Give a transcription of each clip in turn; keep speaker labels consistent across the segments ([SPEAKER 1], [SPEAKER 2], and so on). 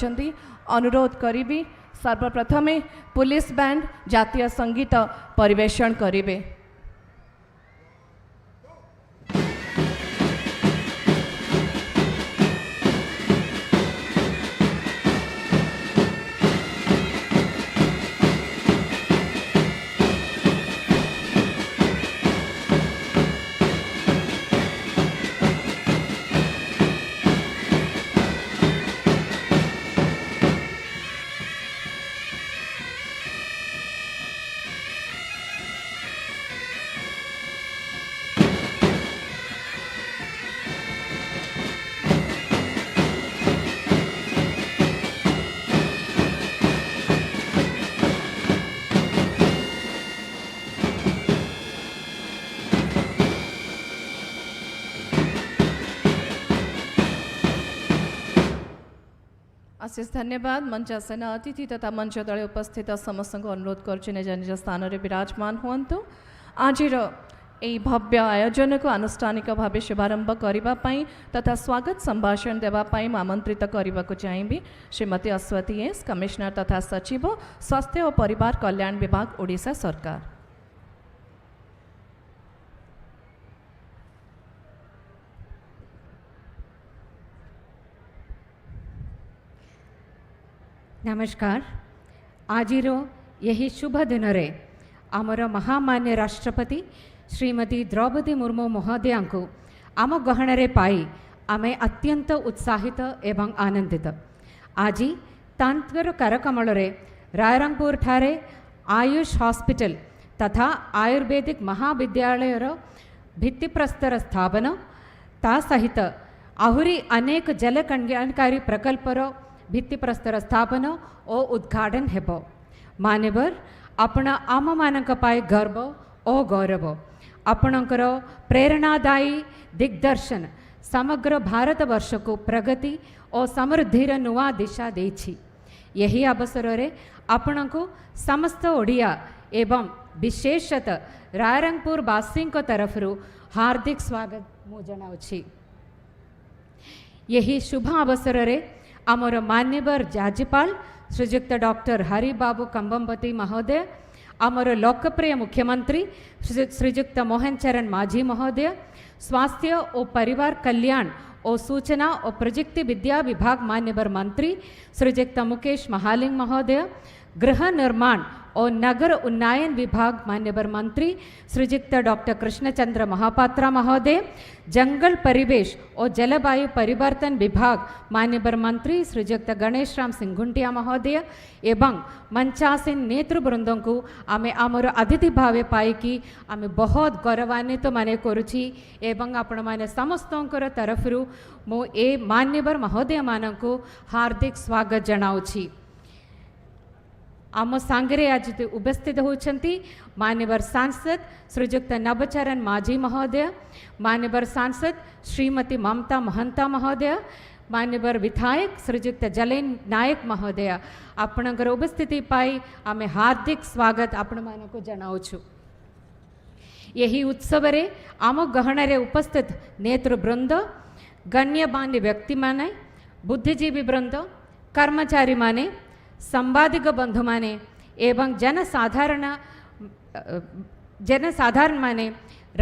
[SPEAKER 1] ଅଛନ୍ତି। ଅନୁରୋଧ କରିବି, ସର୍ବପ୍ରଥମେ ପୁଲିସ ବ୍ୟାଣ୍ଡ ଜାତୀୟ ସଙ୍ଗୀତ ପରିବେଷଣ କରିବେ। ଅଶେଷ ଧନ୍ୟବାଦ। ମଞ୍ଚାସୀନ ଅତିଥି ତଥା ମଞ୍ଚ ତଳେ ଉପସ୍ଥିତ ସମସ୍ତଙ୍କୁ ଅନୁରୋଧ କରୁଛି, ନିଜ ନିଜ ସ୍ଥାନରେ ବିରାଜମାନ ହୁଅନ୍ତୁ। ଆଜିର ଏହି ଭବ୍ୟ ଆୟୋଜନକୁ ଆନୁଷ୍ଠାନିକ ଭାବେ ଶୁଭାରମ୍ଭ କରିବା ପାଇଁ ତଥା ସ୍ୱାଗତ ସମ୍ଭାଷଣ ଦେବା ପାଇଁ ମୁଁ ଆମନ୍ତ୍ରିତ କରିବାକୁ ଚାହିଁବି ଶ୍ରୀମତୀ ଅଶ୍ୱତୀ ଏସ୍, କମିଶନର ତଥା ସଚିବ, ସ୍ୱାସ୍ଥ୍ୟ ଓ ପରିବାର କଲ୍ୟାଣ ବିଭାଗ, ଓଡ଼ିଶା ସରକାର।
[SPEAKER 2] ନମସ୍କାର। ଆଜିର ଏହି ଶୁଭ ଦିନରେ ଆମର ମହାମାନ୍ୟ ରାଷ୍ଟ୍ରପତି ଶ୍ରୀମତୀ ଦ୍ରୌପଦୀ ମୁର୍ମୁ ମହୋଦୟାଙ୍କୁ ଆମ ଗହଣରେ ପାଇ ଆମେ ଅତ୍ୟନ୍ତ ଉତ୍ସାହିତ ଏବଂ ଆନନ୍ଦିତ। ଆଜି ତାଙ୍କର କରକମଳରେ ରାୟରଙ୍ଗପୁରଠାରେ ଆୟୁଷ ହସ୍ପିଟାଲ ତଥା ଆୟୁର୍ବେଦିକ ମହାବିଦ୍ୟାଳୟର ଭିତ୍ତିପ୍ରସ୍ତର ସ୍ଥାପନ, ତା ସହିତ ଆହୁରି ଅନେକ ଜଳ କଲ୍ୟାଣକାରୀ ପ୍ରକଳ୍ପର ଭିତ୍ତିପ୍ରସ୍ତର ସ୍ଥାପନ ଓ ଉଦ୍ଘାଟନ ହେବ। ମାନ୍ୟବର, ଆପଣ ଆମମାନଙ୍କ ପାଇଁ ଗର୍ବ ଓ ଗୌରବ। ଆପଣଙ୍କର ପ୍ରେରଣାଦାୟୀ ଦିଗ୍ଦର୍ଶନ ସମଗ୍ର ଭାରତବର୍ଷକୁ ପ୍ରଗତି ଓ ସମୃଦ୍ଧିର ନୂଆ ଦିଶା ଦେଇଛି। ଏହି ଅବସରରେ ଆପଣଙ୍କୁ ସମସ୍ତ ଓଡ଼ିଆ ଏବଂ ବିଶେଷତଃ ରାୟରଙ୍ଗପୁରବାସୀଙ୍କ ତରଫରୁ ହାର୍ଦ୍ଦିକ ସ୍ୱାଗତ ମୁଁ ଜଣାଉଛି। ଏହି ଶୁଭ ଅବସରରେ ଆମର ମାନ୍ୟବର ରାଜ୍ୟପାଳ ଶ୍ରୀଯୁକ୍ତ ଡକ୍ଟର ହରିବାବୁ କମ୍ବମପତି ମହୋଦୟ, ଆମର ଲୋକପ୍ରିୟ ମୁଖ୍ୟମନ୍ତ୍ରୀ ଶ୍ରୀଯୁକ୍ତ ମୋହନ ଚରଣ ମାଝୀ ମହୋଦୟ, ସ୍ୱାସ୍ଥ୍ୟ ଓ ପରିବାର କଲ୍ୟାଣ ଓ ସୂଚନା ଓ ପ୍ରଯୁକ୍ତି ବିଦ୍ୟା ବିଭାଗ ମାନ୍ୟବର ମନ୍ତ୍ରୀ ଶ୍ରୀଯୁକ୍ତ ମୁକେଶ ମହାଲିଙ୍ଗ ମହୋଦୟ, ଗୃହ ନିର୍ମାଣ ଓ ନଗର ଉନ୍ନୟନ ବିଭାଗ ମାନ୍ୟବର ମନ୍ତ୍ରୀ ଶ୍ରୀଯୁକ୍ତ ଡକ୍ଟର କୃଷ୍ଣଚନ୍ଦ୍ର ମହାପାତ୍ର ମହୋଦୟ, ଜଙ୍ଗଲ ପରିବେଶ ଓ ଜଳବାୟୁ ପରିବର୍ତ୍ତନ ବିଭାଗ ମାନ୍ୟବର ମନ୍ତ୍ରୀ ଶ୍ରୀଯୁକ୍ତ ଗଣେଶ ରାମ ସିଂଘୁଣ୍ଟିଆ ମହୋଦୟ ଏବଂ ମଞ୍ଚାସୀନ ନେତୃବୃନ୍ଦଙ୍କୁ ଆମେ ଆମର ଅତିଥି ଭାବେ ପାଇକି ଆମେ ବହୁତ ଗୌରବାନ୍ୱିତ ମନେ କରୁଛି ଏବଂ ଆପଣମାନେ ସମସ୍ତଙ୍କର ତରଫରୁ ମୁଁ ଏ ମାନ୍ୟବର ମହୋଦୟମାନଙ୍କୁ ହାର୍ଦ୍ଦିକ ସ୍ୱାଗତ ଜଣାଉଛି। ଆମ ସାଙ୍ଗରେ ଆଜି ଉପସ୍ଥିତ ହେଉଛନ୍ତି ମାନ୍ୟବର ସାଂସଦ ଶ୍ରୀଯୁକ୍ତ ନବଚରଣ ମାଝୀ ମହୋଦୟ, ମାନ୍ୟବର ସାଂସଦ ଶ୍ରୀମତୀ ମମତା ମହନ୍ତା ମହୋଦୟ, ମାନ୍ୟବର ବିଧାୟକ ଶ୍ରୀଯୁକ୍ତ ଜଲେନ ନାୟକ ମହୋଦୟ। ଆପଣଙ୍କର ଉପସ୍ଥିତି ପାଇ ଆମେ ହାର୍ଦ୍ଦିକ ସ୍ୱାଗତ ଆପଣମାନଙ୍କୁ ଜଣାଉଛୁ। ଏହି ଉତ୍ସବରେ ଆମ ଗହଣରେ ଉପସ୍ଥିତ ନେତୃବୃନ୍ଦ, ଗଣ୍ୟମାନ୍ୟ ବ୍ୟକ୍ତିମାନେ, ବୁଦ୍ଧିଜୀବୀ ବୃନ୍ଦ, କର୍ମଚାରୀମାନେ, ସାମ୍ବାଦିକ ବନ୍ଧୁମାନେ ଏବଂ ଜନସାଧାରଣମାନେ,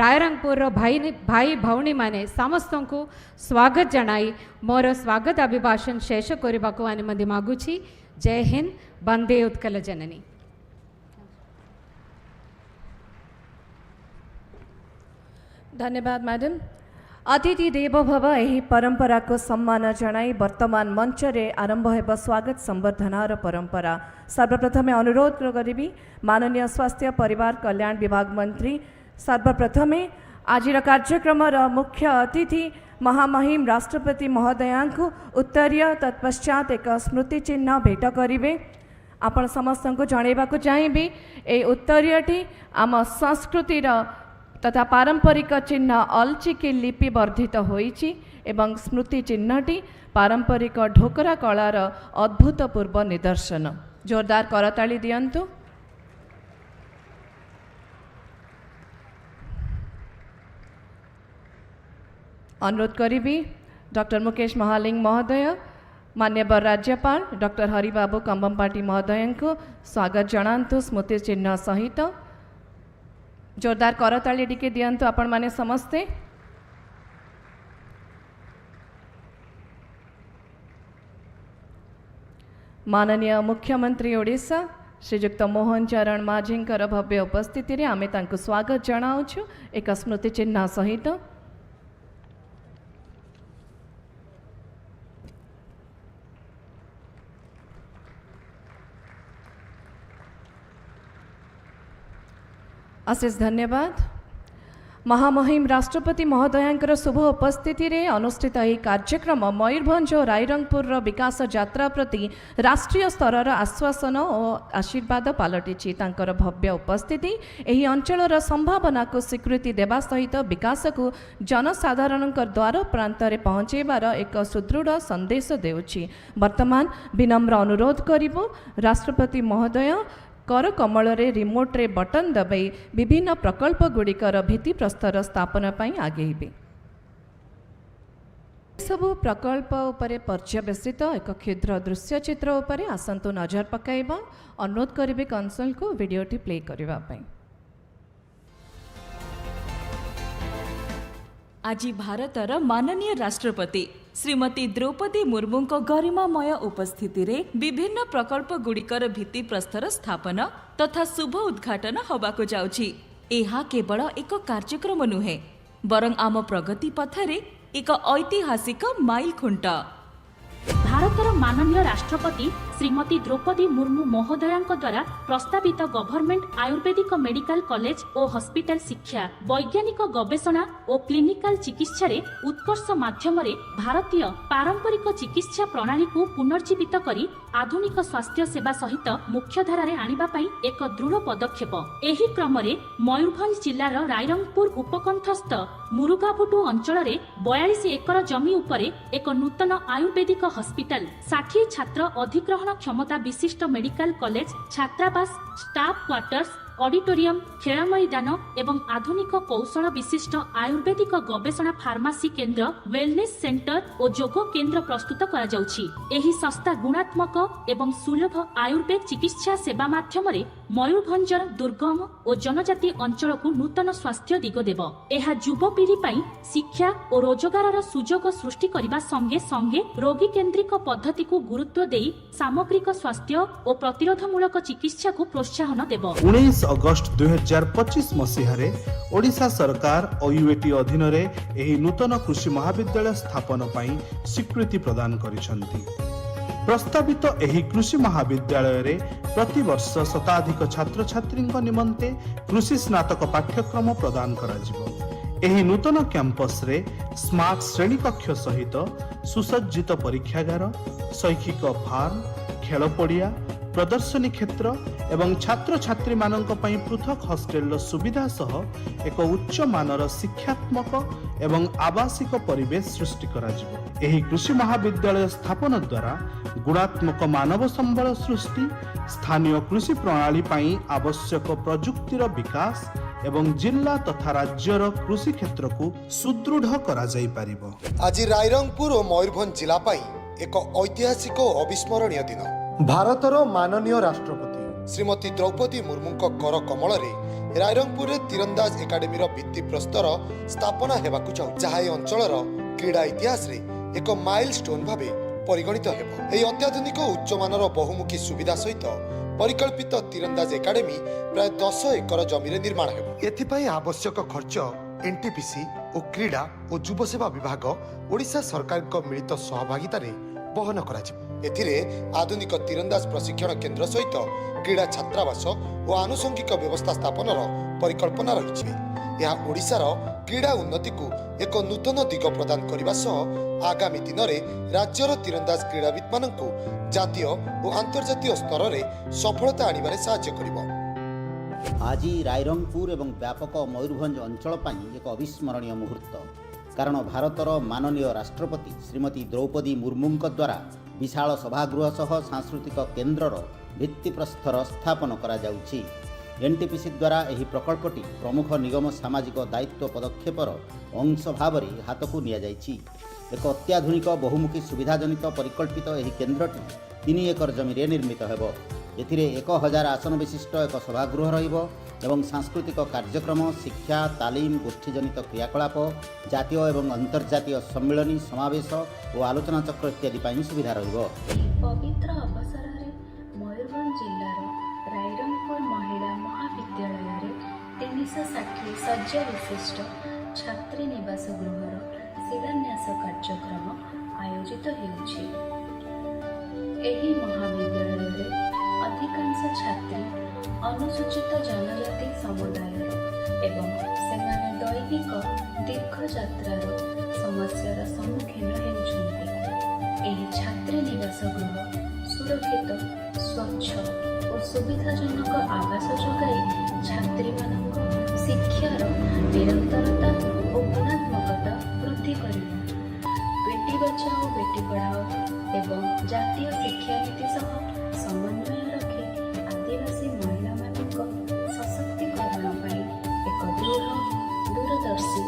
[SPEAKER 2] ରାୟରଙ୍ଗପୁରର ଭାଇ ଭାଇ ଭଉଣୀମାନେ, ସମସ୍ତଙ୍କୁ ସ୍ୱାଗତ ଜଣାଇ ମୋର ସ୍ୱାଗତ ଅଭିଭାଷଣ ଶେଷ କରିବାକୁ ଅନୁମତି ମାଗୁଛି। ଜୟ ହିନ୍ଦ, ବନ୍ଦେ ଉତ୍କଳ ଜନନୀ।
[SPEAKER 1] ଧନ୍ୟବାଦ ମ୍ୟାଡ଼ାମ୍। ଅତିଥି ଦେବ ଭବ, ଏହି ପରମ୍ପରାକୁ ସମ୍ମାନ ଜଣାଇ ବର୍ତ୍ତମାନ ମଞ୍ଚରେ ଆରମ୍ଭ ହେବ ସ୍ୱାଗତ ସମ୍ବର୍ଦ୍ଧନାର ପରମ୍ପରା। ସର୍ବପ୍ରଥମେ ଅନୁରୋଧ କରିବି, ମାନନୀୟ ସ୍ୱାସ୍ଥ୍ୟ ପରିବାର କଲ୍ୟାଣ ବିଭାଗ ମନ୍ତ୍ରୀ ସର୍ବପ୍ରଥମେ ଆଜିର କାର୍ଯ୍ୟକ୍ରମର ମୁଖ୍ୟ ଅତିଥି ମହାମହିମ ରାଷ୍ଟ୍ରପତି ମହୋଦୟାଙ୍କୁ ଉତ୍ତରୀୟ, ତତ୍ପଶ୍ଚାତ ଏକ ସ୍ମୃତି ଚିହ୍ନ ଭେଟ କରିବେ। ଆପଣ ସମସ୍ତଙ୍କୁ ଜଣାଇବାକୁ ଚାହିଁବି, ଏହି ଉତ୍ତରୀୟଟି ଆମ ସଂସ୍କୃତିର ତଥା ପାରମ୍ପରିକ ଚିହ୍ନ ଅଲଚିକି ଲିପି ବର୍ଦ୍ଧିତ ହୋଇଛି ଏବଂ ସ୍ମୃତି ଚିହ୍ନଟି ପାରମ୍ପରିକ ଢୋକରା କଳାର ଅଦ୍ଭୁତପୂର୍ବ ନିଦର୍ଶନ। ଜୋରଦାର କରତାଳି ଦିଅନ୍ତୁ। ଅନୁରୋଧ କରିବି, ଡକ୍ଟର ମୁକେଶ ମହାଲିଙ୍ଗ ମହୋଦୟ ମାନ୍ୟବର ରାଜ୍ୟପାଳ ଡକ୍ଟର ହରିବାବୁ କମ୍ବମପାଟି ମହୋଦୟଙ୍କୁ ସ୍ୱାଗତ ଜଣାନ୍ତୁ ସ୍ମୃତି ଚିହ୍ନ ସହିତ। ଜୋରଦାର କରତାଳି ଟିକେ ଦିଅନ୍ତୁ ଆପଣମାନେ ସମସ୍ତେ। ମାନନୀୟ ମୁଖ୍ୟମନ୍ତ୍ରୀ ଓଡ଼ିଶା ଶ୍ରୀଯୁକ୍ତ ମୋହନ ଚରଣ ମାଝୀଙ୍କର ଭବ୍ୟ ଉପସ୍ଥିତିରେ ଆମେ ତାଙ୍କୁ ସ୍ୱାଗତ ଜଣାଉଛୁ ଏକ ସ୍ମୃତି ଚିହ୍ନ ସହିତ। ଅଶେଷ ଧନ୍ୟବାଦ। ମହାମହିମ ରାଷ୍ଟ୍ରପତି ମହୋଦୟାଙ୍କର ଶୁଭ ଉପସ୍ଥିତିରେ ଅନୁଷ୍ଠିତ ଏହି କାର୍ଯ୍ୟକ୍ରମ ମୟୂରଭଞ୍ଜ ଓ ରାଇରଙ୍ଗପୁରର ବିକାଶ ଯାତ୍ରା ପ୍ରତି ରାଷ୍ଟ୍ରୀୟ ସ୍ତରର ଆଶ୍ୱାସନ ଓ ଆଶୀର୍ବାଦ ପାଲଟିଛି। ତାଙ୍କର ଭବ୍ୟ ଉପସ୍ଥିତି ଏହି ଅଞ୍ଚଳର ସମ୍ଭାବନାକୁ ସ୍ୱୀକୃତି ଦେବା ସହିତ ବିକାଶକୁ ଜନସାଧାରଣଙ୍କ ଦ୍ୱାର ପ୍ରାନ୍ତରେ ପହଞ୍ଚାଇବାର ଏକ ସୁଦୃଢ଼ ସନ୍ଦେଶ ଦେଉଛି। ବର୍ତ୍ତମାନ ବିନମ୍ର ଅନୁରୋଧ କରିବୁ, ରାଷ୍ଟ୍ରପତି ମହୋଦୟ କରକମଳରେ ରିମୋଟ୍ରେ ବଟନ୍ ଦବାଇ ବିଭିନ୍ନ ପ୍ରକଳ୍ପ ଗୁଡ଼ିକର ଭିତ୍ତିପ୍ରସ୍ତର ସ୍ଥାପନ ପାଇଁ ଆଗେଇବେ। ସବୁ ପ୍ରକଳ୍ପ ଉପରେ ପର୍ଯ୍ୟବସିତ ଏକ କ୍ଷୁଦ୍ର ଦୃଶ୍ୟଚିତ୍ର ଉପରେ ଆସନ୍ତୁ ନଜର ପକାଇବା। ଅନୁରୋଧ କରିବି କନସୋଲକୁ ଭିଡ଼ିଓଟି ପ୍ଲେ କରିବା ପାଇଁ।
[SPEAKER 3] ଆଜି ଭାରତର ମାନନୀୟ ରାଷ୍ଟ୍ରପତି ଶ୍ରୀମତୀ ଦ୍ରୌପଦୀ ମୁର୍ମୁଙ୍କ ଗରିମାମୟ ଉପସ୍ଥିତିରେ ବିଭିନ୍ନ ପ୍ରକଳ୍ପଗୁଡ଼ିକର ଭିତ୍ତିପ୍ରସ୍ତର ସ୍ଥାପନ ତଥା ଶୁଭ ଉଦ୍ଘାଟନ ହେବାକୁ ଯାଉଛି। ଏହା କେବଳ ଏକ କାର୍ଯ୍ୟକ୍ରମ ନୁହେଁ, ବରଂ ଆମ ପ୍ରଗତି ପଥରେ ଏକ ଐତିହାସିକ ମାଇଲଖୁଣ୍ଟ।
[SPEAKER 4] ଭାରତର ମାନନୀୟ ରାଷ୍ଟ୍ରପତି ଶ୍ରୀମତୀ ଦ୍ରୌପଦୀ ମୁର୍ମୁ ମହୋଦୟାଙ୍କ ଦ୍ୱାରା ପ୍ରସ୍ତାବିତ ଗଭର୍ଣ୍ଣମେଣ୍ଟ ଆୟୁର୍ବେଦିକ ମେଡିକାଲ କଲେଜ ଓ ହସ୍ପିଟାଲ ଶିକ୍ଷା, ବୈଜ୍ଞାନିକ ଗବେଷଣା ଓ କ୍ଲିନିକାଲ ଚିକିତ୍ସାରେ ଉତ୍କର୍ଷ ମାଧ୍ୟମରେ ଭାରତୀୟ ପାରମ୍ପରିକ ଚିକିତ୍ସା ପ୍ରଣାଳୀକୁ ପୁନର୍ଜୀବିତ କରି ଆଧୁନିକ ସ୍ୱାସ୍ଥ୍ୟ ସେବା ସହିତ ମୁଖ୍ୟଧାରାରେ ଆଣିବା ପାଇଁ ଏକ ଦୃଢ଼ ପଦକ୍ଷେପ। ଏହି କ୍ରମରେ ମୟୂରଭଞ୍ଜ ଜିଲ୍ଲାର ରାଇରଙ୍ଗପୁର ଉପକଣ୍ଠସ୍ଥ ମୁରୁଗାଭୁଟୁ ଅଞ୍ଚଳରେ 42 ଏକର ଜମି ଉପରେ ଏକ ନୂତନ ଆୟୁର୍ବେଦିକ ହସ୍ପିଟାଲ, 60 ଛାତ୍ର ଅଧିଗ୍ରହଣ କ୍ଷମତା ବିଶିଷ୍ଟ ମେଡିକାଲ କଲେଜ, ଛାତ୍ରାବାସ, ଷ୍ଟାଫ କ୍ୱାର୍ଟର୍ସ, ଅଡିଟୋରିୟମ, ଖେଳ ମଇଦାନ ଏବଂ ଆଧୁନିକ କୌଶଳ ବିଶିଷ୍ଟ ଆୟୁର୍ବେଦିକ ଗବେଷଣା ଫାର୍ମାସି କେନ୍ଦ୍ର, ୱେଲନେସ୍ ସେଣ୍ଟର ଓ ଯୋଗ କେନ୍ଦ୍ର ପ୍ରସ୍ତୁତ କରାଯାଉଛି। ଏହି ଶସ୍ତା, ଗୁଣାତ୍ମକ ଏବଂ ସୁଲଭ ଆୟୁର୍ବେଦ ଚିକିତ୍ସା ସେବା ମାଧ୍ୟମରେ ମୟୂରଭଞ୍ଜର ଦୁର୍ଗମ ଓ ଜନଜାତି ଅଞ୍ଚଳକୁ ନୂତନ ସ୍ୱାସ୍ଥ୍ୟ ଦିଗ ଦେବ। ଏହା ଯୁବପିଢ଼ି ପାଇଁ ଶିକ୍ଷା ଓ ରୋଜଗାରର ସୁଯୋଗ ସୃଷ୍ଟି କରିବା ସଙ୍ଗେ ସଙ୍ଗେ ରୋଗୀ କେନ୍ଦ୍ରିକ ପଦ୍ଧତିକୁ ଗୁରୁତ୍ୱ ଦେଇ ସାମଗ୍ରିକ ସ୍ୱାସ୍ଥ୍ୟ ଓ ପ୍ରତିରୋଧମୂଳକ ଚିକିତ୍ସାକୁ ପ୍ରୋତ୍ସାହନ ଦେବ।
[SPEAKER 5] 19 ଅଗଷ୍ଟ 2025 ମସିହାରେ ଓଡ଼ିଶା ସରକାର ଓୟୁଏଟି ଅଧୀନରେ ଏହି ନୂତନ କୃଷି ମହାବିଦ୍ୟାଳୟ ସ୍ଥାପନ ପାଇଁ ସ୍ୱୀକୃତି ପ୍ରଦାନ କରିଛନ୍ତି। ପ୍ରସ୍ତାବିତ ଏହି କୃଷି ମହାବିଦ୍ୟାଳୟରେ ପ୍ରତିବର୍ଷ ଶତାଧିକ ଛାତ୍ରଛାତ୍ରୀଙ୍କ ନିମନ୍ତେ କୃଷି ସ୍ନାତକ ପାଠ୍ୟକ୍ରମ ପ୍ରଦାନ କରାଯିବ। ଏହି ନୂତନ କ୍ୟାମ୍ପସରେ ସ୍ମାର୍ଟ ଶ୍ରେଣୀକକ୍ଷ ସହିତ ସୁସଜ୍ଜିତ ପରୀକ୍ଷାଗାର, ଶୈକ୍ଷିକ ଫାର୍ମ, ଖେଳ ପଡ଼ିଆ, ପ୍ରଦର୍ଶନୀ କ୍ଷେତ୍ର ଏବଂ ଛାତ୍ରଛାତ୍ରୀମାନଙ୍କ ପାଇଁ ପୃଥକ ହଷ୍ଟେଲର ସୁବିଧା ସହ ଏକ ଉଚ୍ଚମାନର ଶିକ୍ଷାତ୍ମକ ଏବଂ ଆବାସିକ ପରିବେଶ ସୃଷ୍ଟି କରାଯିବ। ଏହି କୃଷି ମହାବିଦ୍ୟାଳୟ ସ୍ଥାପନ ଦ୍ୱାରା ଗୁଣାତ୍ମକ ମାନବ ସମ୍ବଳ ସୃଷ୍ଟି, ସ୍ଥାନୀୟ କୃଷି ପ୍ରଣାଳୀ ପାଇଁ ଆବଶ୍ୟକ ପ୍ରଯୁକ୍ତିର ବିକାଶ ଏବଂ ଜିଲ୍ଲା ତଥା ରାଜ୍ୟର କୃଷି କ୍ଷେତ୍ରକୁ ସୁଦୃଢ଼ କରାଯାଇପାରିବ।
[SPEAKER 6] ଆଜି ରାଇରଙ୍ଗପୁର ଓ ମୟୂରଭଞ୍ଜ ଜିଲ୍ଲା ପାଇଁ ଏକ ଐତିହାସିକ ଓ ଅବିସ୍ମରଣୀୟ ଦିନ।
[SPEAKER 7] ଭାରତର ମାନନୀୟ ରାଷ୍ଟ୍ରପତି
[SPEAKER 6] ଶ୍ରୀମତୀ ଦ୍ରୌପଦୀ ମୁର୍ମୁଙ୍କ କର କମଳରେ ରାଇରଙ୍ଗପୁରରେ ତୀରନ୍ଦାଜ ଏକାଡେମୀର ଭିତ୍ତିପ୍ରସ୍ତର ସ୍ଥାପନା ହେବାକୁ ଯାଉଛି, ଯାହା ଏହି ଅଞ୍ଚଳର କ୍ରୀଡ଼ା ଇତିହାସରେ ଏକ ମାଇଲ ଷ୍ଟୋନ୍ ଭାବେ ପରିଗଣିତ ହେବ। ଏହି ଅତ୍ୟାଧୁନିକ ଉଚ୍ଚମାନର ବହୁମୁଖୀ ସୁବିଧା ସହିତ ପରିକଳ୍ପିତ ତୀରନ୍ଦାଜ ଏକାଡେମୀ ପ୍ରାୟ 10 ଏକର ଜମିରେ ନିର୍ମାଣ ହେବ।
[SPEAKER 7] ଏଥିପାଇଁ ଆବଶ୍ୟକ ଖର୍ଚ୍ଚ ଏନ୍ଟିପିସି ଓ କ୍ରୀଡ଼ା ଓ ଯୁବସେବା ବିଭାଗ, ଓଡ଼ିଶା ସରକାରଙ୍କ ମିଳିତ ସହଭାଗିତାରେ ବହନ କରାଯିବ।
[SPEAKER 6] ଏଥିରେ ଆଧୁନିକ ତୀରନ୍ଦାଜ ପ୍ରଶିକ୍ଷଣ କେନ୍ଦ୍ର ସହିତ କ୍ରୀଡ଼ା ଛାତ୍ରାବାସ ଓ ଆନୁଷଙ୍ଗିକ ବ୍ୟବସ୍ଥା ସ୍ଥାପନର ପରିକଳ୍ପନା ରହିଛି। ଏହା ଓଡ଼ିଶାର କ୍ରୀଡ଼ା ଉନ୍ନତିକୁ ଏକ ନୂତନ ଦିଗ ପ୍ରଦାନ କରିବା ସହ ଆଗାମୀ ଦିନରେ ରାଜ୍ୟର ତୀରନ୍ଦାଜ କ୍ରୀଡ଼ାବିତ୍ମାନଙ୍କୁ ଜାତୀୟ ଓ ଆନ୍ତର୍ଜାତୀୟ ସ୍ତରରେ ସଫଳତା ଆଣିବାରେ ସାହାଯ୍ୟ କରିବ।
[SPEAKER 8] ଆଜି ରାଇରଙ୍ଗପୁର ଏବଂ ବ୍ୟାପକ ମୟୂରଭଞ୍ଜ ଅଞ୍ଚଳ ପାଇଁ ଏକ ଅବିସ୍ମରଣୀୟ ମୁହୂର୍ତ୍ତ, କାରଣ ଭାରତର ମାନନୀୟ ରାଷ୍ଟ୍ରପତି ଶ୍ରୀମତୀ ଦ୍ରୌପଦୀ ମୁର୍ମୁଙ୍କ ଦ୍ୱାରା ବିଶାଳ ସଭାଗୃହ ସହ ସାଂସ୍କୃତିକ କେନ୍ଦ୍ରର ଭିତ୍ତିପ୍ରସ୍ତର ସ୍ଥାପନ କରାଯାଉଛି। ଏନ୍ଟିପିସି ଦ୍ୱାରା ଏହି ପ୍ରକଳ୍ପଟି ପ୍ରମୁଖ ନିଗମ ସାମାଜିକ ଦାୟିତ୍ୱ ପଦକ୍ଷେପର ଅଂଶ ଭାବରେ ହାତକୁ ନିଆଯାଇଛି। ଏକ ଅତ୍ୟାଧୁନିକ ବହୁମୁଖୀ ସୁବିଧାଜନିତ ପରିକଳ୍ପିତ ଏହି କେନ୍ଦ୍ରଟି 3 ଏକର ଜମିରେ ନିର୍ମିତ ହେବ। ଏଥିରେ 1000 ଆସନ ବିଶିଷ୍ଟ ଏକ ସଭାଗୃହ ରହିବ ଏବଂ ସାଂସ୍କୃତିକ କାର୍ଯ୍ୟକ୍ରମ, ଶିକ୍ଷା, ତାଲିମ, ଗୋଷ୍ଠୀଜନିତ କ୍ରିୟାକଳାପ, ଜାତୀୟ ଏବଂ ଅନ୍ତର୍ଜାତୀୟ ସମ୍ମିଳନୀ, ସମାବେଶ ଓ ଆଲୋଚନାଚକ୍ର ଇତ୍ୟାଦି ପାଇଁ ସୁବିଧା ରହିବ।
[SPEAKER 9] ଏହି ପବିତ୍ର ଅବସରରେ ମୟୂରଭଞ୍ଜ ଜିଲ୍ଲାର ରାଇରଙ୍ଗପୁର ମହିଳା ମହାବିଦ୍ୟାଳୟରେ 360 ଶଯ୍ୟା ବିଶିଷ୍ଟ ଛାତ୍ରୀ ନିବାସ ଗୃହର ଶିଳାନ୍ୟାସ କାର୍ଯ୍ୟକ୍ରମ ଆୟୋଜିତ ହେଉଛି। ଏହି ମହାବିଦ୍ୟାଳୟରେ ଅଧିକାଂଶ ଛାତ୍ରୀ ଅନୁସୂଚିତ ଜନଜାତି ସମୁଦାୟର ଏବଂ ସେମାନେ ଦୈନିକ ଦୀର୍ଘ ଯାତ୍ରାର ସମସ୍ୟାର ସମ୍ମୁଖୀନ ହେଉଛନ୍ତି। ଏହି ଛାତ୍ରୀ ନିବାସ ଗୃହ ସୁରକ୍ଷିତ, ସ୍ୱଚ୍ଛ ଓ ସୁବିଧାଜନକ ଆବାସ ଯୋଗାଇ ଛାତ୍ରୀମାନଙ୍କ ଶିକ୍ଷାର ନିରନ୍ତରତା ଓ ଗୁଣାତ୍ମକତା ବୃଦ୍ଧି କରିବ। ବେଟି ବଚାଓ ବେଟି ପଢ଼ାଓ ଏବଂ ଜାତୀୟ ଶିକ୍ଷାନୀତି ସହ ସମନ୍ୱୟ ରଖି ଆଦିବାସୀ ମହିଳାମାନଙ୍କ ସଶକ୍ତିକରଣ ପାଇଁ ଏକ ଦୃଢ଼, ଦୂରଦର୍ଶୀ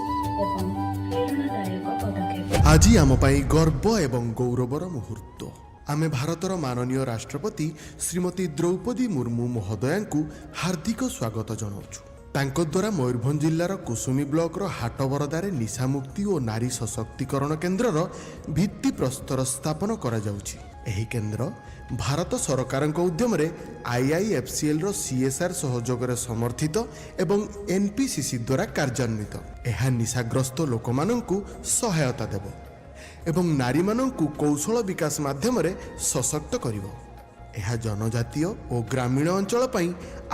[SPEAKER 9] ଏବଂ ପ୍ରେରଣାଦାୟକ ପଦକ୍ଷେପ।
[SPEAKER 10] ଆଜି ଆମ ପାଇଁ ଗର୍ବ ଏବଂ ଗୌରବର ମୁହୂର୍ତ୍ତ। ଆମେ ଭାରତର ମାନନୀୟ ରାଷ୍ଟ୍ରପତି ଶ୍ରୀମତୀ ଦ୍ରୌପଦୀ ମୁର୍ମୁ ମହୋଦୟାଙ୍କୁ ହାର୍ଦ୍ଦିକ ସ୍ୱାଗତ ଜଣାଉଛୁ। ତାଙ୍କ ଦ୍ୱାରା ମୟୂରଭଞ୍ଜ ଜିଲ୍ଲାର କୁସୁମୀ ବ୍ଲକର ହାଟବରଦାରେ ନିଶାମୁକ୍ତି ଓ ନାରୀ ସଶକ୍ତିକରଣ କେନ୍ଦ୍ରର ଭିତ୍ତିପ୍ରସ୍ତର ସ୍ଥାପନ କରାଯାଉଛି। ଏହି କେନ୍ଦ୍ର ଭାରତ ସରକାରଙ୍କ ଉଦ୍ୟମରେ ଆଇଆଇଏଫ୍ସିଏଲ୍ର ସିଏସ୍ଆର୍ ସହଯୋଗରେ ସମର୍ଥିତ ଏବଂ ଏନ୍ପିସିସି ଦ୍ୱାରା କାର୍ଯ୍ୟାନ୍ୱିତ। ଏହା ନିଶାଗ୍ରସ୍ତ ଲୋକମାନଙ୍କୁ ସହାୟତା ଦେବ ଏବଂ ନାରୀମାନଙ୍କୁ କୌଶଳ ବିକାଶ ମାଧ୍ୟମରେ ସଶକ୍ତ କରିବ। ଏହା ଜନଜାତୀୟ ଓ ଗ୍ରାମୀଣ ଅଞ୍ଚଳ ପାଇଁ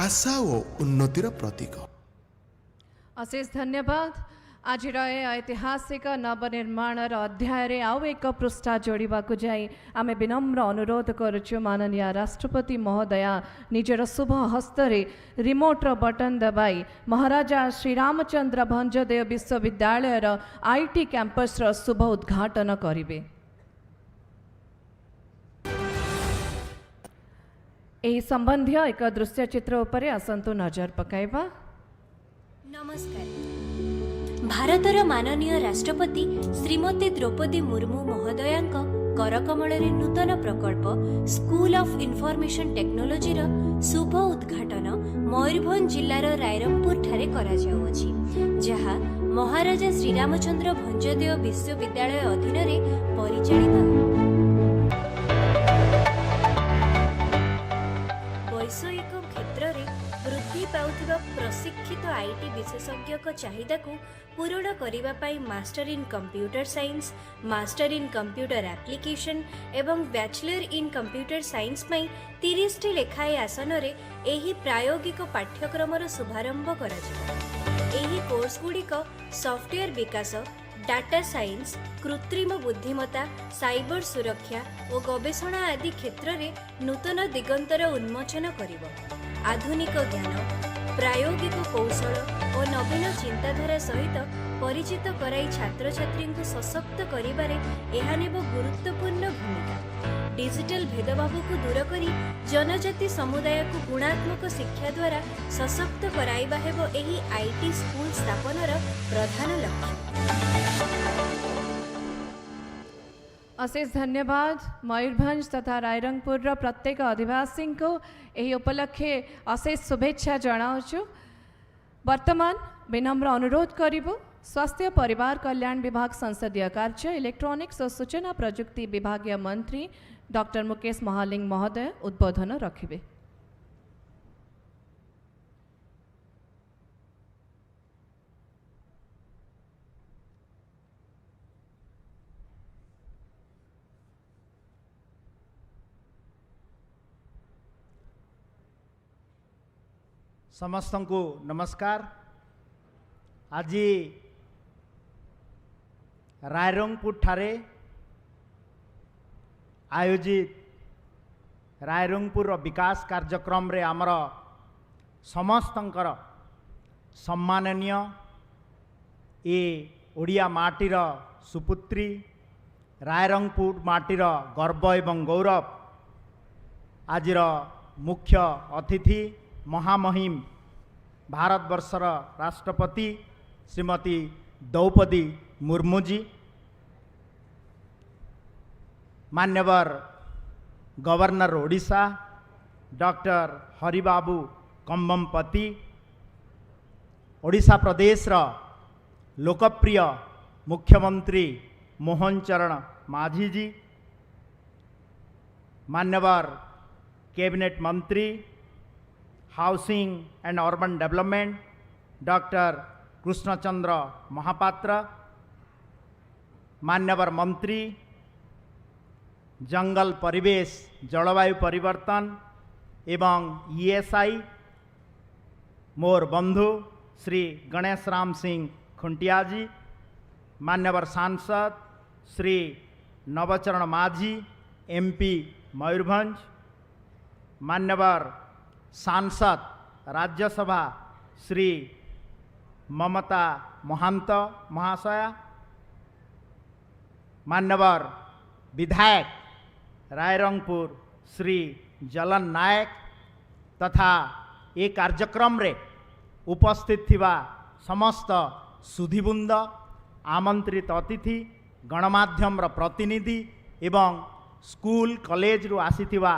[SPEAKER 10] ଆଶା ଓ ଉନ୍ନତିର ପ୍ରତୀକ।
[SPEAKER 1] ଅଶେଷ ଧନ୍ୟବାଦ। ଆଜିର ଏ ଐତିହାସିକ ନବନିର୍ମାଣର ଅଧ୍ୟାୟରେ ଆଉ ଏକ ପୃଷ୍ଠା ଯୋଡ଼ିବାକୁ ଯାଇ ଆମେ ବିନମ୍ର ଅନୁରୋଧ କରୁଛୁ, ମାନନୀୟ ରାଷ୍ଟ୍ରପତି ମହୋଦୟା ନିଜର ଶୁଭ ହସ୍ତରେ ରିମୋଟ୍ର ବଟନ୍ ଦବାଇ ମହାରାଜା ଶ୍ରୀରାମଚନ୍ଦ୍ର ଭଞ୍ଜଦେବ ବିଶ୍ୱବିଦ୍ୟାଳୟର IT କ୍ୟାମ୍ପସର ଶୁଭ ଉଦ୍ଘାଟନ କରିବେ। ଏହି ସମ୍ବନ୍ଧୀୟ ଏକ ଦୃଶ୍ୟଚିତ୍ର ଉପରେ ଆସନ୍ତୁ ନଜର ପକାଇବା।
[SPEAKER 11] ନମସ୍କାର। ଭାରତର ମାନନୀୟ ରାଷ୍ଟ୍ରପତି ଶ୍ରୀମତୀ ଦ୍ରୌପଦୀ ମୁର୍ମୁ ମହୋଦୟାଙ୍କ କରକମଳରେ ନୂତନ ପ୍ରକଳ୍ପ ସ୍କୁଲ ଅଫ୍ ଇନଫର୍ମେସନ ଟେକ୍ନୋଲୋଜିର ଶୁଭ ଉଦ୍ଘାଟନ ମୟୂରଭଞ୍ଜ ଜିଲ୍ଲାର ରାଇରଙ୍ଗପୁରଠାରେ କରାଯାଉଅଛି, ଯାହା ମହାରାଜା ଶ୍ରୀରାମଚନ୍ଦ୍ର ଭଞ୍ଜଦେଓ ବିଶ୍ୱବିଦ୍ୟାଳୟ ଅଧୀନରେ ପରିଚାଳିତ। ବୈଷୟିକ କ୍ଷେତ୍ରରେ ବୃଦ୍ଧି ପାଉଥିବା ପ୍ରଶିକ୍ଷିତ IT ବିଶେଷଜ୍ଞଙ୍କ ଚାହିଦାକୁ ପୂରଣ କରିବା ପାଇଁ Master in Computer Science, Master in Computer Application ଏବଂ ବ୍ୟାଚଲର ଇନ୍ କମ୍ପ୍ୟୁଟର ସାଇନ୍ସ ପାଇଁ 30ଟି ଲେଖାଏଁ ଆସନରେ ଏହି ପ୍ରାୟୋଗିକ ପାଠ୍ୟକ୍ରମର ଶୁଭାରମ୍ଭ କରାଯିବ। ଏହି କୋର୍ସଗୁଡ଼ିକ ସଫ୍ଟୱେୟାର ବିକାଶ, ଡାଟା ସାଇନ୍ସ, କୃତ୍ରିମ ବୁଦ୍ଧିମତ୍ତା, ସାଇବର ସୁରକ୍ଷା ଓ ଗବେଷଣା ଆଦି କ୍ଷେତ୍ରରେ ନୂତନ ଦିଗନ୍ତର ଉନ୍ମୋଚନ କରିବ। ଆଧୁନିକ ଜ୍ଞାନ, ପ୍ରାୟୋଗିକ କୌଶଳ ଓ ନବୀନ ଚିନ୍ତାଧାରା ସହିତ ପରିଚିତ କରାଇ ଛାତ୍ରଛାତ୍ରୀଙ୍କୁ ସଶକ୍ତ କରିବାରେ ଏହା ନେବ ଗୁରୁତ୍ୱପୂର୍ଣ୍ଣ ଭୂମିକା। ଡିଜିଟାଲ ଭେଦଭାବକୁ ଦୂର କରି ଜନଜାତି ସମୁଦାୟକୁ ଗୁଣାତ୍ମକ ଶିକ୍ଷା ଦ୍ୱାରା ସଶକ୍ତ କରାଇବା ହେବ ଏହି IT school ସ୍ଥାପନର ପ୍ରଧାନ ଲକ୍ଷ୍ୟ।
[SPEAKER 1] ଅଶେଷ ଧନ୍ୟବାଦ। ମୟୂରଭଞ୍ଜ ତଥା ରାଇରଙ୍ଗପୁରର ପ୍ରତ୍ୟେକ ଅଧିବାସୀଙ୍କୁ ଏହି ଉପଲକ୍ଷେ ଅଶେଷ ଶୁଭେଚ୍ଛା ଜଣାଉଛୁ। ବର୍ତ୍ତମାନ ବିନମ୍ର ଅନୁରୋଧ କରିବୁ, ସ୍ୱାସ୍ଥ୍ୟ ପରିବାର କଲ୍ୟାଣ ବିଭାଗ, ସଂସଦୀୟ କାର୍ଯ୍ୟ, ଇଲେକ୍ଟ୍ରୋନିକ୍ସ ଓ ସୂଚନା ପ୍ରଯୁକ୍ତି ବିଭାଗୀୟ ମନ୍ତ୍ରୀ ଡକ୍ଟର ମୁକେଶ ମହାଲିଙ୍ଗ ମହୋଦୟ ଉଦ୍ବୋଧନ ରଖିବେ।
[SPEAKER 12] ସମସ୍ତଙ୍କୁ ନମସ୍କାର। ଆଜି ରାଇରଙ୍ଗପୁରଠାରେ ଆୟୋଜିତ ରାଇରଙ୍ଗପୁରର ବିକାଶ କାର୍ଯ୍ୟକ୍ରମରେ ଆମର ସମସ୍ତଙ୍କର ସମ୍ମାନନୀୟ ଏ ଓଡ଼ିଆ ମାଟିର ସୁପୁତ୍ରୀ, ରାଇରଙ୍ଗପୁର ମାଟିର ଗର୍ବ ଏବଂ ଗୌରବ, ଆଜିର ମୁଖ୍ୟ ଅତିଥି ମହାମହିମ ଭାରତବର୍ଷର ରାଷ୍ଟ୍ରପତି ଶ୍ରୀମତୀ ଦ୍ରୌପଦୀ ମୁର୍ମୁଜୀ। ମାନ୍ୟବର ଗଭର୍ଣ୍ଣର ଓଡ଼ିଶା ଡକ୍ଟର ହରିବାବୁ କମ୍ବମପତି, ଓଡ଼ିଶା ପ୍ରଦେଶର ଲୋକପ୍ରିୟ ମୁଖ୍ୟମନ୍ତ୍ରୀ ମୋହନ ଚରଣ ମାଝୀଜୀ, ମାନ୍ୟବର କ୍ୟାବିନେଟ୍ ମନ୍ତ୍ରୀ housing and urban development doctor Krishnachandra Mohapatra, ମାନ୍ୟବର ମନ୍ତ୍ରୀ ଜଙ୍ଗଲ ପରିବେଶ ଜଳବାୟୁ ପରିବର୍ତ୍ତନ ଏବଂ ଇଏସ୍ଆଇ ମୋର ବନ୍ଧୁ ଶ୍ରୀ ଗଣେଶ ରାମ ସିଂ ଖୁଣ୍ଟିଆଜୀ, ମାନ୍ୟବର ସାଂସଦ ଶ୍ରୀ ନବଚରଣ ମାଝୀ, ଏମ୍ପି ମୟୂରଭଞ୍ଜ, ମାନ୍ୟବର ସାଂସଦ ରାଜ୍ୟସଭା ଶ୍ରୀ ମମତା ମହାନ୍ତ ମହାଶୟା, ମାନ୍ୟବର ବିଧାୟକ ରାୟରଙ୍ଗପୁର ଶ୍ରୀ ଜଲନ ନାୟକ ତଥା ଏ କାର୍ଯ୍ୟକ୍ରମରେ ଉପସ୍ଥିତ ଥିବା ସମସ୍ତ ସୁଧୀବୃନ୍ଦ, ଆମନ୍ତ୍ରିତ ଅତିଥି, ଗଣମାଧ୍ୟମର ପ୍ରତିନିଧି ଏବଂ ସ୍କୁଲ କଲେଜରୁ ଆସିଥିବା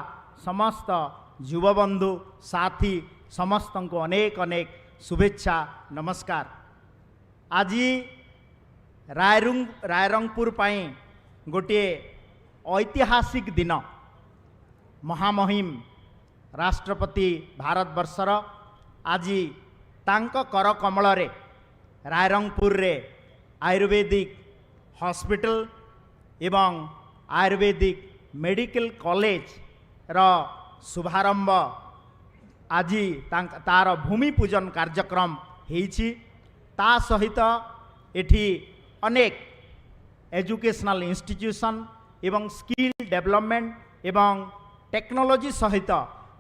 [SPEAKER 12] ସମସ୍ତ ଯୁବବନ୍ଧୁ ସାଥୀ ସମସ୍ତଙ୍କୁ ଅନେକ ଅନେକ ଶୁଭେଚ୍ଛା, ନମସ୍କାର। ଆଜି ରାୟରଙ୍ଗପୁର ପାଇଁ ଗୋଟିଏ ଐତିହାସିକ ଦିନ। ମହାମହିମ ରାଷ୍ଟ୍ରପତି ଭାରତବର୍ଷର ଆଜି ତାଙ୍କ କରକମଳରେ ରାୟରଙ୍ଗପୁରରେ ଆୟୁର୍ବେଦିକ ହସ୍ପିଟାଲ ଏବଂ ଆୟୁର୍ବେଦିକ ମେଡ଼ିକାଲ କଲେଜର ଶୁଭାରମ୍ଭ, ଆଜି ତାର ଭୂମି ପୂଜନ କାର୍ଯ୍ୟକ୍ରମ ହେଇଛି। ତା ସହିତ ଏଠି ଅନେକ ଏଜୁକେସନାଲ ଇନଷ୍ଟିଟ୍ୟୁସନ୍ ଏବଂ ସ୍କିଲ୍ ଡେଭଲପମେଣ୍ଟ ଏବଂ ଟେକ୍ନୋଲୋଜି ସହିତ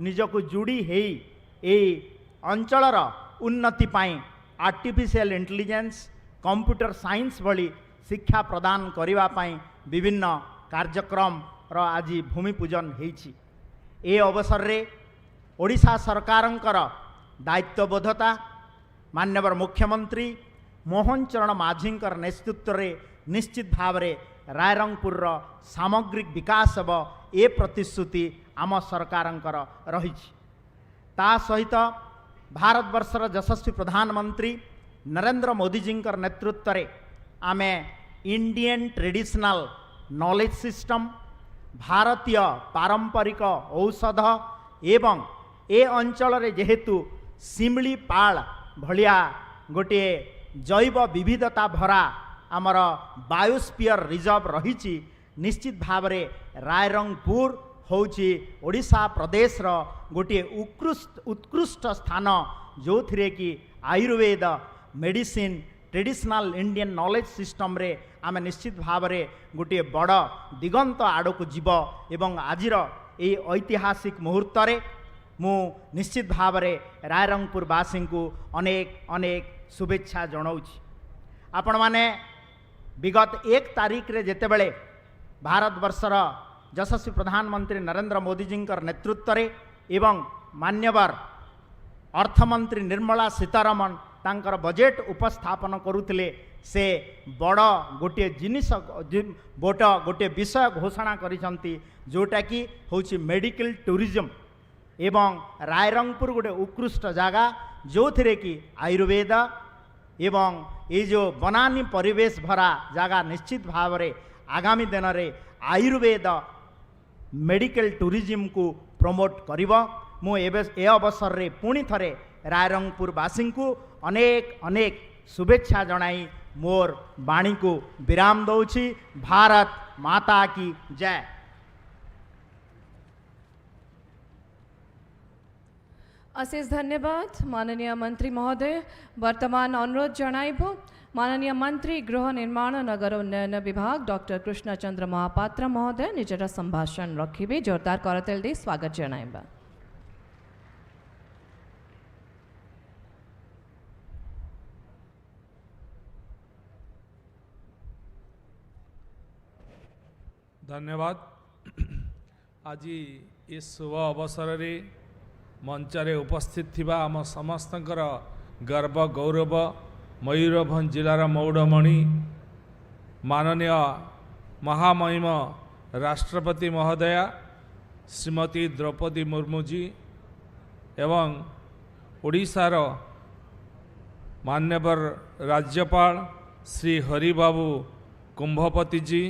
[SPEAKER 12] ନିଜକୁ ଯୋଡ଼ି ହେଇ ଏଇ ଅଞ୍ଚଳର ଉନ୍ନତି ପାଇଁ ଆର୍ଟିଫିସିଆଲ ଇଣ୍ଟେଲିଜେନ୍ସ, କମ୍ପ୍ୟୁଟର ସାଇନ୍ସ ଭଳି ଶିକ୍ଷା ପ୍ରଦାନ କରିବା ପାଇଁ ବିଭିନ୍ନ କାର୍ଯ୍ୟକ୍ରମର ଆଜି ଭୂମି ପୂଜନ ହେଇଛି। ଏ ଅବସରରେ ଓଡ଼ିଶା ସରକାରଙ୍କର ଦାୟିତ୍ୱବୋଧତା, ମାନ୍ୟବର ମୁଖ୍ୟମନ୍ତ୍ରୀ ମୋହନ ଚରଣ ମାଝୀଙ୍କର ନେତୃତ୍ୱରେ ନିଶ୍ଚିତ ଭାବରେ ରାୟରଙ୍ଗପୁରର ସାମଗ୍ରିକ ବିକାଶ ହେବ, ଏ ପ୍ରତିଶ୍ରୁତି ଆମ ସରକାରଙ୍କର ରହିଛି। ତା ସହିତ ଭାରତବର୍ଷର ଯଶସ୍ୱୀ ପ୍ରଧାନମନ୍ତ୍ରୀ ନରେନ୍ଦ୍ର ମୋଦିଜୀଙ୍କର ନେତୃତ୍ୱରେ ଆମେ ଇଣ୍ଡିଆନ୍ ଟ୍ରେଡ଼ିସନାଲ ନଲେଜ ସିଷ୍ଟମ୍, ଭାରତୀୟ ପାରମ୍ପରିକ ଔଷଧ ଏବଂ ଏ ଅଞ୍ଚଳରେ ଯେହେତୁ ଶିମିଳିପାଳ ଭଳିଆ ଗୋଟିଏ ଜୈବ ବିବିଧତା ଭରା ଆମର ବାୟୋସ୍ପିୟର ରିଜର୍ଭ ରହିଛି, ନିଶ୍ଚିତ ଭାବରେ ରାୟରଙ୍ଗପୁର ହେଉଛି ଓଡ଼ିଶା ପ୍ରଦେଶର ଗୋଟିଏ ଉତ୍କୃଷ୍ଟ ସ୍ଥାନ, ଯେଉଁଥିରେ କି ଆୟୁର୍ବେଦ ମେଡ଼ିସିନ, ଟ୍ରେଡ଼ିସନାଲ ଇଣ୍ଡିଆନ୍ ନଲେଜ ସିଷ୍ଟମ୍ରେ ଆମେ ନିଶ୍ଚିତ ଭାବରେ ଗୋଟିଏ ବଡ଼ ଦିଗନ୍ତ ଆଡ଼କୁ ଯିବ। ଏବଂ ଆଜିର ଏଇ ଐତିହାସିକ ମୁହୂର୍ତ୍ତରେ ମୁଁ ନିଶ୍ଚିତ ଭାବରେ ରାୟରଙ୍ଗପୁରବାସୀଙ୍କୁ ଅନେକ ଅନେକ ଶୁଭେଚ୍ଛା ଜଣାଉଛି। ଆପଣମାନେ ବିଗତ 1 ତାରିଖରେ ଯେତେବେଳେ ଭାରତବର୍ଷର ଯଶସ୍ୱୀ ପ୍ରଧାନମନ୍ତ୍ରୀ ନରେନ୍ଦ୍ର ମୋଦିଜୀଙ୍କର ନେତୃତ୍ୱରେ ଏବଂ ମାନ୍ୟବର ଅର୍ଥମନ୍ତ୍ରୀ ନିର୍ମଳା ସୀତାରମଣ ତାଙ୍କର ବଜେଟ୍ ଉପସ୍ଥାପନ କରୁଥିଲେ, ସେ ବଡ଼ ଗୋଟିଏ ଜିନିଷ, ବଡ଼ ଗୋଟିଏ ବିଷୟ ଘୋଷଣା କରିଛନ୍ତି, ଯେଉଁଟାକି ହେଉଛି ମେଡ଼ିକାଲ ଟୁରିଜମ୍। ଏବଂ ରାୟରଙ୍ଗପୁର ଗୋଟେ ଉତ୍କୃଷ୍ଟ ଜାଗା, ଯେଉଁଥିରେ କି ଆୟୁର୍ବେଦ ଏବଂ ଏଇ ଯେଉଁ ବନାନୀ ପରିବେଶ ଭରା ଜାଗା ନିଶ୍ଚିତ ଭାବରେ ଆଗାମୀ ଦିନରେ ଆୟୁର୍ବେଦ ମେଡ଼ିକାଲ ଟୁରିଜିମକୁ ପ୍ରମୋଟ୍ କରିବ। ମୁଁ ଏବେ ଏ ଅବସରରେ ପୁଣି ଥରେ ରାୟରଙ୍ଗପୁରବାସୀଙ୍କୁ ଅନେକ ଅନେକ ଶୁଭେଚ୍ଛା ଜଣାଇ ମୋର ବାଣୀକୁ ବିରାମ ଦେଉଛି। ଭାରତ ମାତା କି ଜୟ।
[SPEAKER 1] ଅଶେଷ ଧନ୍ୟବାଦ ମାନନୀୟ ମନ୍ତ୍ରୀ ମହୋଦୟ। ବର୍ତ୍ତମାନ ଅନୁରୋଧ ଜଣାଇବୁ ମାନନୀୟ ମନ୍ତ୍ରୀ ଗୃହ ନିର୍ମାଣ ନଗର ଉନ୍ନୟନ ବିଭାଗ ଡକ୍ଟର କୃଷ୍ଣଚନ୍ଦ୍ର ମହାପାତ୍ର ମହୋଦୟ ନିଜର ସମ୍ଭାଷଣ ରଖିବେ। ଜୋରଦାର କରତାଳି ଦେଇ ସ୍ୱାଗତ ଜଣାଇବା।
[SPEAKER 13] ଧନ୍ୟବାଦ। ଆଜି ଏ ଶୁଭ ଅବସରରେ ମଞ୍ଚରେ ଉପସ୍ଥିତ ଥିବା ଆମ ସମସ୍ତଙ୍କର ଗର୍ବ ଗୌରବ, ମୟୂରଭଞ୍ଜ ଜିଲ୍ଲାର ମଉଡ଼ମଣି ମାନନୀୟ ମହାମହିମ ରାଷ୍ଟ୍ରପତି ମହୋଦୟା ଶ୍ରୀମତୀ ଦ୍ରୌପଦୀ ମୁର୍ମୁଜୀ ଏବଂ ଓଡ଼ିଶାର ମାନ୍ୟବର ରାଜ୍ୟପାଳ ଶ୍ରୀ ହରିବାବୁ କୁମ୍ଭପତିଜୀ,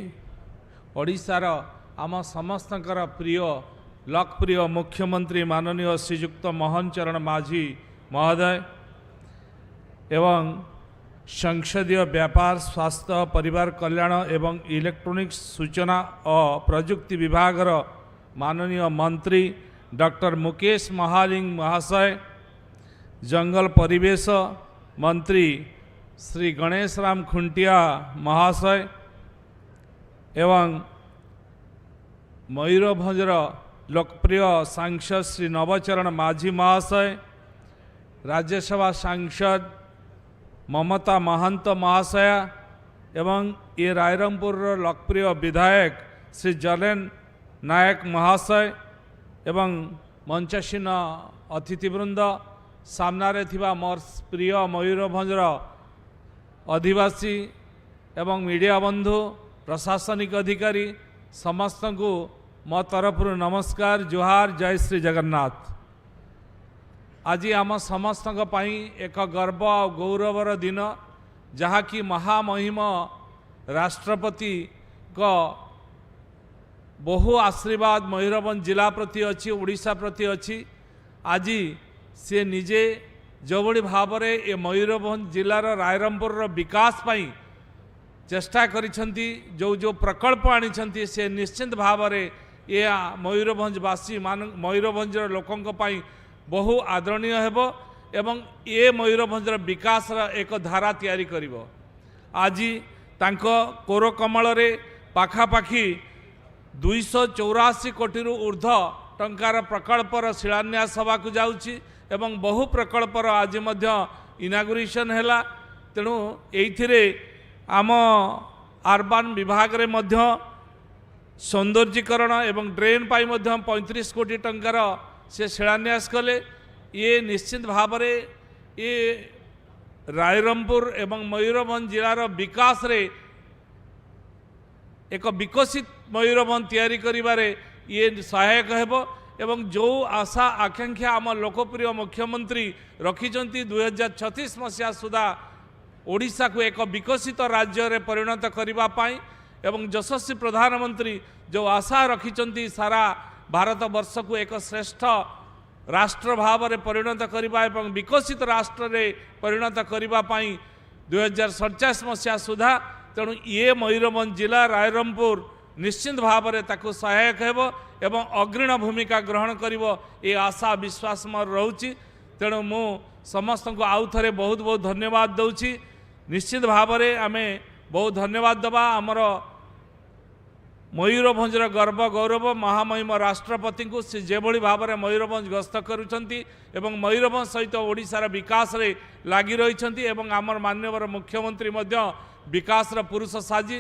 [SPEAKER 13] ଓଡ଼ିଶାର ଆମ ସମସ୍ତଙ୍କର ପ୍ରିୟ ଲୋକପ୍ରିୟ ମୁଖ୍ୟମନ୍ତ୍ରୀ ମାନନୀୟ ଶ୍ରୀଯୁକ୍ତ ମୋହନ ଚରଣ ମାଝୀ ମହୋଦୟ ଏବଂ ସଂସଦୀୟ ବ୍ୟାପାର, ସ୍ୱାସ୍ଥ୍ୟ, ପରିବାର କଲ୍ୟାଣ ଏବଂ ଇଲେକ୍ଟ୍ରୋନିକ୍ସ ସୂଚନା ଓ ପ୍ରଯୁକ୍ତି ବିଭାଗର ମାନନୀୟ ମନ୍ତ୍ରୀ ଡକ୍ଟର ମୁକେଶ ମହାଲିଙ୍ଗ ମହାଶୟ, ଜଙ୍ଗଲ ପରିବେଶ ମନ୍ତ୍ରୀ ଶ୍ରୀ ଗଣେଶ ରାମ ଖୁଣ୍ଟିଆ ମହାଶୟ ଏବଂ ମୟୂରଭଞ୍ଜର ଲୋକପ୍ରିୟ ସାଂସଦ ଶ୍ରୀ ନବଚରଣ ମାଝୀ ମହାଶୟ, ରାଜ୍ୟସଭା ସାଂସଦ ମମତା ମହାନ୍ତ ମହାଶୟା ଏବଂ ଏ ରାଇରଙ୍ଗପୁରର ଲୋକପ୍ରିୟ ବିଧାୟକ ଶ୍ରୀ ଜଲେନ ନାୟକ ମହାଶୟ ଏବଂ ମଞ୍ଚାସୀନ ଅତିଥିବୃନ୍ଦ, ସାମ୍ନାରେ ଥିବା ମୋର ପ୍ରିୟ ମୟୂରଭଞ୍ଜର ଅଧିବାସୀ ଏବଂ ମିଡ଼ିଆ ବନ୍ଧୁ, ପ୍ରଶାସନିକ ଅଧିକାରୀ, ସମସ୍ତଙ୍କୁ ମୋ ତରଫରୁ ନମସ୍କାର, ଜୁହାର, ଜୟ ଶ୍ରୀ ଜଗନ୍ନାଥ। ଆଜି ଆମ ସମସ୍ତଙ୍କ ପାଇଁ ଏକ ଗର୍ବ ଆଉ ଗୌରବର ଦିନ, ଯାହାକି ମହାମହିମ ରାଷ୍ଟ୍ରପତିଙ୍କ ବହୁ ଆଶୀର୍ବାଦ ମୟୂରଭଞ୍ଜ ଜିଲ୍ଲା ପ୍ରତି ଅଛି, ଓଡ଼ିଶା ପ୍ରତି ଅଛି। ଆଜି ସେ ନିଜେ ଯେଉଁଭଳି ଭାବରେ ଏ ମୟୂରଭଞ୍ଜ ଜିଲ୍ଲାର ରାଇରଙ୍ଗପୁରର ବିକାଶ ପାଇଁ ଚେଷ୍ଟା କରିଛନ୍ତି, ଯେଉଁ ଯେଉଁ ପ୍ରକଳ୍ପ ଆଣିଛନ୍ତି, ସେ ନିଶ୍ଚିତ ଭାବରେ ଏ ମୟୂରଭଞ୍ଜବାସୀ ମୟୂରଭଞ୍ଜର ଲୋକଙ୍କ ପାଇଁ ବହୁ ଆଦରଣୀୟ ହେବ ଏବଂ ଏ ମୟୂରଭଞ୍ଜର ବିକାଶର ଏକ ଧାରା ତିଆରି କରିବ। ଆଜି ତାଙ୍କ କୋରକମଳରେ ପାଖାପାଖି 284 କୋଟିରୁ ଉର୍ଦ୍ଧ୍ୱ ଟଙ୍କାର ପ୍ରକଳ୍ପର ଶିଳାନ୍ୟାସ ହେବାକୁ ଯାଉଛି ଏବଂ ବହୁ ପ୍ରକଳ୍ପର ଆଜି ମଧ୍ୟ ଇନାଗୁରେସନ୍ ହେଲା। ତେଣୁ ଏଇଥିରେ ଆମ ଆର୍ବାନ୍ ବିଭାଗରେ ମଧ୍ୟ ସୌନ୍ଦର୍ଯ୍ୟକରଣ ଏବଂ ଡ୍ରେନ୍ ପାଇଁ ମଧ୍ୟ 35 କୋଟି ଟଙ୍କାର ସେ ଶିଳାନ୍ୟାସ କଲେ। ଇଏ ନିଶ୍ଚିତ ଭାବରେ ଇଏ ରାଇରଙ୍ଗପୁର ଏବଂ ମୟୂରଭଞ୍ଜ ଜିଲ୍ଲାର ବିକାଶରେ ଏକ ବିକଶିତ ମୟୂରଭଞ୍ଜ ତିଆରି କରିବାରେ ଇଏ ସହାୟକ ହେବ ଏବଂ ଯେଉଁ ଆଶା ଆକାଂକ୍ଷା ଆମ ଲୋକପ୍ରିୟ ମୁଖ୍ୟମନ୍ତ୍ରୀ ରଖିଛନ୍ତି, 2036 ମସିହା ସୁଦ୍ଧା ଓଡ଼ିଶାକୁ ଏକ ବିକଶିତ ରାଜ୍ୟରେ ପରିଣତ କରିବା ପାଇଁ ଏବଂ ଯଶସ୍ୱୀ ପ୍ରଧାନମନ୍ତ୍ରୀ ଯେଉଁ ଆଶା ରଖିଛନ୍ତି ସାରା ଭାରତବର୍ଷକୁ ଏକ ଶ୍ରେଷ୍ଠ ରାଷ୍ଟ୍ର ଭାବରେ ପରିଣତ କରିବା ଏବଂ ବିକଶିତ ରାଷ୍ଟ୍ରରେ ପରିଣତ କରିବା ପାଇଁ 2047 ମସିହା ସୁଦ୍ଧା, ତେଣୁ ଇଏ ମୟୂରଭଞ୍ଜ ଜିଲ୍ଲା ରାଇରଙ୍ଗପୁର ନିଶ୍ଚିତ ଭାବରେ ତାକୁ ସହାୟକ ହେବ ଏବଂ ଅଗ୍ରୀଣ ଭୂମିକା ଗ୍ରହଣ କରିବ, ଏ ଆଶା ବିଶ୍ୱାସ ମୋର ରହୁଛି। ତେଣୁ ମୁଁ ସମସ୍ତଙ୍କୁ ଆଉ ଥରେ ବହୁତ ବହୁତ ଧନ୍ୟବାଦ ଦେଉଛି। ନିଶ୍ଚିତ ଭାବରେ ଆମେ ବହୁତ ଧନ୍ୟବାଦ ଦେବା ଆମର ମୟୂରଭଞ୍ଜର ଗର୍ବ ଗୌରବ ମହାମହିମ ରାଷ୍ଟ୍ରପତିଙ୍କୁ, ସେ ଯେଭଳି ଭାବରେ ମୟୂରଭଞ୍ଜ ଗସ୍ତ କରୁଛନ୍ତି ଏବଂ ମୟୂରଭଞ୍ଜ ସହିତ ଓଡ଼ିଶାର ବିକାଶରେ ଲାଗି ରହିଛନ୍ତି ଏବଂ ଆମର ମାନ୍ୟବର ମୁଖ୍ୟମନ୍ତ୍ରୀ ମଧ୍ୟ ବିକାଶର ପୁରୁଷ ସାଜି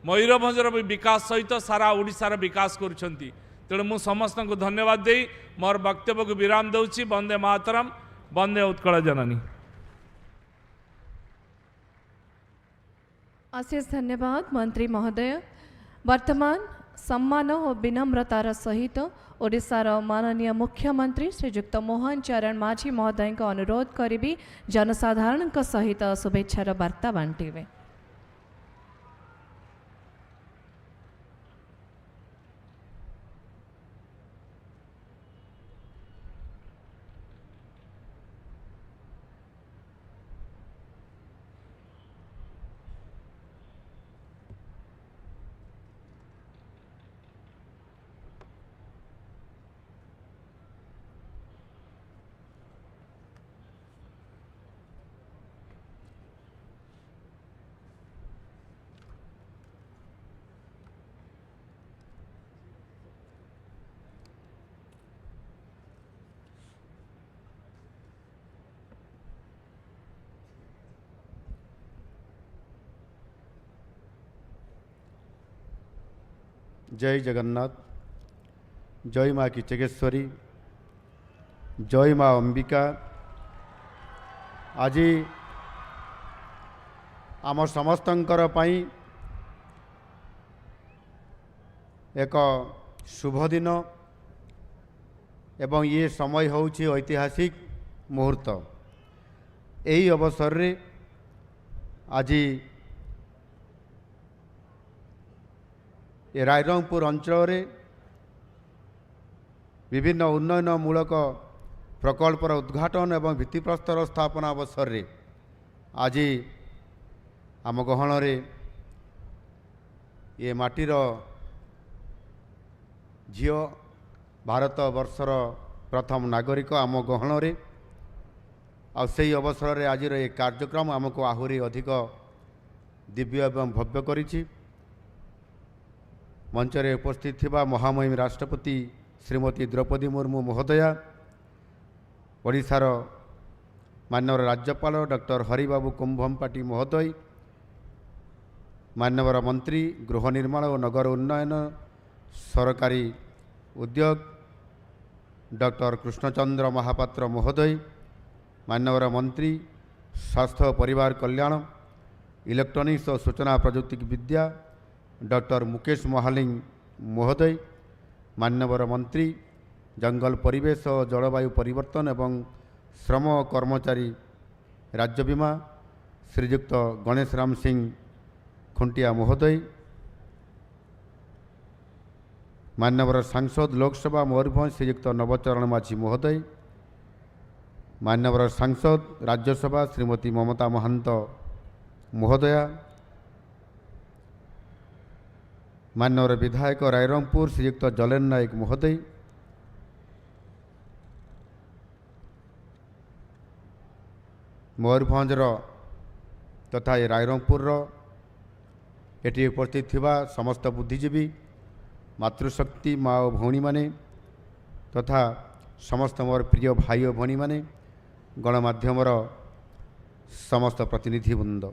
[SPEAKER 13] ମୟୂରଭଞ୍ଜର ବି ବିକାଶ ସହିତ ସାରା ଓଡ଼ିଶାର ବିକାଶ କରୁଛନ୍ତି। ତେଣୁ ମୁଁ ସମସ୍ତଙ୍କୁ ଧନ୍ୟବାଦ ଦେଇ ମୋର ବକ୍ତବ୍ୟକୁ ବିରାମ ଦେଉଛି। ବନ୍ଦେ ମାତରମ୍, ବନ୍ଦେ ଉତ୍କଳ ଜନନୀ।
[SPEAKER 1] ଅଶେଷ ଧନ୍ୟବାଦ ମନ୍ତ୍ରୀ ମହୋଦୟ। ବର୍ତ୍ତମାନ ସମ୍ମାନ ଓ ବିନମ୍ରତାର ସହିତ ଓଡ଼ିଶାର ମାନନୀୟ ମୁଖ୍ୟମନ୍ତ୍ରୀ ଶ୍ରୀଯୁକ୍ତ ମୋହନ ଚରଣ ମାଝୀ ମହୋଦୟଙ୍କ ଅନୁରୋଧ କରିବି ଜନସାଧାରଣଙ୍କ ସହିତ ଶୁଭେଚ୍ଛାର ବାର୍ତ୍ତା ବାଣ୍ଟିବେ।
[SPEAKER 14] ଜୟ ଜଗନ୍ନାଥ, ଜୟ ମା କିଚକେଶ୍ୱରୀ, ଜୟ ମା ଅମ୍ବିକା। ଆଜି ଆମ ସମସ୍ତଙ୍କର ପାଇଁ ଏକ ଶୁଭ ଦିନ ଏବଂ ଇଏ ସମୟ ହେଉଛି ଐତିହାସିକ ମୁହୂର୍ତ୍ତ। ଏହି ଅବସରରେ ଆଜି ଏ ରାଇରଙ୍ଗପୁର ଅଞ୍ଚଳରେ ବିଭିନ୍ନ ଉନ୍ନୟନମୂଳକ ପ୍ରକଳ୍ପର ଉଦ୍ଘାଟନ ଏବଂ ଭିତ୍ତିପ୍ରସ୍ତର ସ୍ଥାପନ ଅବସରରେ ଆଜି ଆମ ଗହଣରେ ଏ ମାଟିର ଝିଅ, ଭାରତ ବର୍ଷର ପ୍ରଥମ ନାଗରିକ ଆମ ଗହଣରେ। ଆଉ ସେହି ଅବସରରେ ଆଜିର ଏ କାର୍ଯ୍ୟକ୍ରମ ଆମକୁ ଆହୁରି ଅଧିକ ଦିବ୍ୟ ଏବଂ ଭବ୍ୟ କରିଛି। ମଞ୍ଚରେ ଉପସ୍ଥିତ ଥିବା ମହାମହିମ ରାଷ୍ଟ୍ରପତି ଶ୍ରୀମତୀ ଦ୍ରୌପଦୀ ମୁର୍ମୁ ମହୋଦୟା, ଓଡ଼ିଶାର ମାନ୍ୟବର ରାଜ୍ୟପାଳ ଡକ୍ଟର ହରିବାବୁ କୁମ୍ଭମପାଟି ମହୋଦୟ, ମାନ୍ୟବର ମନ୍ତ୍ରୀ ଗୃହ ନିର୍ମାଣ ଓ ନଗର ଉନ୍ନୟନ ସରକାରୀ ଉଦ୍ୟୋଗ ଡକ୍ଟର କୃଷ୍ଣଚନ୍ଦ୍ର ମହାପାତ୍ର ମହୋଦୟ, ମାନ୍ୟବର ମନ୍ତ୍ରୀ ସ୍ୱାସ୍ଥ୍ୟ ଓ ପରିବାର କଲ୍ୟାଣ, ଇଲେକ୍ଟ୍ରୋନିକ୍ସ ଓ ସୂଚନା ପ୍ରଯୁକ୍ତି ବିଦ୍ୟା ଡକ୍ଟର ମୁକେଶ ମହାଲିଙ୍ଗ ମହୋଦୟ, ମାନ୍ୟବର ମନ୍ତ୍ରୀ ଜଙ୍ଗଲ ପରିବେଶ ଓ ଜଳବାୟୁ ପରିବର୍ତ୍ତନ ଏବଂ ଶ୍ରମ ଓ କର୍ମଚାରୀ ରାଜ୍ୟ ବୀମା ଶ୍ରୀଯୁକ୍ତ ଗଣେଶ ରାମ ସିଂ ଖୁଣ୍ଟିଆ ମହୋଦୟ, ମାନ୍ୟବର ସାଂସଦ ଲୋକସଭା ମୟୂରଭଞ୍ଜ ଶ୍ରୀଯୁକ୍ତ ନବଚରଣ ମାଝୀ ମହୋଦୟ, ମାନ୍ୟବର ସାଂସଦ ରାଜ୍ୟସଭା ଶ୍ରୀମତୀ ମମତା ମହାନ୍ତ ମହୋଦୟା, ମାନ୍ୟବର ବିଧାୟକ ରାଇରଙ୍ଗପୁର ଶ୍ରୀଯୁକ୍ତ ଜଲେନ ନାୟକ ମହୋଦୟ, ମୟୂରଭଞ୍ଜର ତଥା ଏ ରାଇରଙ୍ଗପୁରର ଏଠି ଉପସ୍ଥିତ ଥିବା ସମସ୍ତ ବୁଦ୍ଧିଜୀବୀ, ମାତୃଶକ୍ତି ମା ଓ ଭଉଣୀମାନେ ତଥା ସମସ୍ତ ମୋର ପ୍ରିୟ ଭାଇ ଓ ଭଉଣୀମାନେ, ଗଣମାଧ୍ୟମର ସମସ୍ତ ପ୍ରତିନିଧିବୃନ୍ଦ,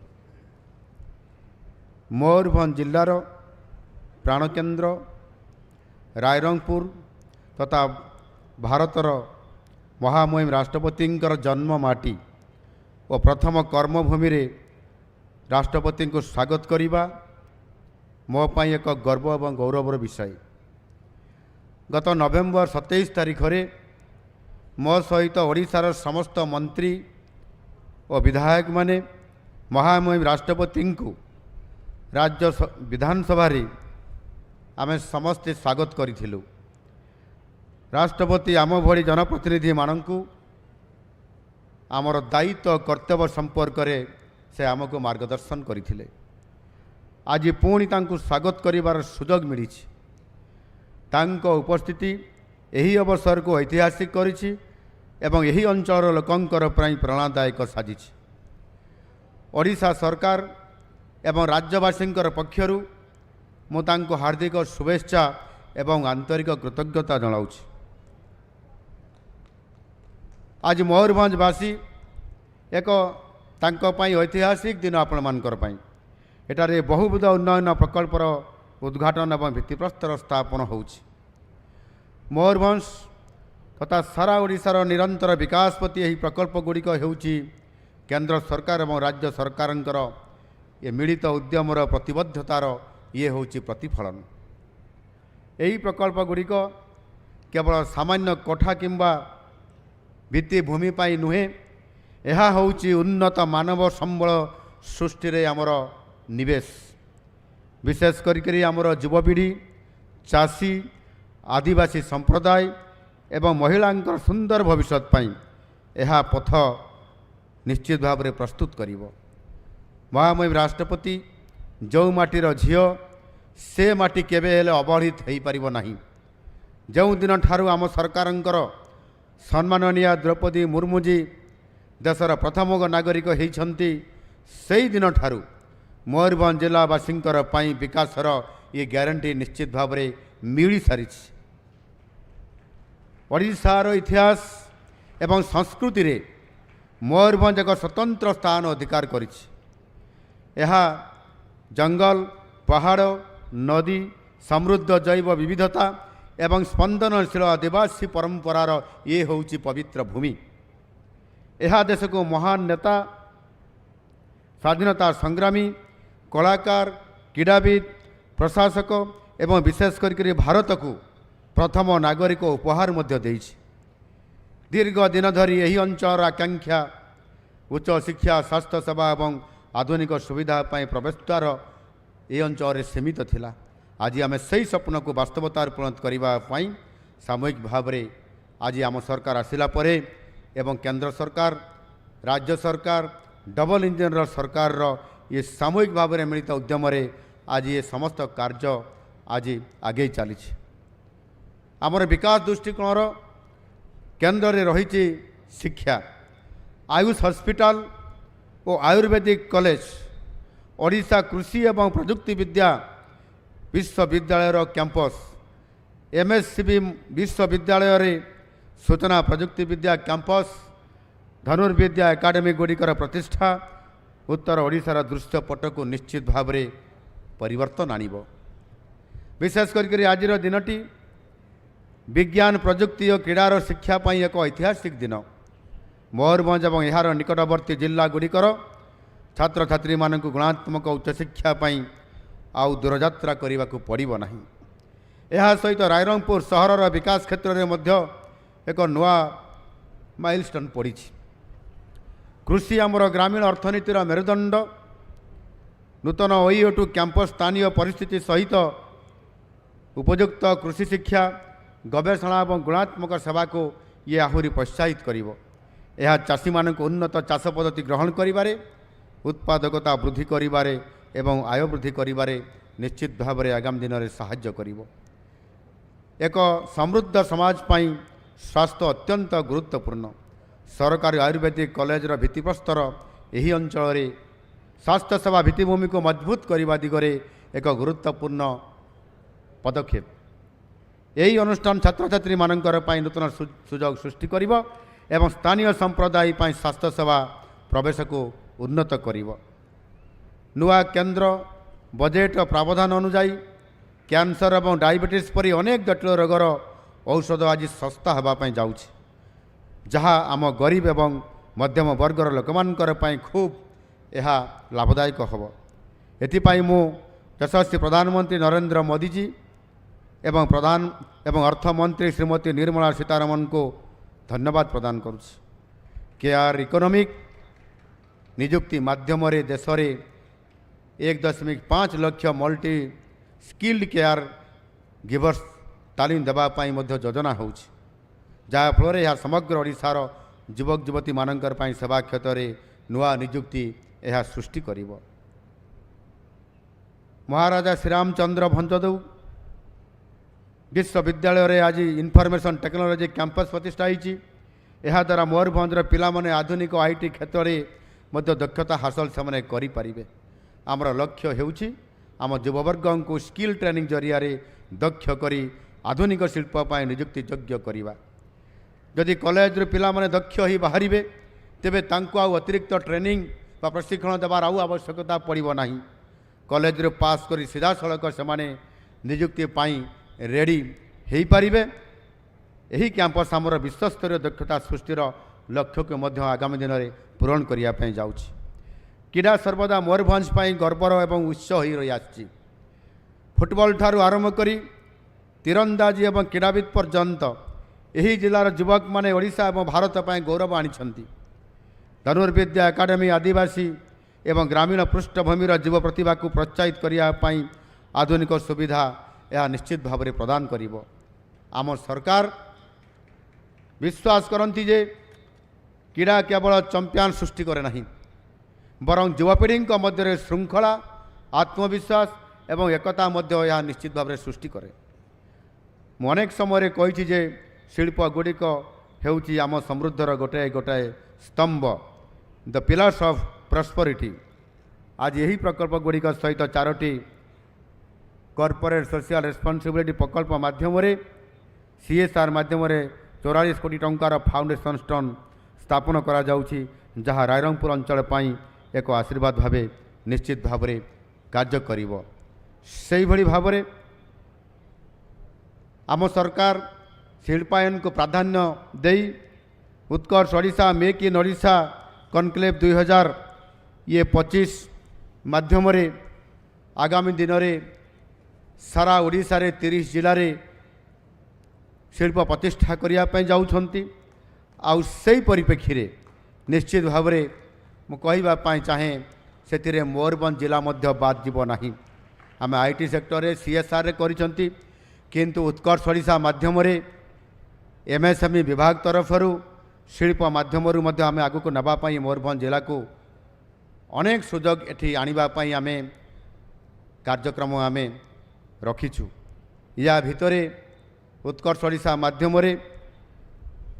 [SPEAKER 14] ମୟୂରଭଞ୍ଜ ଜିଲ୍ଲାର ପ୍ରାଣକେନ୍ଦ୍ର ରାଇରଙ୍ଗପୁର ତଥା ଭାରତର ମହାମହିମ ରାଷ୍ଟ୍ରପତିଙ୍କର ଜନ୍ମ ମାଟି ଓ ପ୍ରଥମ କର୍ମଭୂମିରେ ରାଷ୍ଟ୍ରପତିଙ୍କୁ ସ୍ୱାଗତ କରିବା ମୋ ପାଇଁ ଏକ ଗର୍ବ ଏବଂ ଗୌରବର ବିଷୟ। ଗତ ନଭେମ୍ବର 27 ତାରିଖରେ ମୋ ସହିତ ଓଡ଼ିଶାର ସମସ୍ତ ମନ୍ତ୍ରୀ ଓ ବିଧାୟକମାନେ ମହାମହିମ ରାଷ୍ଟ୍ରପତିଙ୍କୁ ରାଜ୍ୟ ବିଧାନସଭାରେ ଆମେ ସମସ୍ତେ ସ୍ୱାଗତ କରିଥିଲୁ। ରାଷ୍ଟ୍ରପତି ଆମ ଭଳି ଜନପ୍ରତିନିଧିମାନଙ୍କୁ ଆମର ଦାୟିତ୍ୱ କର୍ତ୍ତବ୍ୟ ସମ୍ପର୍କରେ ସେ ଆମକୁ ମାର୍ଗଦର୍ଶନ କରିଥିଲେ। ଆଜି ପୁଣି ତାଙ୍କୁ ସ୍ୱାଗତ କରିବାର ସୁଯୋଗ ମିଳିଛି। ତାଙ୍କ ଉପସ୍ଥିତି ଏହି ଅବସରକୁ ଐତିହାସିକ କରିଛି ଏବଂ ଏହି ଅଞ୍ଚଳର ଲୋକଙ୍କର ପାଇଁ ପ୍ରେରଣାଦାୟକ ସାଜିଛି। ଓଡ଼ିଶା ସରକାର ଏବଂ ରାଜ୍ୟବାସୀଙ୍କର ପକ୍ଷରୁ ମୁଁ ତାଙ୍କୁ ହାର୍ଦ୍ଦିକ ଶୁଭେଚ୍ଛା ଏବଂ ଆନ୍ତରିକ କୃତଜ୍ଞତା ଜଣାଉଛି। ଆଜି ମୟୂରଭଞ୍ଜବାସୀ ଏକ ତାଙ୍କ ପାଇଁ ଐତିହାସିକ ଦିନ ଆପଣମାନଙ୍କର ପାଇଁ। ଏଠାରେ ବହୁବିଧ ଉନ୍ନୟନ ପ୍ରକଳ୍ପର ଉଦ୍ଘାଟନ ଏବଂ ଭିତ୍ତିପ୍ରସ୍ତର ସ୍ଥାପନ ହେଉଛି। ମୟୂରଭଞ୍ଜ ତଥା ସାରା ଓଡ଼ିଶାର ନିରନ୍ତର ବିକାଶ ପ୍ରତି ଏହି ପ୍ରକଳ୍ପ ଗୁଡ଼ିକ ହେଉଛି କେନ୍ଦ୍ର ସରକାର ଏବଂ ରାଜ୍ୟ ସରକାରଙ୍କର ଏ ମିଳିତ ଉଦ୍ୟମର ପ୍ରତିବଦ୍ଧତାର ଇଏ ହେଉଛି ପ୍ରତିଫଳନ। ଏହି ପ୍ରକଳ୍ପ ଗୁଡ଼ିକ କେବଳ ସାମାନ୍ୟ କୋଠା କିମ୍ବା ଭିତ୍ତିଭୂମି ପାଇଁ ନୁହେଁ, ଏହା ହେଉଛି ଉନ୍ନତ ମାନବ ସମ୍ବଳ ସୃଷ୍ଟିରେ ଆମର ନିବେଶ। ବିଶେଷ କରିକରି ଆମର ଯୁବପିଢ଼ି, ଚାଷୀ, ଆଦିବାସୀ ସମ୍ପ୍ରଦାୟ ଏବଂ ମହିଳାଙ୍କର ସୁନ୍ଦର ଭବିଷ୍ୟତ ପାଇଁ ଏହା ପଥ ନିଶ୍ଚିତ ଭାବରେ ପ୍ରସ୍ତୁତ କରିବ। ମହାମହିମ ରାଷ୍ଟ୍ରପତି ଯେଉଁ ମାଟିର ଝିଅ, ସେ ମାଟି କେବେ ହେଲେ ଅବହେଳିତ ହୋଇପାରିବ ନାହିଁ। ଯେଉଁ ଦିନଠାରୁ ଆମ ସରକାରଙ୍କର ସମ୍ମାନନୀୟ ଦ୍ରୌପଦୀ ମୁର୍ମୁଜୀ ଦେଶର ପ୍ରଥମ ନାଗରିକ ହୋଇଛନ୍ତି, ସେଇ ଦିନଠାରୁ ମୟୂରଭଞ୍ଜ ଜିଲ୍ଲାବାସୀଙ୍କର ପାଇଁ ବିକାଶର ଏ ଗ୍ୟାରେଣ୍ଟି ନିଶ୍ଚିତ ଭାବରେ ମିଳିସାରିଛି। ଓଡ଼ିଶାର ଇତିହାସ ଏବଂ ସଂସ୍କୃତିରେ ମୟୂରଭଞ୍ଜ ଏକ ସ୍ୱତନ୍ତ୍ର ସ୍ଥାନ ଅଧିକାର କରିଛି। ଏହା ଜଙ୍ଗଲ, ପାହାଡ଼, ନଦୀ, ସମୃଦ୍ଧ ଜୈବ ବିବିଧତା ଏବଂ ସ୍ପନ୍ଦନଶୀଳ ଆଦିବାସୀ ପରମ୍ପରାର ଇଏ ହେଉଛି ପବିତ୍ର ଭୂମି। ଏହା ଦେଶକୁ ମହାନ ନେତା, ସ୍ୱାଧୀନତା ସଂଗ୍ରାମୀ, କଳାକାର, କ୍ରୀଡ଼ାବିତ୍, ପ୍ରଶାସକ ଏବଂ ବିଶେଷ କରିକରି ଭାରତକୁ ପ୍ରଥମ ନାଗରିକ ଉପହାର ମଧ୍ୟ ଦେଇଛି। ଦୀର୍ଘ ଦିନ ଧରି ଏହି ଅଞ୍ଚଳର ଆକାଂକ୍ଷା ଉଚ୍ଚ ଶିକ୍ଷା, ସ୍ୱାସ୍ଥ୍ୟ ସେବା ଏବଂ ଆଧୁନିକ ସୁବିଧା ପାଇଁ ପ୍ରବେଶ ଦ୍ୱାର ଏହି ଅଞ୍ଚଳରେ ସୀମିତ ଥିଲା। ଆଜି ଆମେ ସେହି ସ୍ୱପ୍ନକୁ ବାସ୍ତବତାରେ ପରିଣତ କରିବା ପାଇଁ ସାମୂହିକ ଭାବରେ ଆଜି ଆମ ସରକାର ଆସିଲା ପରେ ଏବଂ କେନ୍ଦ୍ର ସରକାର, ରାଜ୍ୟ ସରକାର, ଡବଲ ଇଞ୍ଜିନ୍ର ସରକାରର ଏ ସାମୂହିକ ଭାବରେ ମିଳିତ ଉଦ୍ୟମରେ ଆଜି ଏ ସମସ୍ତ କାର୍ଯ୍ୟ ଆଜି ଆଗେଇ ଚାଲିଛି। ଆମର ବିକାଶ ଦୃଷ୍ଟିକୋଣର କେନ୍ଦ୍ରରେ ରହିଛି ଶିକ୍ଷା। ଆୟୁଷ ହସ୍ପିଟାଲ ଓ ଆୟୁର୍ବେଦିକ କଲେଜ, ଓଡ଼ିଶା କୃଷି ଏବଂ ପ୍ରଯୁକ୍ତି ବିଦ୍ୟା ବିଶ୍ୱବିଦ୍ୟାଳୟର କ୍ୟାମ୍ପସ୍, ଏମ୍ଏସ୍ସିବି ବିଶ୍ୱବିଦ୍ୟାଳୟରେ ସୂଚନା ପ୍ରଯୁକ୍ତିବିଦ୍ୟା କ୍ୟାମ୍ପସ୍, ଧନୁର୍ବିଦ୍ୟା ଏକାଡେମୀ ଗୁଡ଼ିକର ପ୍ରତିଷ୍ଠା ଉତ୍ତର ଓଡ଼ିଶାର ଦୃଶ୍ୟପଟକୁ ନିଶ୍ଚିତ ଭାବରେ ପରିବର୍ତ୍ତନ ଆଣିବ। ବିଶେଷ କରିକରି ଆଜିର ଦିନଟି ବିଜ୍ଞାନ, ପ୍ରଯୁକ୍ତି ଓ କ୍ରୀଡ଼ାର ଶିକ୍ଷା ପାଇଁ ଏକ ଐତିହାସିକ ଦିନ। ମୟୂରଭଞ୍ଜ ଏବଂ ଏହାର ନିକଟବର୍ତ୍ତୀ ଜିଲ୍ଲା ଗୁଡ଼ିକର ଛାତ୍ରଛାତ୍ରୀମାନଙ୍କୁ ଗୁଣାତ୍ମକ ଉଚ୍ଚଶିକ୍ଷା ପାଇଁ ଆଉ ଦୂରଯାତ୍ରା କରିବାକୁ ପଡ଼ିବ ନାହିଁ। ଏହା ସହିତ ରାଇରଙ୍ଗପୁର ସହରର ବିକାଶ କ୍ଷେତ୍ରରେ ମଧ୍ୟ ଏକ ନୂଆ ମାଇଲଷ୍ଟୋନ୍ ପଡ଼ିଛି। କୃଷି ଆମର ଗ୍ରାମୀଣ ଅର୍ଥନୀତିର ମେରୁଦଣ୍ଡ। ନୂତନ ଓଇଓଟୁ କ୍ୟାମ୍ପସ୍ ସ୍ଥାନୀୟ ପରିସ୍ଥିତି ସହିତ ଉପଯୁକ୍ତ କୃଷି ଶିକ୍ଷା, ଗବେଷଣା ଏବଂ ଗୁଣାତ୍ମକ ସେବାକୁ ଇଏ ଆହୁରି ପ୍ରୋତ୍ସାହିତ କରିବ। ଏହା ଚାଷୀମାନଙ୍କୁ ଉନ୍ନତ ଚାଷ ପଦ୍ଧତି ଗ୍ରହଣ କରିବାରେ, ଉତ୍ପାଦକତା ବୃଦ୍ଧି କରିବାରେ ଏବଂ ଆୟ ବୃଦ୍ଧି କରିବାରେ ନିଶ୍ଚିତ ଭାବରେ ଆଗାମୀ ଦିନରେ ସାହାଯ୍ୟ କରିବ। ଏକ ସମୃଦ୍ଧ ସମାଜ ପାଇଁ ସ୍ୱାସ୍ଥ୍ୟ ଅତ୍ୟନ୍ତ ଗୁରୁତ୍ୱପୂର୍ଣ୍ଣ। ସରକାରୀ ଆୟୁର୍ବେଦିକ କଲେଜର ଭିତ୍ତିପ୍ରସ୍ତର ଏହି ଅଞ୍ଚଳରେ ସ୍ୱାସ୍ଥ୍ୟ ସେବା ଭିତ୍ତିଭୂମିକୁ ମଜବୁତ କରିବା ଦିଗରେ ଏକ ଗୁରୁତ୍ୱପୂର୍ଣ୍ଣ ପଦକ୍ଷେପ। ଏହି ଅନୁଷ୍ଠାନ ଛାତ୍ରଛାତ୍ରୀମାନଙ୍କର ପାଇଁ ନୂତନ ସୁଯୋଗ ସୃଷ୍ଟି କରିବ ଏବଂ ସ୍ଥାନୀୟ ସମ୍ପ୍ରଦାୟ ପାଇଁ ସ୍ୱାସ୍ଥ୍ୟ ସେବା ପ୍ରବେଶକୁ ଉନ୍ନତ କରିବ। ନୂଆ କେନ୍ଦ୍ର ବଜେଟ୍ ପ୍ରାବଧାନ ଅନୁଯାୟୀ କ୍ୟାନ୍ସର ଏବଂ ଡାଇବେଟିସ୍ ପରି ଅନେକ ଜଟିଳ ରୋଗର ଔଷଧ ଆଜି ଶସ୍ତା ହେବା ପାଇଁ ଯାଉଛି, ଯାହା ଆମ ଗରିବ ଏବଂ ମଧ୍ୟମ ବର୍ଗର ଲୋକମାନଙ୍କର ପାଇଁ ଖୁବ୍ ଏହା ଲାଭଦାୟକ ହେବ। ଏଥିପାଇଁ ମୁଁ ଯଶସ୍ୱୀ ପ୍ରଧାନମନ୍ତ୍ରୀ ନରେନ୍ଦ୍ର ମୋଦିଜୀ ଏବଂ ଅର୍ଥମନ୍ତ୍ରୀ ଶ୍ରୀମତୀ ନିର୍ମଳା ସୀତାରମଣଙ୍କୁ ଧନ୍ୟବାଦ ପ୍ରଦାନ କରୁଛି। କେୟାର ଇକୋନୋମିକ୍ ନିଯୁକ୍ତି ମାଧ୍ୟମରେ ଦେଶରେ 1.5 ଲକ୍ଷ ମଲ୍ଟି ସ୍କିଲ୍ଡ କେୟାର ଗିଭର୍ସ ତାଲିମ ଦେବା ପାଇଁ ମଧ୍ୟ ଯୋଜନା ହେଉଛି, ଯାହାଫଳରେ ଏହା ସମଗ୍ର ଓଡ଼ିଶାର ଯୁବକ ଯୁବତୀମାନଙ୍କର ପାଇଁ ସେବା କ୍ଷେତ୍ରରେ ନୂଆ ନିଯୁକ୍ତି ଏହା ସୃଷ୍ଟି କରିବ। ମହାରାଜା ଶ୍ରୀରାମଚନ୍ଦ୍ର ଭଞ୍ଜଦେବ ବିଶ୍ୱବିଦ୍ୟାଳୟରେ ଆଜି ଇନଫର୍ମେସନ୍ ଟେକ୍ନୋଲୋଜି କ୍ୟାମ୍ପସ୍ ପ୍ରତିଷ୍ଠା ହୋଇଛି। ଏହାଦ୍ୱାରା ମୟୂରଭଞ୍ଜର ପିଲାମାନେ ଆଧୁନିକ IT କ୍ଷେତ୍ରରେ ମଧ୍ୟ ଦକ୍ଷତା ହାସଲ ସେମାନେ କରିପାରିବେ। ଆମର ଲକ୍ଷ୍ୟ ହେଉଛି ଆମ ଯୁବବର୍ଗଙ୍କୁ ସ୍କିଲ୍ ଟ୍ରେନିଂ ଜରିଆରେ ଦକ୍ଷ କରି ଆଧୁନିକ ଶିଳ୍ପ ପାଇଁ ନିଯୁକ୍ତି ଯୋଗ୍ୟ କରିବା। ଯଦି କଲେଜରୁ ପିଲାମାନେ ଦକ୍ଷ ହୋଇ ବାହାରିବେ, ତେବେ ତାଙ୍କୁ ଆଉ ଅତିରିକ୍ତ ଟ୍ରେନିଂ ବା ପ୍ରଶିକ୍ଷଣ ଦେବାର ଆଉ ଆବଶ୍ୟକତା ପଡ଼ିବ ନାହିଁ। କଲେଜରୁ ପାସ୍ କରି ସିଧାସଳଖ ସେମାନେ ନିଯୁକ୍ତି ପାଇଁ ରେଡ଼ି ହୋଇପାରିବେ। ଏହି କ୍ୟାମ୍ପସ୍ ଆମର ବିଶ୍ୱସ୍ତରୀୟ ଦକ୍ଷତା ସୃଷ୍ଟିର ଲକ୍ଷ୍ୟକୁ ମଧ୍ୟ ଆଗାମୀ ଦିନରେ ପୂରଣ କରିବା ପାଇଁ ଯାଉଛି। କ୍ରୀଡ଼ା ସର୍ବଦା ମୟୂରଭଞ୍ଜ ପାଇଁ ଗର୍ବର ଏବଂ ଉତ୍ସ ହୋଇ ରହିଆସିଛି। ଫୁଟବଲ ଠାରୁ ଆରମ୍ଭ କରି ତୀରନ୍ଦାଜି ଏବଂ କ୍ରୀଡ଼ାବିତ୍ ପର୍ଯ୍ୟନ୍ତ ଏହି ଜିଲ୍ଲାର ଯୁବକମାନେ ଓଡ଼ିଶା ଏବଂ ଭାରତ ପାଇଁ ଗୌରବ ଆଣିଛନ୍ତି। ଧନୁର୍ବିଦ୍ୟା ଏକାଡେମୀ ଆଦିବାସୀ ଏବଂ ଗ୍ରାମୀଣ ପୃଷ୍ଠଭୂମିର ଯୁବ ପ୍ରତିଭାକୁ ପ୍ରୋତ୍ସାହିତ କରିବା ପାଇଁ ଆଧୁନିକ ସୁବିଧା ଏହା ନିଶ୍ଚିତ ଭାବରେ ପ୍ରଦାନ କରିବ। ଆମ ସରକାର ବିଶ୍ୱାସ କରନ୍ତି ଯେ କ୍ରୀଡ଼ା କେବଳ ଚମ୍ପିଆନ ସୃଷ୍ଟି କରେ ନାହିଁ, ବରଂ ଯୁବପିଢ଼ିଙ୍କ ମଧ୍ୟରେ ଶୃଙ୍ଖଳା, ଆତ୍ମବିଶ୍ୱାସ ଏବଂ ଏକତା ମଧ୍ୟ ଏହା ନିଶ୍ଚିତ ଭାବରେ ସୃଷ୍ଟି କରେ। ମୁଁ ଅନେକ ସମୟରେ କହିଛି ଯେ ଶିଳ୍ପ ଗୁଡ଼ିକ ହେଉଛି ଆମ ସମୃଦ୍ଧିର ଗୋଟାଏ ଗୋଟାଏ ସ୍ତମ୍ଭ, ଦ ପିଲର୍ସ ଅଫ୍ ପ୍ରସ୍ପରିଟି। ଆଜି ଏହି ପ୍ରକଳ୍ପ ଗୁଡ଼ିକ ସହିତ ଚାରୋଟି କର୍ପୋରେଟ୍ ସୋସିଆଲ ରେସ୍ପନ୍ସିବିଲିଟି ପ୍ରକଳ୍ପ ମାଧ୍ୟମରେ, ସିଏସ୍ଆର୍ ମାଧ୍ୟମରେ 44 କୋଟି ଟଙ୍କାର ଫାଉଣ୍ଡେସନ୍ ଷ୍ଟୋନ୍ ସ୍ଥାପନ କରାଯାଉଛି, ଯାହା ରାଇରଙ୍ଗପୁର ଅଞ୍ଚଳ ପାଇଁ ଏକ ଆଶୀର୍ବାଦ ଭାବେ ନିଶ୍ଚିତ ଭାବରେ କାର୍ଯ୍ୟ କରିବ। ସେଇଭଳି ଭାବରେ ଆମ ସରକାର ଶିଳ୍ପାୟନକୁ ପ୍ରାଧାନ୍ୟ ଦେଇ Utkarsh Odisha, make in Odisha conclave 2025 ମାଧ୍ୟମରେ ଆଗାମୀ ଦିନରେ ସାରା ଓଡ଼ିଶାରେ 30 ଜିଲ୍ଲାରେ ଶିଳ୍ପ ପ୍ରତିଷ୍ଠା କରିବା ପାଇଁ ଯାଉଛନ୍ତି। ଆଉ ସେଇ ପରିପ୍ରେକ୍ଷୀରେ ନିଶ୍ଚିତ ଭାବରେ ମୁଁ କହିବା ପାଇଁ ଚାହେଁ, ସେଥିରେ ମୟୂରଭଞ୍ଜ ଜିଲ୍ଲା ମଧ୍ୟ ବାଦ୍ ଯିବ ନାହିଁ। ଆମେ IT ସେକ୍ଟରରେ, ସିଏସ୍ଆର୍ରେ କରିଛନ୍ତି, କିନ୍ତୁ ଉତ୍କର୍ଷ ଓଡ଼ିଶା ମାଧ୍ୟମରେ ଏମ୍ଏସ୍ଏମ୍ଇ ବିଭାଗ ତରଫରୁ ଶିଳ୍ପ ମାଧ୍ୟମରୁ ମଧ୍ୟ ଆମେ ଆଗକୁ ନେବା ପାଇଁ ମୟୂରଭଞ୍ଜ ଜିଲ୍ଲାକୁ ଅନେକ ସୁଯୋଗ ଏଠି ଆଣିବା ପାଇଁ ଆମେ କାର୍ଯ୍ୟକ୍ରମ ଆମେ ରଖିଛୁ। ୟା ଭିତରେ ଉତ୍କର୍ଷ ଓଡ଼ିଶା ମାଧ୍ୟମରେ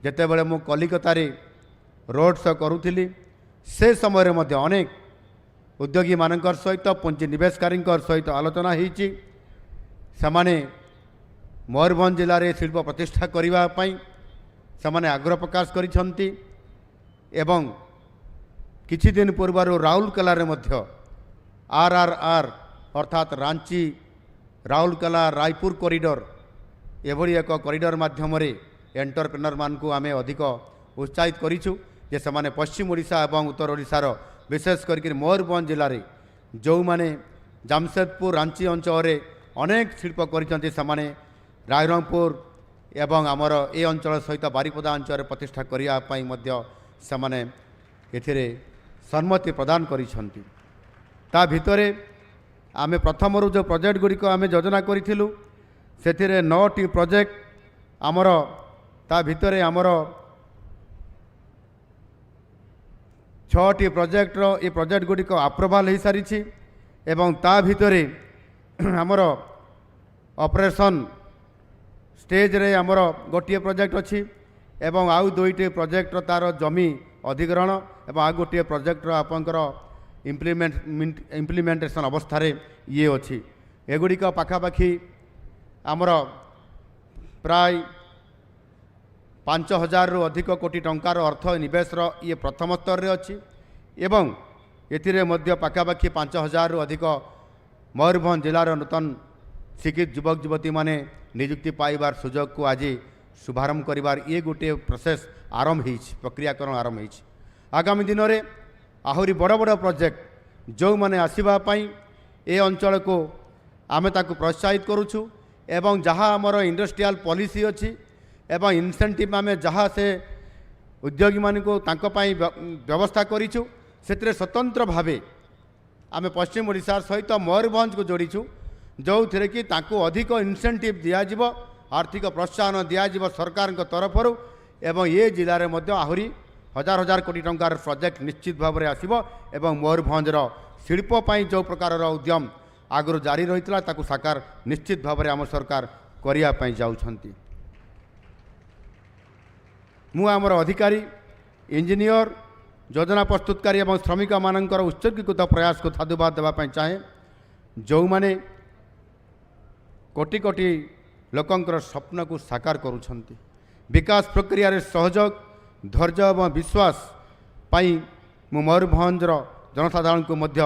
[SPEAKER 14] ଯେତେବେଳେ ମୁଁ କଲିକତାରେ ରୋଡ଼ ଶୋ କରୁଥିଲି, ସେ ସମୟରେ ମଧ୍ୟ ଅନେକ ଉଦ୍ୟୋଗୀମାନଙ୍କର ସହିତ, ପୁଞ୍ଜି ନିବେଶକାରୀଙ୍କ ସହିତ ଆଲୋଚନା ହେଇଛି। ସେମାନେ ମୟୂରଭଞ୍ଜ ଜିଲ୍ଲାରେ ଶିଳ୍ପ ପ୍ରତିଷ୍ଠା କରିବା ପାଇଁ ସେମାନେ ଆଗ୍ରହ ପ୍ରକାଶ କରିଛନ୍ତି ଏବଂ କିଛି ଦିନ ପୂର୍ବରୁ ରାଉରକେଲାରେ ମଧ୍ୟ ଆର୍ଆର୍ଆର୍, ଅର୍ଥାତ୍ ରାଞ୍ଚି ରାଉରକେଲା ରାୟପୁର କରିଡର, ଏଭଳି ଏକ କରିଡର ମାଧ୍ୟମରେ ଏଣ୍ଟରପ୍ରେନରମାନଙ୍କୁ ଆମେ ଅଧିକ ଉତ୍ସାହିତ କରିଛୁ ଯେ ସେମାନେ ପଶ୍ଚିମ ଓଡ଼ିଶା ଏବଂ ଉତ୍ତର ଓଡ଼ିଶାର, ବିଶେଷ କରିକି ମୟୂରଭଞ୍ଜ ଜିଲ୍ଲାରେ ଯେଉଁମାନେ ଜାମସେଦପୁର, ରାଞ୍ଚି ଅଞ୍ଚଳରେ ଅନେକ ଶିଳ୍ପ କରିଛନ୍ତି, ସେମାନେ ରାଇରଙ୍ଗପୁର ଏବଂ ଆମର ଏ ଅଞ୍ଚଳ ସହିତ ବାରିପଦା ଅଞ୍ଚଳରେ ପ୍ରତିଷ୍ଠା କରିବା ପାଇଁ ମଧ୍ୟ ସେମାନେ ଏଥିରେ ସମ୍ମତି ପ୍ରଦାନ କରିଛନ୍ତି। ତା ଭିତରେ ଆମେ ପ୍ରଥମରୁ ଯେଉଁ ପ୍ରୋଜେକ୍ଟ ଗୁଡ଼ିକ ଆମେ ଯୋଜନା କରିଥିଲୁ, ସେଥିରେ ନଅଟି ପ୍ରୋଜେକ୍ଟ ଆମର, ତା ଭିତରେ ଆମର ଛଅଟି ପ୍ରୋଜେକ୍ଟର ଏ ପ୍ରୋଜେକ୍ଟ ଗୁଡ଼ିକ ଆପ୍ରୁଭାଲ୍ ହୋଇସାରିଛି ଏବଂ ତା ଭିତରେ ଆମର ଅପରେସନ୍ ଷ୍ଟେଜ୍ରେ ଆମର ଗୋଟିଏ ପ୍ରୋଜେକ୍ଟ ଅଛି ଏବଂ ଆଉ ଦୁଇଟି ପ୍ରୋଜେକ୍ଟର ତା'ର ଜମି ଅଧିଗ୍ରହଣ ଏବଂ ଆଉ ଗୋଟିଏ ପ୍ରୋଜେକ୍ଟର ଆପଣଙ୍କର ଇମ୍ପ୍ଲିମେଣ୍ଟେସନ୍ ଅବସ୍ଥାରେ ଇଏ ଅଛି। ଏଗୁଡ଼ିକ ପାଖାପାଖି ଆମର ପ୍ରାୟ 5000ରୁ ଅଧିକ କୋଟି ଟଙ୍କାର ଅର୍ଥ ନିବେଶର ଇଏ ପ୍ରଥମ ସ୍ତରରେ ଅଛି ଏବଂ ଏଥିରେ ମଧ୍ୟ ପାଖାପାଖି 5000ରୁ ଅଧିକ ମୟୂରଭଞ୍ଜ ଜିଲ୍ଲାର ନୂତନ ଶିକ୍ଷିତ ଯୁବକ ଯୁବତୀମାନେ ନିଯୁକ୍ତି ପାଇବାର ସୁଯୋଗକୁ ଆଜି ଶୁଭାରମ୍ଭ କରିବାର ଇଏ ଗୋଟିଏ ପ୍ରୋସେସ୍ ଆରମ୍ଭ ହେଇଛି, ପ୍ରକ୍ରିୟାକରଣ ଆରମ୍ଭ ହେଇଛି। ଆଗାମୀ ଦିନରେ ଆହୁରି ବଡ଼ ବଡ଼ ପ୍ରୋଜେକ୍ଟ ଯେଉଁମାନେ ଆସିବା ପାଇଁ ଏ ଅଞ୍ଚଳକୁ ଆମେ ତାକୁ ପ୍ରୋତ୍ସାହିତ କରୁଛୁ ଏବଂ ଯାହା ଆମର ଇଣ୍ଡଷ୍ଟ୍ରିଆଲ ପଲିସି ଅଛି ଏବଂ ଇନସେଣ୍ଟିଭ୍ ଆମେ ଯାହା ସେ ଉଦ୍ୟୋଗୀମାନଙ୍କୁ ତାଙ୍କ ପାଇଁ ବ୍ୟବସ୍ଥା କରିଛୁ, ସେଥିରେ ସ୍ୱତନ୍ତ୍ର ଭାବେ ଆମେ ପଶ୍ଚିମ ଓଡ଼ିଶା ସହିତ ମୟୂରଭଞ୍ଜକୁ ଯୋଡ଼ିଛୁ, ଯେଉଁଥିରେ କି ତାଙ୍କୁ ଅଧିକ ଇନସେଣ୍ଟିଭ୍ ଦିଆଯିବ, ଆର୍ଥିକ ପ୍ରୋତ୍ସାହନ ଦିଆଯିବ ସରକାରଙ୍କ ତରଫରୁ ଏବଂ ଏ ଜିଲ୍ଲାରେ ମଧ୍ୟ ଆହୁରି ହଜାର ହଜାର କୋଟି ଟଙ୍କାର ପ୍ରୋଜେକ୍ଟ ନିଶ୍ଚିତ ଭାବରେ ଆସିବ ଏବଂ ମୟୂରଭଞ୍ଜର ଶିଳ୍ପ ପାଇଁ ଯେଉଁ ପ୍ରକାରର ଉଦ୍ୟମ ଆଗରୁ ଜାରି ରହିଥିଲା, ତାକୁ ସାକାର ନିଶ୍ଚିତ ଭାବରେ ଆମ ସରକାର କରିବା ପାଇଁ ଯାଉଛନ୍ତି। ମୁଁ ଆମର ଅଧିକାରୀ, ଇଞ୍ଜିନିୟର, ଯୋଜନା ପ୍ରସ୍ତୁତକାରୀ ଏବଂ ଶ୍ରମିକମାନଙ୍କର ଉତ୍ସର୍ଗୀକୃତ ପ୍ରୟାସକୁ ସାଧୁବାଦ ଦେବା ପାଇଁ ଚାହେଁ, ଯେଉଁମାନେ କୋଟି କୋଟି ଲୋକଙ୍କର ସ୍ୱପ୍ନକୁ ସାକାର କରୁଛନ୍ତି। ବିକାଶ ପ୍ରକ୍ରିୟାରେ ସହଯୋଗ, ଧୈର୍ଯ୍ୟ ଏବଂ ବିଶ୍ୱାସ ପାଇଁ ମୁଁ ମୟୂରଭଞ୍ଜର ଜନସାଧାରଣଙ୍କୁ ମଧ୍ୟ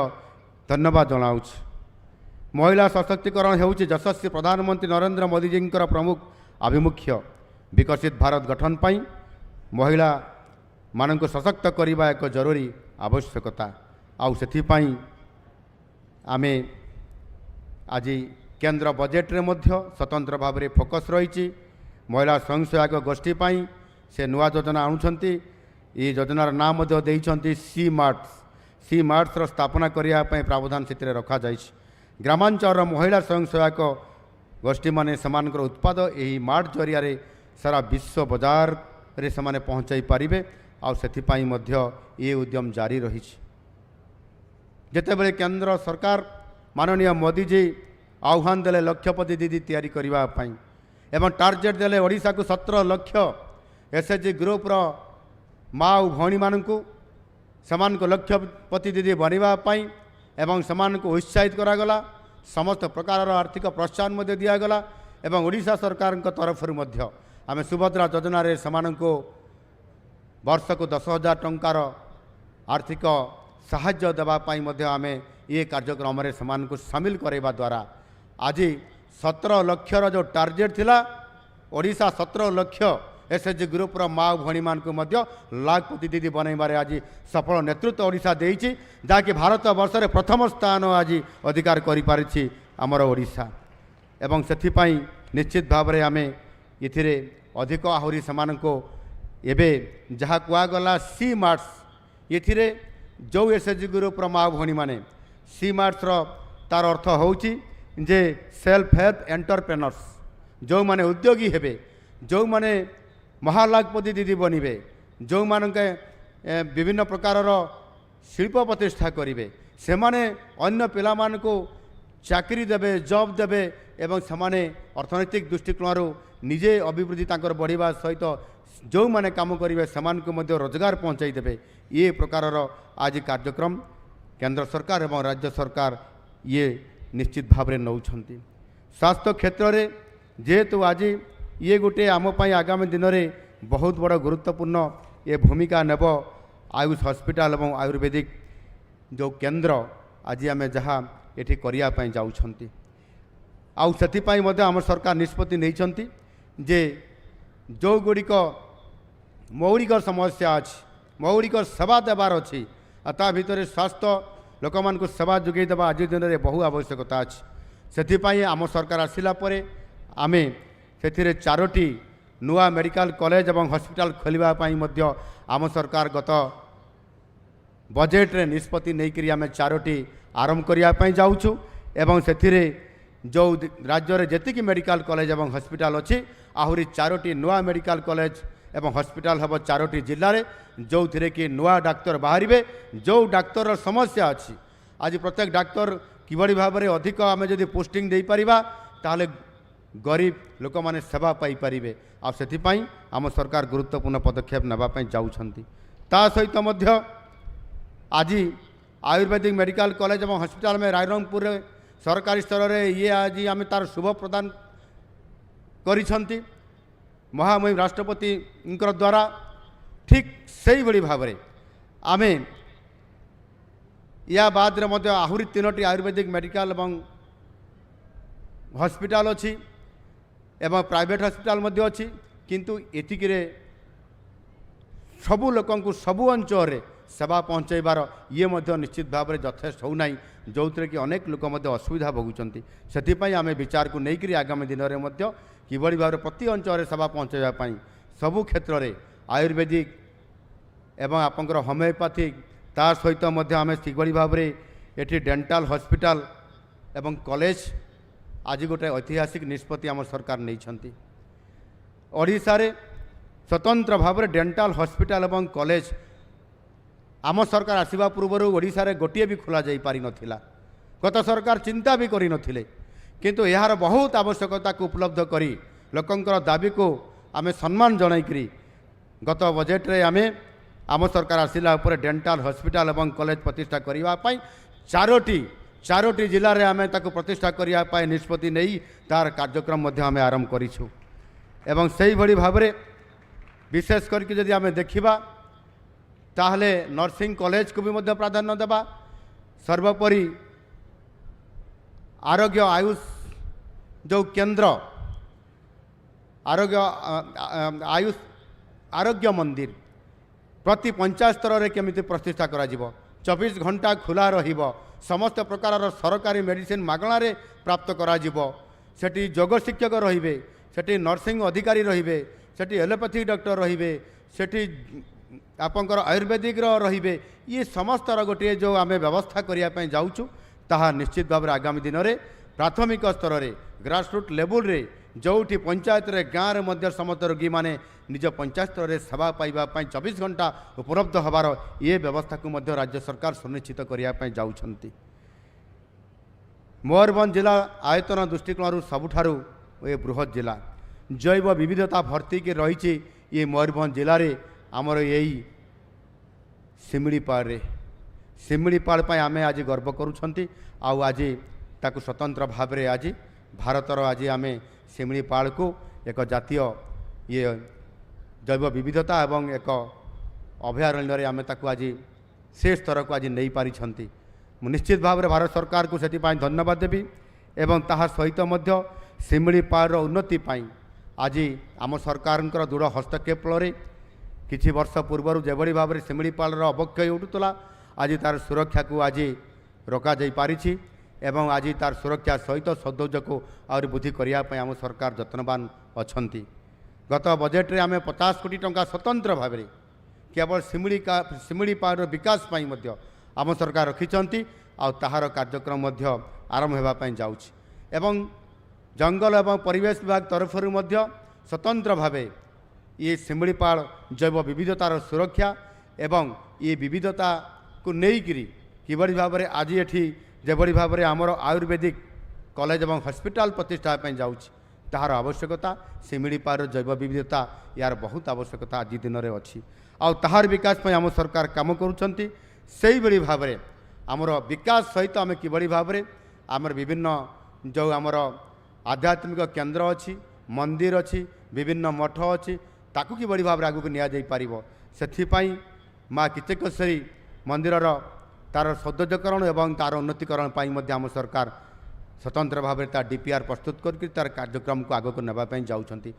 [SPEAKER 14] ଧନ୍ୟବାଦ ଜଣାଉଛି। ମହିଳା ସଶକ୍ତିକରଣ ହେଉଛି ଯଶସ୍ୱୀ ପ୍ରଧାନମନ୍ତ୍ରୀ ନରେନ୍ଦ୍ର ମୋଦିଜୀଙ୍କର ପ୍ରମୁଖ ଆଭିମୁଖ୍ୟ। ବିକଶିତ ଭାରତ ଗଠନ ପାଇଁ ମହିଳାମାନଙ୍କୁ ସଶକ୍ତ କରିବା ଏକ ଜରୁରୀ ଆବଶ୍ୟକତା। ଆଉ ସେଥିପାଇଁ ଆମେ ଆଜି କେନ୍ଦ୍ର ବଜେଟ୍ରେ ମଧ୍ୟ ସ୍ୱତନ୍ତ୍ର ଭାବରେ ଫୋକସ୍ ରହିଛି। ମହିଳା ସ୍ୱୟଂ ସହାୟକ ଗୋଷ୍ଠୀ ପାଇଁ ସେ ନୂଆ ଯୋଜନା ଆଣୁଛନ୍ତି। ଏ ଯୋଜନାର ନାଁ ମଧ୍ୟ ଦେଇଛନ୍ତି ସି ମାର୍ଟସ୍। ସି ମାର୍ଟସ୍ର ସ୍ଥାପନା କରିବା ପାଇଁ ପ୍ରାବଧାନ ସେଥିରେ ରଖାଯାଇଛି। ଗ୍ରାମାଞ୍ଚଳର ମହିଳା ସ୍ୱୟଂ ସହାୟକ ଗୋଷ୍ଠୀମାନେ ସେମାନଙ୍କର ଉତ୍ପାଦ ଏହି ମାର୍ଟ ଜରିଆରେ ସାରା ବିଶ୍ୱ ବଜାରରେ ସେମାନେ ପହଞ୍ଚାଇ ପାରିବେ। ଆଉ ସେଥିପାଇଁ ମଧ୍ୟ ଏ ଉଦ୍ୟମ ଜାରି ରହିଛି। ଯେତେବେଳେ କେନ୍ଦ୍ର ସରକାର ମାନନୀୟ ମୋଦିଜୀ ଆହ୍ୱାନ ଦେଲେ ଲକ୍ଷପତି ଦିଦି ତିଆରି କରିବା ପାଇଁ ଏବଂ ଟାର୍ଗେଟ୍ ଦେଲେ ଓଡ଼ିଶାକୁ 17 ଲକ୍ଷ ଏସ୍ଏଚ୍ଜି ଗ୍ରୁପ୍ର ମା ଆଉ ଭଉଣୀମାନଙ୍କୁ ସେମାନଙ୍କୁ ଲକ୍ଷପତି ଦିଦି ବନିବା ପାଇଁ ଏବଂ ସେମାନଙ୍କୁ ଉତ୍ସାହିତ କରାଗଲା, ସମସ୍ତ ପ୍ରକାରର ଆର୍ଥିକ ପ୍ରୋତ୍ସାହନ ମଧ୍ୟ ଦିଆଗଲା ଏବଂ ଓଡ଼ିଶା ସରକାରଙ୍କ ତରଫରୁ ମଧ୍ୟ ଆମେ ସୁଭଦ୍ରା ଯୋଜନାରେ ସେମାନଙ୍କୁ ବର୍ଷକୁ 10,000 ଟଙ୍କାର ଆର୍ଥିକ ସାହାଯ୍ୟ ଦେବା ପାଇଁ ମଧ୍ୟ ଆମେ ଏ କାର୍ଯ୍ୟକ୍ରମରେ ସେମାନଙ୍କୁ ସାମିଲ କରାଇବା ଦ୍ୱାରା ଆଜି 17 ଲକ୍ଷର ଯେଉଁ ଟାର୍ଗେଟ୍ ଥିଲା, ଓଡ଼ିଶା 17 ଲକ୍ଷ ଏସ୍ଏଚ୍ଜି ଗ୍ରୁପ୍ର ମା ଭଉଣୀମାନଙ୍କୁ ମଧ୍ୟ ଲାଖପତି ଦିଦି ବନାଇବାରେ ଆଜି ସଫଳ ନେତୃତ୍ୱ ଓଡ଼ିଶା ଦେଇଛି, ଯାହାକି ଭାରତ ବର୍ଷରେ ପ୍ରଥମ ସ୍ଥାନ ଆଜି ଅଧିକାର କରିପାରିଛି ଆମର ଓଡ଼ିଶା। ଏବଂ ସେଥିପାଇଁ ନିଶ୍ଚିତ ଭାବରେ ଆମେ ଏଥିରେ ଅଧିକ ଆହୁରି ସେମାନଙ୍କୁ ଏବେ ଯାହା କୁହାଗଲା ସି ମାର୍ଟସ, ଏଥିରେ ଯେଉଁ ଏସ୍ ଏଚ୍ ଜି ଗ୍ରୁପ୍ର ମା ଭଉଣୀମାନେ, ସି ମାର୍ଟସର ତାର ଅର୍ଥ ହେଉଛି ଯେ ସେଲ୍ଫ ହେଲ୍ପ ଏଣ୍ଟରପ୍ରେନର୍ସ, ଯେଉଁମାନେ ଉଦ୍ୟୋଗୀ ହେବେ, ଯେଉଁମାନେ ମହାଲାଖପତି ଦିଦି ବନିବେ, ଯେଉଁମାନଙ୍କ ବିଭିନ୍ନ ପ୍ରକାରର ଶିଳ୍ପ ପ୍ରତିଷ୍ଠା କରିବେ, ସେମାନେ ଅନ୍ୟ ପିଲାମାନଙ୍କୁ ଚାକିରି ଦେବେ, ଜବ୍ ଦେବେ ଏବଂ ସେମାନେ ଅର୍ଥନୈତିକ ଦୃଷ୍ଟିକୋଣରୁ ନିଜେ ଅଭିବୃଦ୍ଧି ତାଙ୍କର ବଢ଼ିବା ସହିତ ଯେଉଁମାନେ କାମ କରିବେ ସେମାନଙ୍କୁ ମଧ୍ୟ ରୋଜଗାର ପହଞ୍ଚାଇ ଦେବେ। ଇଏ ପ୍ରକାରର ଆଜି କାର୍ଯ୍ୟକ୍ରମ କେନ୍ଦ୍ର ସରକାର ଏବଂ ରାଜ୍ୟ ସରକାର ଇଏ ନିଶ୍ଚିତ ଭାବରେ ନେଉଛନ୍ତି। ସ୍ୱାସ୍ଥ୍ୟ କ୍ଷେତ୍ରରେ ଯେହେତୁ ଆଜି ଇଏ ଗୋଟିଏ ଆମ ପାଇଁ ଆଗାମୀ ଦିନରେ ବହୁତ ବଡ଼ ଗୁରୁତ୍ୱପୂର୍ଣ୍ଣ ଏ ଭୂମିକା ନେବ, ଆୟୁଷ ହସ୍ପିଟାଲ ଏବଂ ଆୟୁର୍ବେଦିକ ଯେଉଁ କେନ୍ଦ୍ର ଆଜି ଆମେ ଯାହା ଏଠି କରିବା ପାଇଁ ଯାଉଛନ୍ତି। ଆଉ ସେଥିପାଇଁ ମଧ୍ୟ ଆମ ସରକାର ନିଷ୍ପତ୍ତି ନେଇଛନ୍ତି ଯେ ଯେଉଁଗୁଡ଼ିକ ମୌଳିକ ସମସ୍ୟା ଅଛି, ମୌଳିକ ସେବା ଦେବାର ଅଛି, ଆଉ ତା ଭିତରେ ସ୍ୱାସ୍ଥ୍ୟ ଲୋକମାନଙ୍କୁ ସେବା ଯୋଗାଇ ଦେବା ଆଜି ଦିନରେ ବହୁ ଆବଶ୍ୟକତା ଅଛି। ସେଥିପାଇଁ ଆମ ସରକାର ଆସିଲା ପରେ ଆମେ ସେଥିରେ ଚାରୋଟି ନୂଆ ମେଡ଼ିକାଲ କଲେଜ ଏବଂ ହସ୍ପିଟାଲ ଖୋଲିବା ପାଇଁ ମଧ୍ୟ ଆମ ସରକାର ଗତ ବଜେଟରେ ନିଷ୍ପତ୍ତି ନେଇକରି ଆମେ ଚାରୋଟି ଆରମ୍ଭ କରିବା ପାଇଁ ଯାଉଛୁ। ଏବଂ ସେଥିରେ ଯେଉଁ ରାଜ୍ୟରେ ଯେତିକି ମେଡ଼ିକାଲ କଲେଜ ଏବଂ ହସ୍ପିଟାଲ ଅଛି, ଆହୁରି ଚାରୋଟି ନୂଆ ମେଡ଼ିକାଲ କଲେଜ ଏବଂ ହସ୍ପିଟାଲ ହେବ ଚାରୋଟି ଜିଲ୍ଲାରେ, ଯେଉଁଥିରେ କି ନୂଆ ଡାକ୍ତର ବାହାରିବେ। ଯେଉଁ ଡାକ୍ତରର ସମସ୍ୟା ଅଛି, ଆଜି ପ୍ରତ୍ୟେକ ଡାକ୍ତର କିଭଳି ଭାବରେ ଅଧିକ ଆମେ ଯଦି ପୋଷ୍ଟିଂ ଦେଇପାରିବା, ତାହେଲେ ଗରିବ ଲୋକମାନେ ସେବା ପାଇପାରିବେ। ଆଉ ସେଥିପାଇଁ ଆମ ସରକାର ଗୁରୁତ୍ୱପୂର୍ଣ୍ଣ ପଦକ୍ଷେପ ନେବା ପାଇଁ ଯାଉଛନ୍ତି। ତା ସହିତ ମଧ୍ୟ ଆଜି ଆୟୁର୍ବେଦିକ ମେଡ଼ିକାଲ କଲେଜ ଏବଂ ହସ୍ପିଟାଲ ଆମେ ରାଇରଙ୍ଗପୁରରେ ସରକାରୀ ସ୍ତରରେ ଇଏ ଆଜି ଆମେ ତାର ଶୁଭ ପ୍ରଦାନ କରିଛନ୍ତି ମହାମହିମ ରାଷ୍ଟ୍ରପତିଙ୍କର ଦ୍ୱାରା। ଠିକ୍ ସେଇଭଳି ଭାବରେ ଆମେ ୟା ବାଦରେ ମଧ୍ୟ ଆହୁରି ତିନୋଟି ଆୟୁର୍ବେଦିକ ମେଡ଼ିକାଲ ଏବଂ ହସ୍ପିଟାଲ ଅଛି ଏବଂ ପ୍ରାଇଭେଟ୍ ହସ୍ପିଟାଲ ମଧ୍ୟ ଅଛି। କିନ୍ତୁ ଏତିକିରେ ସବୁ ଲୋକଙ୍କୁ ସବୁ ଅଞ୍ଚଳରେ ସେବା ପହଞ୍ଚାଇବାର ଇଏ ମଧ୍ୟ ନିଶ୍ଚିତ ଭାବରେ ଯଥେଷ୍ଟ ହେଉନାହିଁ, ଯେଉଁଥିରେ କି ଅନେକ ଲୋକ ମଧ୍ୟ ଅସୁବିଧା ଭୋଗୁଛନ୍ତି। ସେଥିପାଇଁ ଆମେ ବିଚାରକୁ ନେଇକରି ଆଗାମୀ ଦିନରେ ମଧ୍ୟ କିଭଳି ଭାବରେ ପ୍ରତି ଅଞ୍ଚଳରେ ସେବା ପହଞ୍ଚାଇବା ପାଇଁ ସବୁ କ୍ଷେତ୍ରରେ ଆୟୁର୍ବେଦିକ ଏବଂ ଆପଣଙ୍କର ହୋମିଓପାଥିକ, ତା ସହିତ ମଧ୍ୟ ଆମେ କିଭଳି ଭାବରେ ଏଠି ଡେଣ୍ଟାଲ ହସ୍ପିଟାଲ ଏବଂ କଲେଜ, ଆଜି ଗୋଟେ ଐତିହାସିକ ନିଷ୍ପତ୍ତି ଆମ ସରକାର ନେଇଛନ୍ତି। ଓଡ଼ିଶାରେ ସ୍ୱତନ୍ତ୍ର ଭାବରେ ଡେଣ୍ଟାଲ ହସ୍ପିଟାଲ ଏବଂ କଲେଜ ଆମ ସରକାର ଆସିବା ପୂର୍ବରୁ ଓଡ଼ିଶାରେ ଗୋଟିଏ ବି ଖୋଲା ଯାଇପାରିନଥିଲା। ଗତ ସରକାର ଚିନ୍ତା ବି କରିନଥିଲେ। କିନ୍ତୁ ଏହାର ବହୁତ ଆବଶ୍ୟକତାକୁ ଉପଲବ୍ଧ କରି, ଲୋକଙ୍କର ଦାବିକୁ ଆମେ ସମ୍ମାନ ଜଣାଇକରି ଗତ ବଜେଟରେ ଆମେ ଆମ ସରକାର ଆସିଲା ପରେ ଡେଣ୍ଟାଲ ହସ୍ପିଟାଲ ଏବଂ କଲେଜ ପ୍ରତିଷ୍ଠା କରିବା ପାଇଁ ଚାରୋଟି ଜିଲ୍ଲାରେ ଆମେ ତାକୁ ପ୍ରତିଷ୍ଠା କରିବା ପାଇଁ ନିଷ୍ପତ୍ତି ନେଇ ତାର କାର୍ଯ୍ୟକ୍ରମ ମଧ୍ୟ ଆମେ ଆରମ୍ଭ କରିଛୁ। ଏବଂ ସେଇଭଳି ଭାବରେ ବିଶେଷ କରିକି ଯଦି ଆମେ ଦେଖିବା, ତାହେଲେ ନର୍ସିଂ କଲେଜକୁ ବି ମଧ୍ୟ ପ୍ରାଧାନ୍ୟ ଦେବା। ସର୍ବୋପରି ଆରୋଗ୍ୟ ଆୟୁଷ ଯେଉଁ କେନ୍ଦ୍ର, ଆରୋଗ୍ୟ ଆୟୁଷ ଆରୋଗ୍ୟ ମନ୍ଦିର ପ୍ରତି ପଞ୍ଚାୟତ ସ୍ତରରେ କେମିତି ପ୍ରତିଷ୍ଠା କରାଯିବ, 24 ଘଣ୍ଟା ଖୋଲା ରହିବ, ସମସ୍ତ ପ୍ରକାରର ସରକାରୀ ମେଡ଼ିସିନ ମାଗଣାରେ ପ୍ରାପ୍ତ କରାଯିବ, ସେଠି ଯୋଗ ଶିକ୍ଷକ ରହିବେ, ସେଠି ନର୍ସିଂ ଅଧିକାରୀ ରହିବେ, ସେଠି ଏଲୋପାଥିକ୍ ଡକ୍ଟର ରହିବେ, ସେଠି ଆପଣଙ୍କର ଆୟୁର୍ବେଦିକର ରହିବେ, ଇଏ ସମସ୍ତର ଗୋଟିଏ ଯେଉଁ ଆମେ ବ୍ୟବସ୍ଥା କରିବା ପାଇଁ ଯାଉଛୁ, ତାହା ନିଶ୍ଚିତ ଭାବରେ ଆଗାମୀ ଦିନରେ ପ୍ରାଥମିକ ସ୍ତରରେ ଗ୍ରାସରୁଟ୍ ଲେବୁଲରେ ଯେଉଁଠି ପଞ୍ଚାୟତରେ ଗାଁରେ ମଧ୍ୟ ସମସ୍ତ ରୋଗୀମାନେ ନିଜ ପଞ୍ଚାୟତ ସ୍ତରରେ ସେବା ପାଇବା ପାଇଁ 24 ଘଣ୍ଟା ଉପଲବ୍ଧ ହେବାର ଇଏ ବ୍ୟବସ୍ଥାକୁ ମଧ୍ୟ ରାଜ୍ୟ ସରକାର ସୁନିଶ୍ଚିତ କରିବା ପାଇଁ ଯାଉଛନ୍ତି। ମୟୂରଭଞ୍ଜ ଜିଲ୍ଲା ଆୟତନ ଦୃଷ୍ଟିକୋଣରୁ ସବୁଠାରୁ ଏ ବୃହତ୍ ଜିଲ୍ଲା। ଜୈବ ବିବିଧତା ଭର୍ତ୍ତି ହେଇକି ରହିଛି ଇଏ ମୟୂରଭଞ୍ଜ ଜିଲ୍ଲାରେ। ଆମର ଏଇ ଶିମିଳିପାଳରେ, ଶିମିଳିପାଳ ପାଇଁ ଆମେ ଆଜି ଗର୍ବ କରୁଛନ୍ତି। ଆଉ ଆଜି ତାକୁ ସ୍ୱତନ୍ତ୍ର ଭାବରେ ଆଜି ଭାରତର ଆଜି ଆମେ ଶିମିଳିପାଳକୁ ଏକ ଜାତୀୟ ଇଏ ଜୈବ ବିବିଧତା ଏବଂ ଏକ ଅଭୟାରଣ୍ୟରେ ଆମେ ତାକୁ ଆଜି ସେ ସ୍ତରକୁ ଆଜି ନେଇପାରିଛନ୍ତି। ମୁଁ ନିଶ୍ଚିତ ଭାବରେ ଭାରତ ସରକାରକୁ ସେଥିପାଇଁ ଧନ୍ୟବାଦ ଦେବି। ଏବଂ ତାହା ସହିତ ମଧ୍ୟ ଶିମିଳିପାଳର ଉନ୍ନତି ପାଇଁ ଆଜି ଆମ ସରକାରଙ୍କର ଦୃଢ଼ ହସ୍ତକ୍ଷେପ ଫଳରେ କିଛି ବର୍ଷ ପୂର୍ବରୁ ଯେଭଳି ଭାବରେ ଶିମିଳିପାଳର ଅବକ୍ଷୟ ଉଠୁଥିଲା, ଆଜି ତା'ର ସୁରକ୍ଷାକୁ ଆଜି ରୋକାଯାଇପାରିଛି। ଏବଂ ଆଜି ତାର ସୁରକ୍ଷା ସହିତ ସୌନ୍ଦର୍ଯ୍ୟକୁ ଆହୁରି ବୃଦ୍ଧି କରିବା ପାଇଁ ଆମ ସରକାର ଯତ୍ନବାନ ଅଛନ୍ତି। ଗତ ବଜେଟରେ ଆମେ 50 କୋଟି ଟଙ୍କା ସ୍ୱତନ୍ତ୍ର ଭାବରେ କେବଳ ଶିମିଳିପାଳର ବିକାଶ ପାଇଁ ମଧ୍ୟ ଆମ ସରକାର ରଖିଛନ୍ତି ଆଉ ତାହାର କାର୍ଯ୍ୟକ୍ରମ ମଧ୍ୟ ଆରମ୍ଭ ହେବା ପାଇଁ ଯାଉଛି। ଏବଂ ଜଙ୍ଗଲ ଏବଂ ପରିବେଶ ବିଭାଗ ତରଫରୁ ମଧ୍ୟ ସ୍ୱତନ୍ତ୍ର ଭାବେ ଇଏ ଶିମିଳିପାଳ ଜୈବ ବିବିଧତାର ସୁରକ୍ଷା ଏବଂ ଇଏ ବିବିଧତାକୁ ନେଇକରି କିଭଳି ଭାବରେ ଆଜି ଏଠି ଯେଭଳି ଭାବରେ ଆମର ଆୟୁର୍ବେଦିକ କଲେଜ ଏବଂ ହସ୍ପିଟାଲ ପ୍ରତିଷ୍ଠା ପାଇଁ ଯାଉଛି, ତାହାର ଆବଶ୍ୟକତା, ଶିମିଳିପାଳର ଜୈବ ବିବିଧତା, ଏହାର ବହୁତ ଆବଶ୍ୟକତା ଆଜି ଦିନରେ ଅଛି ଆଉ ତାହାର ବିକାଶ ପାଇଁ ଆମ ସରକାର କାମ କରୁଛନ୍ତି। ସେଇଭଳି ଭାବରେ ଆମର ବିକାଶ ସହିତ ଆମେ କିଭଳି ଭାବରେ ଆମର ବିଭିନ୍ନ ଯେଉଁ ଆମର ଆଧ୍ୟାତ୍ମିକ କେନ୍ଦ୍ର ଅଛି, ମନ୍ଦିର ଅଛି, ବିଭିନ୍ନ ମଠ ଅଛି, ତାକୁ କିଭଳି ଭାବରେ ଆଗକୁ ନିଆଯାଇପାରିବ, ସେଥିପାଇଁ ମା କିଚକେଶ୍ୱରୀ ମନ୍ଦିରର ତାର ସୌନ୍ଦର୍ଯ୍ୟକରଣ ଏବଂ ତାର ଉନ୍ନତିକରଣ ପାଇଁ ମଧ୍ୟ ଆମ ସରକାର ସ୍ୱତନ୍ତ୍ର ଭାବରେ ତାର ଡିପିଆର୍ ପ୍ରସ୍ତୁତ କରିକି ତାର କାର୍ଯ୍ୟକ୍ରମକୁ ଆଗକୁ ନେବା ପାଇଁ ଯାଉଛନ୍ତି।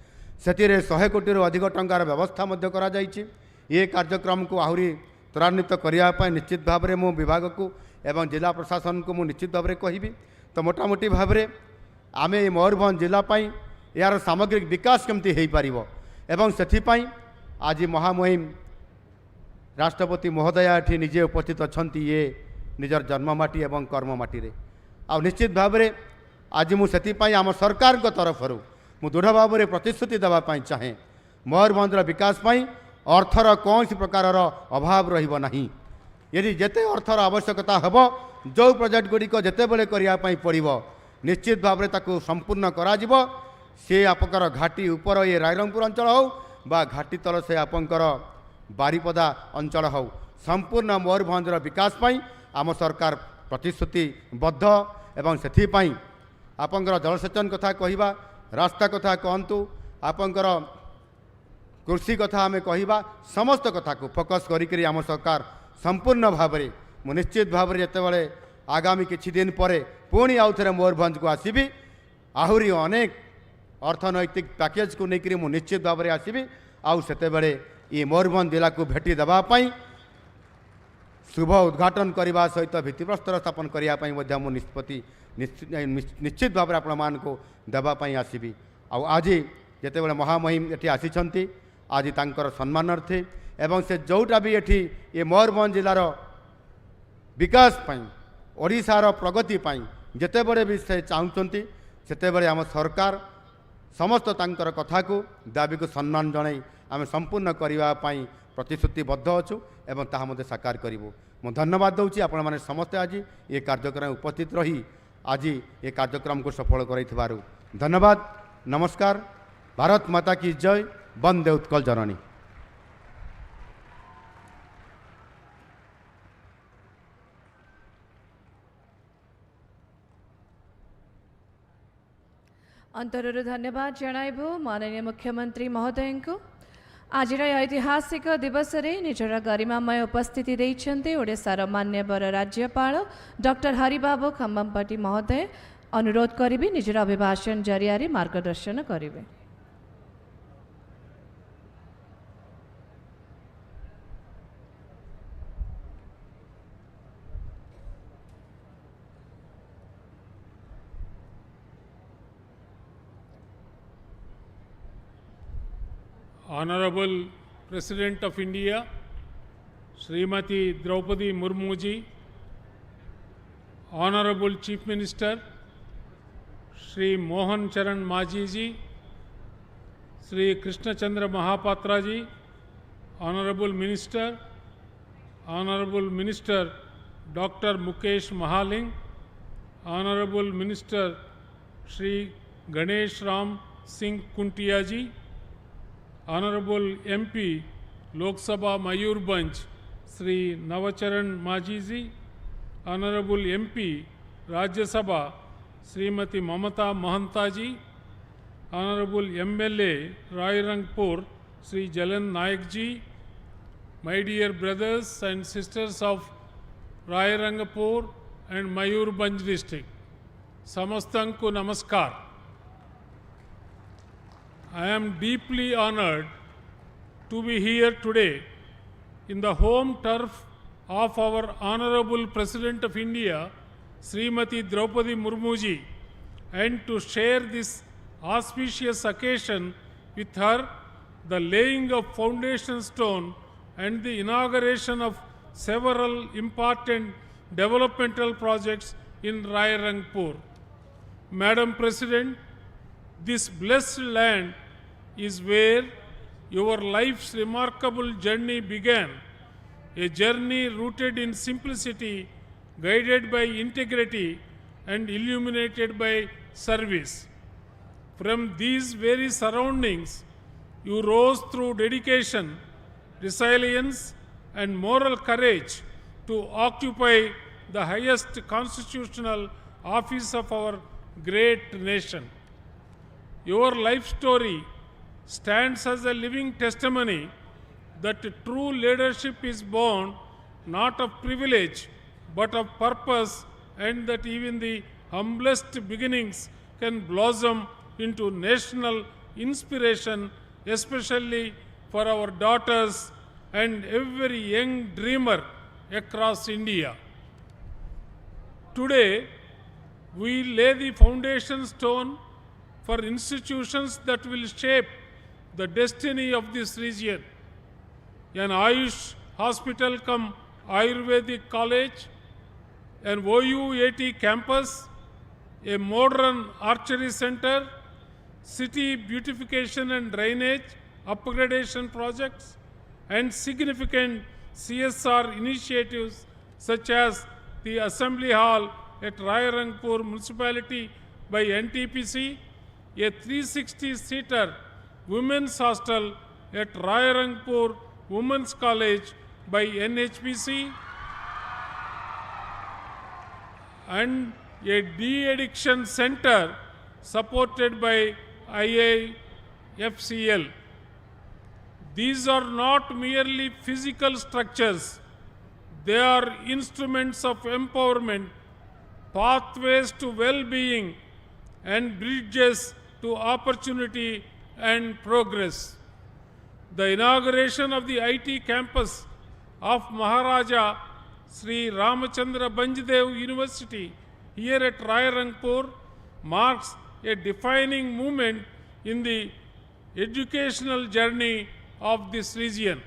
[SPEAKER 14] ସେଥିରେ 100 କୋଟିରୁ ଅଧିକ ଟଙ୍କାର ବ୍ୟବସ୍ଥା ମଧ୍ୟ କରାଯାଇଛି। ଏ କାର୍ଯ୍ୟକ୍ରମକୁ ଆହୁରି ତ୍ୱରାନ୍ୱିତ କରିବା ପାଇଁ ନିଶ୍ଚିତ ଭାବରେ ମୁଁ ବିଭାଗକୁ ଏବଂ ଜିଲ୍ଲା ପ୍ରଶାସନକୁ ମୁଁ ନିଶ୍ଚିତ ଭାବରେ କହିବି। ତ ମୋଟାମୋଟି ଭାବରେ ଆମେ ଏ ମୟୂରଭଞ୍ଜ ଜିଲ୍ଲା ପାଇଁ ଏହାର ସାମଗ୍ରିକ ବିକାଶ କେମିତି ହୋଇପାରିବ ଏବଂ ସେଥିପାଇଁ ଆଜି ମହାମହିମ ରାଷ୍ଟ୍ରପତି ମହୋଦୟା ଏଠି ନିଜେ ଉପସ୍ଥିତ ଅଛନ୍ତି, ଇଏ ନିଜର ଜନ୍ମମାଟି ଏବଂ କର୍ମମାଟିରେ। ଆଉ ନିଶ୍ଚିତ ଭାବରେ ଆଜି ମୁଁ ସେଥିପାଇଁ ଆମ ସରକାରଙ୍କ ତରଫରୁ ମୁଁ ଦୃଢ଼ ଭାବରେ ପ୍ରତିଶ୍ରୁତି ଦେବା ପାଇଁ ଚାହେଁ, ମୟୂରଭଞ୍ଜର ବିକାଶ ପାଇଁ ଅର୍ଥର କୌଣସି ପ୍ରକାରର ଅଭାବ ରହିବ ନାହିଁ। ଯଦି ଯେତେ ଅର୍ଥର ଆବଶ୍ୟକତା ହେବ, ଯେଉଁ ପ୍ରୋଜେକ୍ଟ ଗୁଡ଼ିକ ଯେତେବେଳେ କରିବା ପାଇଁ ପଡ଼ିବ, ନିଶ୍ଚିତ ଭାବରେ ତାକୁ ସମ୍ପୂର୍ଣ୍ଣ କରାଯିବ। ସେ ଆପଣଙ୍କର ଘାଟି ଉପର ଏ ରାଇରଙ୍ଗପୁର ଅଞ୍ଚଳ ହେଉ ବା ଘାଟି ତଳ ସେ ଆପଣଙ୍କର ବାରିପଦା ଅଞ୍ଚଳ ହେଉ, ସମ୍ପୂର୍ଣ୍ଣ ମୟୂରଭଞ୍ଜର ବିକାଶ ପାଇଁ ଆମ ସରକାର ପ୍ରତିଶ୍ରୁତିବଦ୍ଧ। ଏବଂ ସେଥିପାଇଁ ଆପଣଙ୍କର ଜଳସେଚନ କଥା କହିବା, ରାସ୍ତା କଥା କହନ୍ତୁ, ଆପଣଙ୍କର କୃଷି କଥା ଆମେ କହିବା, ସମସ୍ତ କଥାକୁ ଫୋକସ୍ କରିକରି ଆମ ସରକାର ସମ୍ପୂର୍ଣ୍ଣ ଭାବରେ, ମୁଁ ନିଶ୍ଚିତ ଭାବରେ ଯେତେବେଳେ ଆଗାମୀ କିଛି ଦିନ ପରେ ପୁଣି ଆଉ ଥରେ ମୟୂରଭଞ୍ଜକୁ ଆସିବି, ଆହୁରି ଅନେକ ଅର୍ଥନୈତିକ ପ୍ୟାକେଜକୁ ନେଇକରି ମୁଁ ନିଶ୍ଚିତ ଭାବରେ ଆସିବି। ଆଉ ସେତେବେଳେ ଏ ମୟୂରଭଞ୍ଜ ଜିଲ୍ଲାକୁ ଭେଟି ଦେବା ପାଇଁ, ଶୁଭ ଉଦ୍ଘାଟନ କରିବା ସହିତ ଭିତ୍ତିପ୍ରସ୍ତର ସ୍ଥାପନ କରିବା ପାଇଁ ମଧ୍ୟ ମୁଁ ନିଷ୍ପତ୍ତି ନିଶ୍ଚିତ ଭାବରେ ଆପଣମାନଙ୍କୁ ଦେବା ପାଇଁ ଆସିବି। ଆଉ ଆଜି ଯେତେବେଳେ ମହାମହିମ ଏଠି ଆସିଛନ୍ତି, ଆଜି ତାଙ୍କର ସମ୍ମାନାର୍ଥେ ଏବଂ ସେ ଯେଉଁଟା ବି ଏଠି ଏ ମୟୂରଭଞ୍ଜ ଜିଲ୍ଲାର ବିକାଶ ପାଇଁ, ଓଡ଼ିଶାର ପ୍ରଗତି ପାଇଁ ଯେତେବେଳେ ବି ସେ ଚାହୁଁଛନ୍ତି, ସେତେବେଳେ ଆମ ସରକାର ସମସ୍ତ ତାଙ୍କର କଥାକୁ, ଦାବିକୁ ସମ୍ମାନ ଜଣାଇ ଆମେ ସମ୍ପୂର୍ଣ୍ଣ କରିବା ପାଇଁ ପ୍ରତିଶ୍ରୁତିବଦ୍ଧ ଅଛୁ ଏବଂ ତାହା ମଧ୍ୟ ସାକାର କରିବୁ। ମୁଁ ଧନ୍ୟବାଦ ଦେଉଛି, ଆପଣମାନେ ସମସ୍ତେ ଆଜି ଏ କାର୍ଯ୍ୟକ୍ରମରେ ଉପସ୍ଥିତ ରହି ଆଜି ଏ କାର୍ଯ୍ୟକ୍ରମକୁ ସଫଳ କରାଇଥିବାରୁ। ଧନ୍ୟବାଦ, ନମସ୍କାର। ଭାରତ ମାତା କି ଜୟ। ବନ୍ଦେ ଉତ୍କଳ ଜନନୀ।
[SPEAKER 1] ଅନ୍ତରରୁ ଧନ୍ୟବାଦ ଜଣାଇବୁ ମାନନୀୟ ମୁଖ୍ୟମନ୍ତ୍ରୀ ମହୋଦୟଙ୍କୁ। ଆଜିର ଏହି ଐତିହାସିକ ଦିବସରେ ନିଜର ଗରିମାମୟ ଉପସ୍ଥିତି ଦେଇଛନ୍ତି ଓଡ଼ିଶାର ମାନ୍ୟବର ରାଜ୍ୟପାଳ ଡକ୍ଟର ହରିବାବୁ ଖମ୍ଭମପାଟି ମହୋଦୟ। ଅନୁରୋଧ କରିବି, ନିଜର ଅଭିଭାଷଣ ଜରିଆରେ ମାର୍ଗଦର୍ଶନ କରିବେ।
[SPEAKER 15] Honorable President of India, Srimati Draupadi Murmu ji, Honorable Chief Minister, Shri Mohan Charan Majhi ji, Shri Krishna Chandra Mahapatra ji, Honorable Minister, Honorable Minister Dr. Mukesh Mahaling, Honorable Minister Shri Ganesh Ram Singh Kuntia ji, Honorable MP Lok Sabha Mayurbhanj Sri Navacharan Majhi ji, Honorable MP Rajya Sabha Srimati Mamata Mahanta ji, Honorable MLA Rairangpur Sri Jalan Naik ji, my dear brothers and sisters of Rairangpur and Mayurbhanj district, ସମସ୍ତଙ୍କୁ ନମସ୍କାର। I am deeply honored to be here today in the home turf of our Honorable President of India, Srimati Droupadi Murmu ji, and to share this auspicious occasion with her, the laying of foundation stone and the inauguration of several important developmental projects in Rairangpur. Madam President, this blessed land is where your life's remarkable journey began, a journey rooted in simplicity, guided by integrity, and illuminated by service. From these very surroundings, you rose through dedication, resilience, and moral courage to occupy the highest constitutional office of our great nation. Your life story stands as a living testimony that true leadership is born not of privilege but of purpose, and that even the humblest beginnings can blossom into national inspiration, especially for our daughters and every young dreamer across India. Today, we lay the foundation stone for institutions that will shape the destiny of this region. An Ayush hospital cum Ayurvedic college, an OUAT campus, a modern archery center, city beautification and drainage upgradation projects, and significant CSR initiatives such as the Assembly Hall at Rairangpur Municipality by NTPC, a 360-seater women's hostel at Rairangpur Women's College by NHPC, and a de-addiction center supported by IIFCL. These are not merely physical structures, they are instruments of empowerment, pathways to well-being, and bridges to opportunity and progress. The inauguration of the IT campus of Maharaja Sri Ramachandra Bhanj University here at Rairangpur marks a defining moment in the educational journey of this region.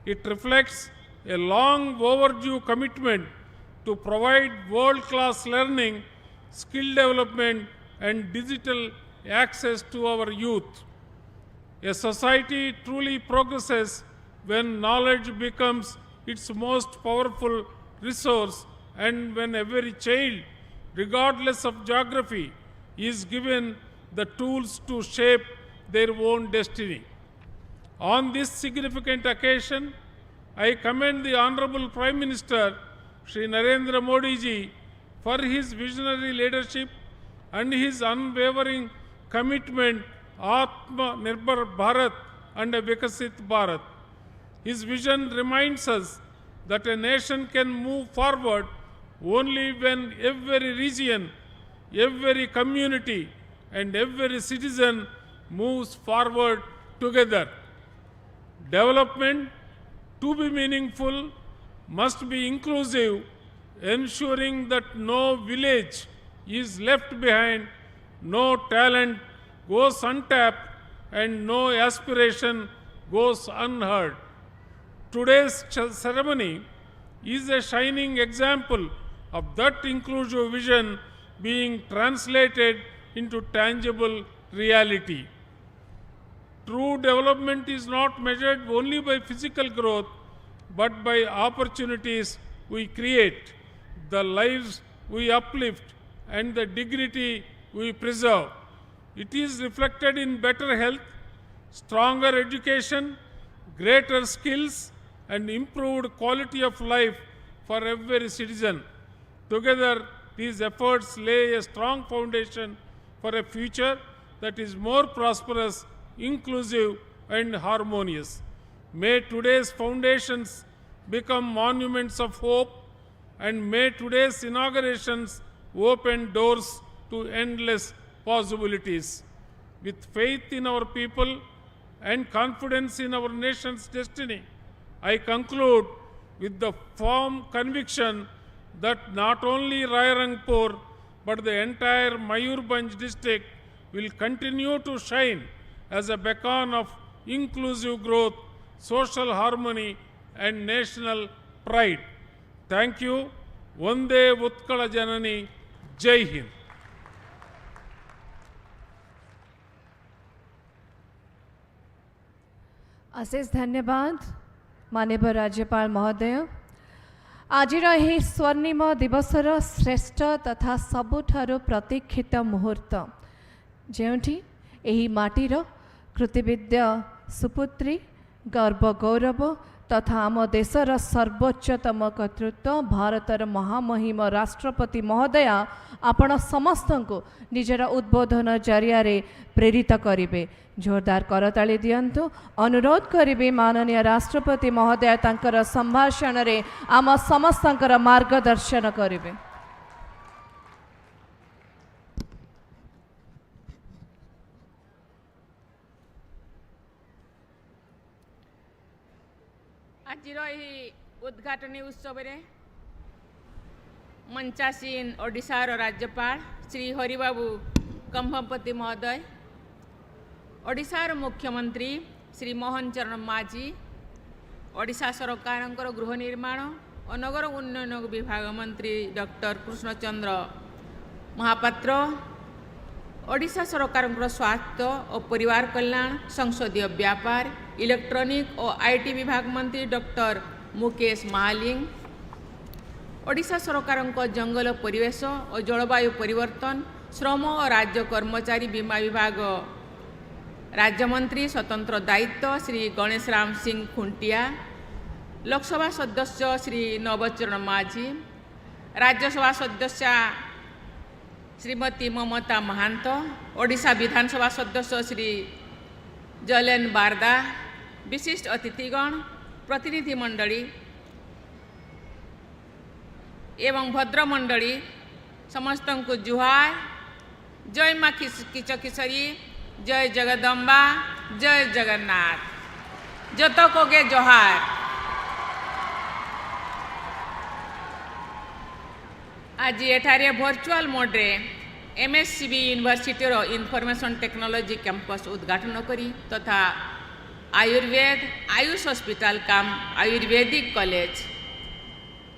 [SPEAKER 15] It reflects a long overdue commitment to provide world-class learning, skill development, and digital access to our youth. A society truly progresses when knowledge becomes its most powerful resource and when every child, regardless of geography, is given the tools to shape their own destiny. On this significant occasion, I commend the Honorable Prime Minister, Shri Narendra Modi ji, for his visionary leadership and his unwavering commitment Atma Nirbhar Bharat and a Vikasit Bharat. His vision reminds us that a nation can move forward only when every region, every community, and every citizen moves forward together. Development, to be meaningful, must be inclusive, ensuring that no village is left behind, no talent goes untapped, and no aspiration goes unheard. Today's ceremony is a shining example of that inclusive vision being translated into tangible reality. True development is not measured only by physical growth, but by opportunities we create, the lives we uplift, and the dignity we preserve. It is reflected in better health, stronger education, greater skills, and improved quality of life for every citizen. Together, these efforts lay a strong foundation for a future that is more prosperous, inclusive, and harmonious. May today's foundations become monuments of hope, and may today's inaugurations open doors to endless possibilities. With faith in our people and confidence in our nation's destiny, I conclude with the firm conviction that not only Rairangpur but the entire Mayurbhanj district will continue to shine as a beacon of inclusive growth, social harmony, and national pride. Thank you. Vande Utkala Janani. Jai Hind.
[SPEAKER 1] ଅଶେଷ ଧନ୍ୟବାଦ ମାନ୍ୟବର ରାଜ୍ୟପାଳ ମହୋଦୟ। ଆଜିର ଏହି ସ୍ୱର୍ଣ୍ଣିମ ଦିବସର ଶ୍ରେଷ୍ଠ ତଥା ସବୁଠାରୁ ପ୍ରତୀକ୍ଷିତ ମୁହୂର୍ତ୍ତ, ଯେଉଁଠି ଏହି ମାଟିର କୃତିବିଦ୍ୟା ସୁପୁତ୍ରୀ, ଗର୍ବ ଗୌରବ ତଥା ଆମ ଦେଶର ସର୍ବୋଚ୍ଚତମ କର୍ତ୍ତୃତ୍ୱ ଭାରତର ମହାମହିମ ରାଷ୍ଟ୍ରପତି ମହୋଦୟା ଆପଣ ସମସ୍ତଙ୍କୁ ନିଜର ଉଦ୍ବୋଧନ ଜରିଆରେ ପ୍ରେରିତ କରିବେ। ଜୋରଦାର କରତାଳି ଦିଅନ୍ତୁ। ଅନୁରୋଧ କରିବି, ମାନନୀୟ ରାଷ୍ଟ୍ରପତି ମହୋଦୟା ତାଙ୍କର ସମ୍ଭାଷଣରେ ଆମ ସମସ୍ତଙ୍କର ମାର୍ଗଦର୍ଶନ କରିବେ।
[SPEAKER 16] ଆଜିର ଏହି ଉଦ୍ଘାଟନୀ ଉତ୍ସବରେ ମଞ୍ଚାସୀନ ଓଡ଼ିଶାର ରାଜ୍ୟପାଳ ଶ୍ରୀ ହରିବାବୁ କମ୍ଭମପତି ମହୋଦୟ, ଓଡ଼ିଶାର ମୁଖ୍ୟମନ୍ତ୍ରୀ ଶ୍ରୀ ମୋହନ ଚରଣ ମାଝୀ, ଓଡ଼ିଶା ସରକାରଙ୍କର ଗୃହ ନିର୍ମାଣ ଓ ନଗର ଉନ୍ନୟନ ବିଭାଗ ମନ୍ତ୍ରୀ ଡକ୍ଟର କୃଷ୍ଣଚନ୍ଦ୍ର ମହାପାତ୍ର, ଓଡ଼ିଶା ସରକାରଙ୍କର ସ୍ୱାସ୍ଥ୍ୟ ଓ ପରିବାର କଲ୍ୟାଣ, ସଂସଦୀୟ ବ୍ୟାପାର, ଇଲେକ୍ଟ୍ରୋନିକ୍ ଓ IT ବିଭାଗ ମନ୍ତ୍ରୀ ଡକ୍ଟର ମୁକେଶ ମହାଲିଙ୍ଗ, ଓଡ଼ିଶା ସରକାରଙ୍କ ଜଙ୍ଗଲ, ପରିବେଶ ଓ ଜଳବାୟୁ ପରିବର୍ତ୍ତନ, ଶ୍ରମ ଓ ରାଜ୍ୟ କର୍ମଚାରୀ ବୀମା ବିଭାଗ ରାଜ୍ୟମନ୍ତ୍ରୀ ସ୍ୱତନ୍ତ୍ର ଦାୟିତ୍ୱ ଶ୍ରୀ ଗଣେଶ ରାମ ସିଂ ଖୁଣ୍ଟିଆ, ଲୋକସଭା ସଦସ୍ୟ ଶ୍ରୀ ନବଚରଣ ମାଝୀ, ରାଜ୍ୟସଭା ସଦସ୍ୟା ଶ୍ରୀମତୀ ମମତା ମହାନ୍ତ, ଓଡ଼ିଶା ବିଧାନସଭା ସଦସ୍ୟ ଶ୍ରୀ ଜଲେନ ବାରଦା, ବିଶିଷ୍ଟ ଅତିଥିଗଣ, ପ୍ରତିନିଧି ମଣ୍ଡଳୀ ଏବଂ ଭଦ୍ରମଣ୍ଡଳୀ, ସମସ୍ତଙ୍କୁ ଜୁହାର। ଜୟ ମା କିଚକିଶରୀ, ଜୟ ଜଗଦମ୍ବା, ଜୟ ଜଗନ୍ନାଥ। ᱡᱚᱛᱚ ᱠᱚᱜᱮ ᱡᱚᱦᱟᱨ। ଆଜି ଏଠାରେ ଭର୍ଚୁଆଲ ମୋଡ଼ରେ ଏମ୍ଏସ୍ସିବି ୟୁନିଭର୍ସିଟିର ଇନଫର୍ମେସନ୍ ଟେକ୍ନୋଲୋଜି କ୍ୟାମ୍ପସ୍ ଉଦ୍ଘାଟନ କରି ତଥା Ayurveda Ayush hospital cum Ayurvedic college,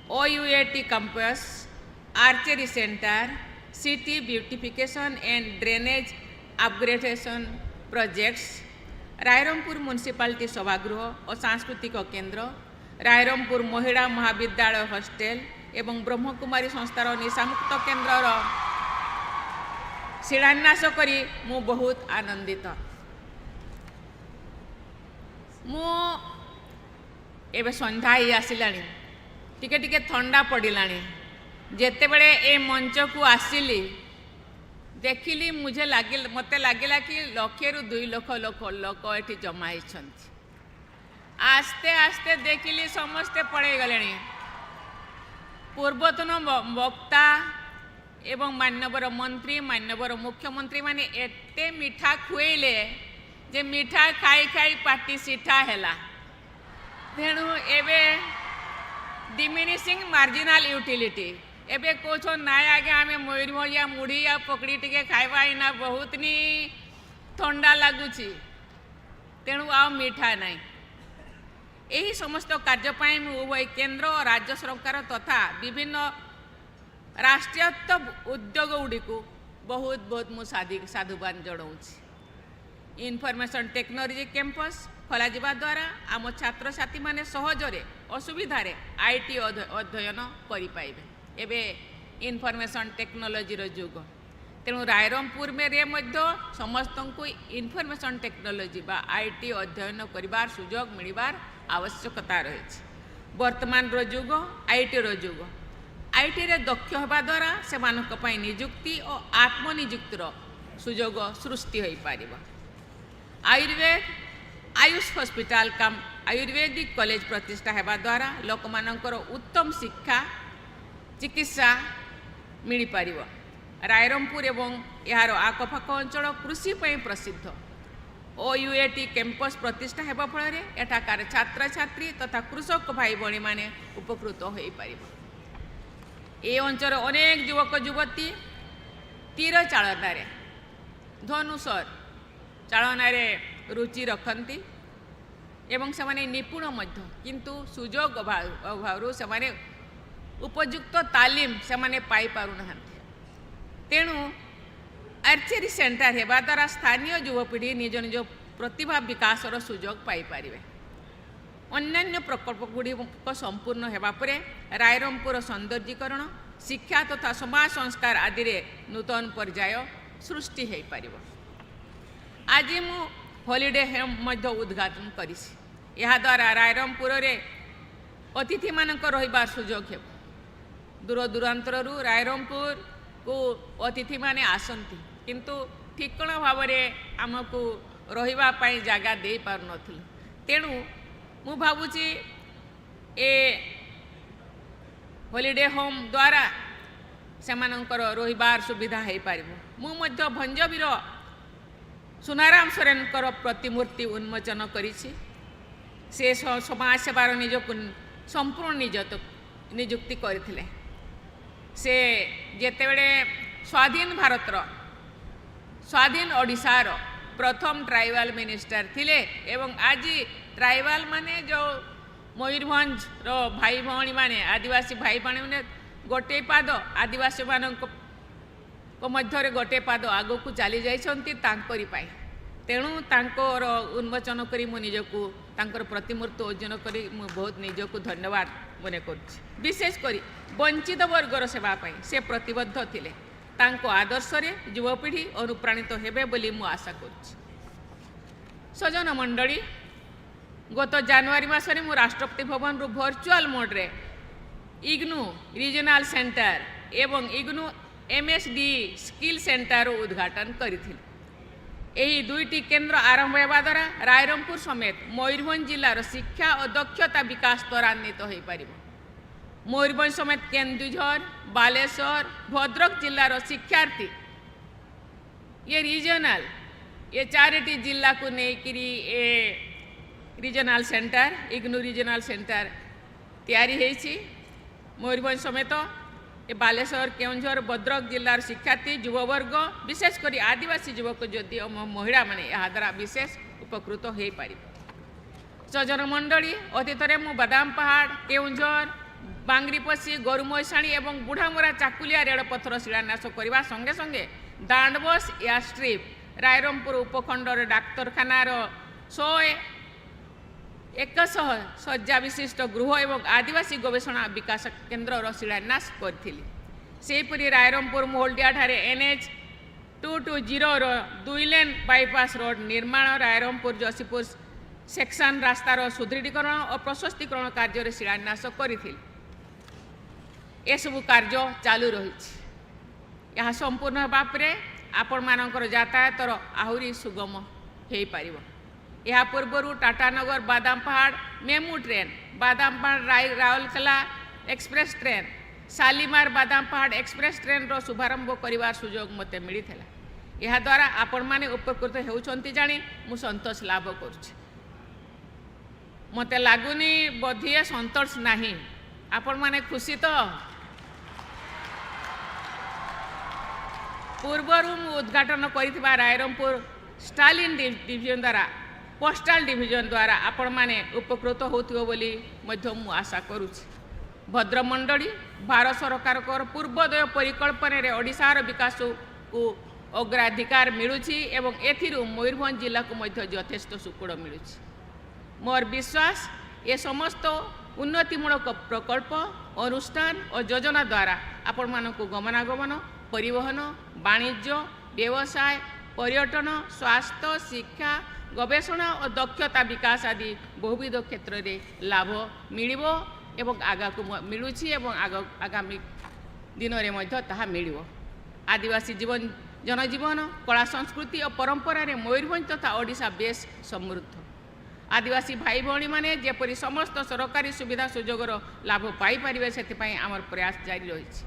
[SPEAKER 16] OUAT campus, archery centre, city beautification and drainage upgradation projects, Rairangpur municipality ସଭାଗୃହ ଓ ସାଂସ୍କୃତିକ କେନ୍ଦ୍ର, ରାଇରଙ୍ଗପୁର ମହିଳା ମହାବିଦ୍ୟାଳୟ ହଷ୍ଟେଲ ଏବଂ ବ୍ରହ୍ମକୁମାରୀ ସଂସ୍ଥାର ନିଶାମୁକ୍ତ କେନ୍ଦ୍ରର ଶିଳାନ୍ୟାସ କରି ମୁଁ ବହୁତ ଆନନ୍ଦିତ। ମୁଁ ଏବେ ସନ୍ଧ୍ୟା ହେଇ ଆସିଲାଣି, ଟିକେ ଟିକେ ଥଣ୍ଡା ପଡ଼ିଲାଣି। ଯେତେବେଳେ ଏ ମଞ୍ଚକୁ ଆସିଲି, ଦେଖିଲି, ମୁଝେ ଲାଗିଲା, ମୋତେ ଲାଗିଲା କି ଲକ୍ଷେରୁ 2 ଲକ୍ଷ ଲୋକ ଏଠି ଜମା ହେଇଛନ୍ତି। ଆସ୍ତେ ଆସ୍ତେ ଦେଖିଲି ସମସ୍ତେ ପଳେଇ ଗଲେଣି। ପୂର୍ବତନ ବକ୍ତା ଏବଂ ମାନ୍ୟବର ମନ୍ତ୍ରୀ, ମାନ୍ୟବର ମୁଖ୍ୟମନ୍ତ୍ରୀମାନେ ଏତେ ମିଠା ଖୁଏଇଲେ ଯେ ମିଠା ଖାଇ ଖାଇ ପାଟି ସିଠା ହେଲା। ତେଣୁ ଏବେ ଡିମିନିସିଂ ମାର୍ଜିନାଲ ୟୁଟିଲିଟି। ଏବେ କହୁଛନ୍, ନାଇଁ ଆଜ୍ଞା, ଆମେ ମୟୂରଭଞ୍ଜିଆ ମୁଢ଼ି ଆଉ ପକଡ଼ି ଟିକେ ଖାଇବା, ଏଇନା ବହୁତ ନି ଥଣ୍ଡା ଲାଗୁଛି, ତେଣୁ ଆଉ ମିଠା ନାହିଁ। ଏହି ସମସ୍ତ କାର୍ଯ୍ୟ ପାଇଁ ମୁଁ ଉଭୟ କେନ୍ଦ୍ର ଓ ରାଜ୍ୟ ସରକାର ତଥା ବିଭିନ୍ନ ରାଷ୍ଟ୍ରାୟତ୍ତ ଉଦ୍ୟୋଗ ଗୁଡ଼ିକୁ ବହୁତ ବହୁତ ମୁଁ ସାଧୁବାଦ ଜଣାଉଛି। ଇନଫର୍ମେସନ୍ ଟେକ୍ନୋଲୋଜି କ୍ୟାମ୍ପସ୍ ଖୋଲାଯିବା ଦ୍ୱାରା ଆମ ଛାତ୍ରଛାତ୍ରୀମାନେ ସହଜରେ ଅସୁବିଧାରେ IT ଅଧ୍ୟୟନ କରିପାରିବେ। ଏବେ ଇନଫର୍ମେସନ୍ ଟେକ୍ନୋଲୋଜିର ଯୁଗ। ତେଣୁ ରାଇରଙ୍ଗପୁରରେ ମଧ୍ୟ ସମସ୍ତଙ୍କୁ ଇନଫର୍ମେସନ୍ ଟେକ୍ନୋଲୋଜି ବା IT ଅଧ୍ୟୟନ କରିବାର ସୁଯୋଗ ମିଳିବାର ଆବଶ୍ୟକତା ରହିଛି। ବର୍ତ୍ତମାନର ଯୁଗ ଆଇଟିର ଯୁଗ। ଆଇଟିରେ ଦକ୍ଷ ହେବା ଦ୍ୱାରା ସେମାନଙ୍କ ପାଇଁ ନିଯୁକ୍ତି ଓ ଆତ୍ମନିଯୁକ୍ତିର ସୁଯୋଗ ସୃଷ୍ଟି ହୋଇପାରିବ। ଆୟୁର୍ବେଦ ଆୟୁଷ ହସ୍ପିଟାଲ କମ୍ ଆୟୁର୍ବେଦିକ କଲେଜ ପ୍ରତିଷ୍ଠା ହେବା ଦ୍ୱାରା ଲୋକମାନଙ୍କର ଉତ୍ତମ ଶିକ୍ଷା, ଚିକିତ୍ସା ମିଳିପାରିବ। ରାଇରଙ୍ଗପୁର ଏବଂ ଏହାର ଆଖପାଖ ଅଞ୍ଚଳ କୃଷି ପାଇଁ ପ୍ରସିଦ୍ଧ। ଓୟୁଏଟି କ୍ୟାମ୍ପସ୍ ପ୍ରତିଷ୍ଠା ହେବା ଫଳରେ ଏଠାକାର ଛାତ୍ରଛାତ୍ରୀ ତଥା କୃଷକ ଭାଇ ଭଉଣୀମାନେ ଉପକୃତ ହୋଇପାରିବ। ଏ ଅଞ୍ଚଳର ଅନେକ ଯୁବକ ଯୁବତୀ ତୀର ଚାଳନାରେ, ଧନୁଶର ଚାଳନାରେ ରୁଚି ରଖନ୍ତି ଏବଂ ସେମାନେ ନିପୁଣ ମଧ୍ୟ, କିନ୍ତୁ ସୁଯୋଗ ଅଭାବରୁ ସେମାନେ ଉପଯୁକ୍ତ ତାଲିମ ସେମାନେ ପାଇପାରୁନାହାନ୍ତି। ତେଣୁ ଆର୍ଚେରୀ ସେଣ୍ଟର ହେବା ଦ୍ୱାରା ସ୍ଥାନୀୟ ଯୁବପିଢ଼ି ନିଜ ନିଜ ପ୍ରତିଭା ବିକାଶର ସୁଯୋଗ ପାଇପାରିବେ। ଅନ୍ୟାନ୍ୟ ପ୍ରକଳ୍ପ ଗୁଡ଼ିକ ସମ୍ପୂର୍ଣ୍ଣ ହେବା ପରେ ରାଇରଙ୍ଗପୁର ସୌନ୍ଦର୍ଯ୍ୟକରଣ, ଶିକ୍ଷା ତଥା ସମାଜ ସଂସ୍କାର ଆଦିରେ ନୂତନ ପର୍ଯ୍ୟାୟ ସୃଷ୍ଟି ହୋଇପାରିବ। ଆଜି ମୁଁ ହଲିଡେ ହୋମ୍ ମଧ୍ୟ ଉଦ୍ଘାଟନ କରିଛି। ଏହାଦ୍ୱାରା ରାଇରଙ୍ଗପୁରରେ ଅତିଥିମାନଙ୍କ ରହିବାର ସୁଯୋଗ ହେବ। ଦୂର ଦୂରାନ୍ତରରୁ ରାଇରଙ୍ଗପୁରକୁ ଅତିଥିମାନେ ଆସନ୍ତି, କିନ୍ତୁ ଠିକଣା ଭାବରେ ଆମକୁ ରହିବା ପାଇଁ ଜାଗା ଦେଇପାରୁନଥିଲେ। ତେଣୁ ମୁଁ ଭାବୁଛି ଏ ହଲିଡେ ହୋମ୍ ଦ୍ୱାରା ସେମାନଙ୍କର ରହିବାର ସୁବିଧା ହୋଇପାରିବ। ମୁଁ ମଧ୍ୟ ଭଞ୍ଜବୀର ସୁନାରାମ ସୋରେନଙ୍କର ପ୍ରତିମୂର୍ତ୍ତି ଉନ୍ମୋଚନ କରିଛି। ସେ ସମାଜ ସେବାର ନିଜକୁ ସମ୍ପୂର୍ଣ୍ଣ ନିଯୁକ୍ତି କରିଥିଲେ। ସେ ଯେତେବେଳେ ସ୍ୱାଧୀନ ଭାରତର, ସ୍ୱାଧୀନ ଓଡ଼ିଶାର ପ୍ରଥମ ଟ୍ରାଇବାଲ ମିନିଷ୍ଟର ଥିଲେ ଏବଂ ଆଜି ଟ୍ରାଇବାଲ ମାନେ ଯେଉଁ ମୟୂରଭଞ୍ଜର ଭାଇ ଭଉଣୀମାନେ, ଆଦିବାସୀ ଭାଇ ଭଉଣୀମାନେ ଗୋଟିଏ ପାଦ, ଆଦିବାସୀମାନଙ୍କ ମଧ୍ୟରେ ଗୋଟିଏ ପାଦ ଆଗକୁ ଚାଲି ଯାଇଛନ୍ତି ତାଙ୍କରି ପାଇଁ। ତେଣୁ ତାଙ୍କର ଉନ୍ମୋଚନ କରି ମୁଁ ନିଜକୁ, ତାଙ୍କର ପ୍ରତିମୂର୍ତ୍ତି ଅର୍ଜନ କରି ମୁଁ ବହୁତ ନିଜକୁ ଧନ୍ୟବାଦ ମନେ କରୁଛି। ବିଶେଷ କରି ବଞ୍ଚିତ ବର୍ଗର ସେବା ପାଇଁ ସେ ପ୍ରତିବଦ୍ଧ ଥିଲେ। ତାଙ୍କ ଆଦର୍ଶରେ ଯୁବପିଢ଼ି ଅନୁପ୍ରାଣିତ ହେବେ ବୋଲି ମୁଁ ଆଶା କରୁଛି। ସଜ୍ଜନ ମଣ୍ଡଳୀ, ଗତ ଜାନୁଆରୀ ମାସରେ ମୁଁ ରାଷ୍ଟ୍ରପତି ଭବନରୁ ଭର୍ଚୁଆଲ ମୋଡ଼ରେ ଇଗ୍ନୁ ରିଜନାଲ ସେଣ୍ଟର ଏବଂ ଇଗ୍ନୁ ଏମ୍ଏସ୍ଡି ସ୍କିଲ୍ ସେଣ୍ଟର ଉଦ୍ଘାଟନ କରିଥିଲି। ଏହି ଦୁଇଟି କେନ୍ଦ୍ର ଆରମ୍ଭ ହେବା ଦ୍ୱାରା ରାଇରଙ୍ଗପୁର ସମେତ ମୟୂରଭଞ୍ଜ ଜିଲ୍ଲାର ଶିକ୍ଷା ଓ ଦକ୍ଷତା ବିକାଶ ତ୍ୱରାନ୍ୱିତ ହୋଇପାରିବ। ମୟୂରଭଞ୍ଜ ସମେତ କେନ୍ଦୁଝର, ବାଲେଶ୍ୱର, ଭଦ୍ରକ ଜିଲ୍ଲାର ଶିକ୍ଷାର୍ଥୀ, ଇଏ ରିଜନାଲ, ଏ ଚାରିଟି ଜିଲ୍ଲାକୁ ନେଇକିରି ଏ regional centre, IGNOU regional centre ତିଆରି ହେଇଛି। ମୟୂରଭଞ୍ଜ ସମେତ ଏ ବାଲେଶ୍ୱର, କେଉଁଝର, ଭଦ୍ରକ ଜିଲ୍ଲାର ଶିକ୍ଷାର୍ଥୀ, ଯୁବବର୍ଗ, ବିଶେଷ କରି ଆଦିବାସୀ ଯୁବକ ଯଦି ଓ ମହିଳାମାନେ ଏହାଦ୍ୱାରା ବିଶେଷ ଉପକୃତ ହୋଇପାରିବେ। ସଜ୍ଜନ ମଣ୍ଡଳୀ, ଅତୀତରେ ମୁଁ ବାଦାମ ପାହାଡ଼, କେଉଁଝର, ବାଙ୍ଗରିପୋଷି, ଗୋରୁମହିଷାଣୀ ଏବଂ ବୁଢ଼ାମରା ଚାକୁଲିଆ ରେଳପଥର ଶିଳାନ୍ୟାସ କରିବା ସଙ୍ଗେ ସଙ୍ଗେ ଦାଣ୍ଡବସ୍ ଏୟାର ଷ୍ଟ୍ରିପ୍, ରାଇରଙ୍ଗପୁର ଉପଖଣ୍ଡର ଡାକ୍ତରଖାନାର 101 ଶଯ୍ୟା ବିଶିଷ୍ଟ ଗୃହ ଏବଂ ଆଦିବାସୀ ଗବେଷଣା ବିକାଶ କେନ୍ଦ୍ରର ଶିଳାନ୍ୟାସ କରିଥିଲି। ସେହିପରି ରାଇରଙ୍ଗପୁର ମୋହଲଡିଆଠାରେ NH 220ର 2 ଲେନ୍ ବାଇପାସ୍ ରୋଡ଼ ନିର୍ମାଣ, ରାଇରଙ୍ଗପୁର ଯଶୀପୁର ସେକ୍ସନ ରାସ୍ତାର ସୁଦୃଢ଼ୀକରଣ ଓ ପ୍ରଶସ୍ତିକରଣ କାର୍ଯ୍ୟରେ ଶିଳାନ୍ୟାସ କରିଥିଲି। ଏସବୁ କାର୍ଯ୍ୟ ଚାଲୁ ରହିଛି। ଏହା ସମ୍ପୂର୍ଣ୍ଣ ହେବା ପରେ ଆପଣମାନଙ୍କର ଯାତାୟାତର ଆହୁରି ସୁଗମ ହୋଇପାରିବ। ଏହା ପୂର୍ବରୁ Tatanagar Badampahar MEMU train, Badampahar Rourkela express train, Shalimar Badampahar express ଟ୍ରେନ୍ର ଶୁଭାରମ୍ଭ କରିବାର ସୁଯୋଗ ମୋତେ ମିଳିଥିଲା। ଏହାଦ୍ୱାରା ଆପଣମାନେ ଉପକୃତ ହେଉଛନ୍ତି ଜାଣି ମୁଁ ସନ୍ତୋଷ ଲାଭ କରୁଛି। ମୋତେ ଲାଗୁନି ବୋଧିଏ ସନ୍ତୋଷ ନାହିଁ। ଆପଣମାନେ ଖୁସି ତ? ପୂର୍ବରୁ ମୁଁ ଉଦ୍ଘାଟନ କରିଥିବା ରାଇରଙ୍ଗପୁର ଷ୍ଟାଲିନ୍ ଡିଭିଜନ ଦ୍ୱାରା, ପୋଷ୍ଟାଲ ଡିଭିଜନ ଦ୍ୱାରା ଆପଣମାନେ ଉପକୃତ ହେଉଥିବ ବୋଲି ମଧ୍ୟ ମୁଁ ଆଶା କରୁଛି। ଭଦ୍ରମଣ୍ଡଳୀ, ଭାରତ ସରକାରଙ୍କର ପୂର୍ବୋଦୟ ପରିକଳ୍ପନାରେ ଓଡ଼ିଶାର ବିକାଶକୁ ଅଗ୍ରାଧିକାର ମିଳୁଛି ଏବଂ ଏଥିରୁ ମୟୂରଭଞ୍ଜ ଜିଲ୍ଲାକୁ ମଧ୍ୟ ଯଥେଷ୍ଟ ସୁଫଳ ମିଳୁଛି। ମୋର ବିଶ୍ୱାସ, ଏ ସମସ୍ତ ଉନ୍ନତିମୂଳକ ପ୍ରକଳ୍ପ, ଅନୁଷ୍ଠାନ ଓ ଯୋଜନା ଦ୍ୱାରା ଆପଣମାନଙ୍କୁ ଗମନାଗମନ, ପରିବହନ, ବାଣିଜ୍ୟ, ବ୍ୟବସାୟ, ପର୍ଯ୍ୟଟନ, ସ୍ୱାସ୍ଥ୍ୟ, ଶିକ୍ଷା, ଗବେଷଣା ଓ ଦକ୍ଷତା ବିକାଶ ଆଦି ବହୁବିଧ କ୍ଷେତ୍ରରେ ଲାଭ ମିଳିବ ଏବଂ ଆଗକୁ ମିଳୁଛି ଏବଂ ଆଗାମୀ ଦିନରେ ମଧ୍ୟ ତାହା ମିଳିବ। ଆଦିବାସୀ ଜୀବନ, ଜନଜୀବନ, କଳା, ସଂସ୍କୃତି ଓ ପରମ୍ପରାରେ ମୟୂରଭଞ୍ଜ ତଥା ଓଡ଼ିଶା ବେଶ ସମୃଦ୍ଧ। ଆଦିବାସୀ ଭାଇ ଭଉଣୀମାନେ ଯେପରି ସମସ୍ତ ସରକାରୀ ସୁବିଧା ସୁଯୋଗର ଲାଭ ପାଇପାରିବେ, ସେଥିପାଇଁ ଆମର ପ୍ରୟାସ ଜାରି ରହିଛି।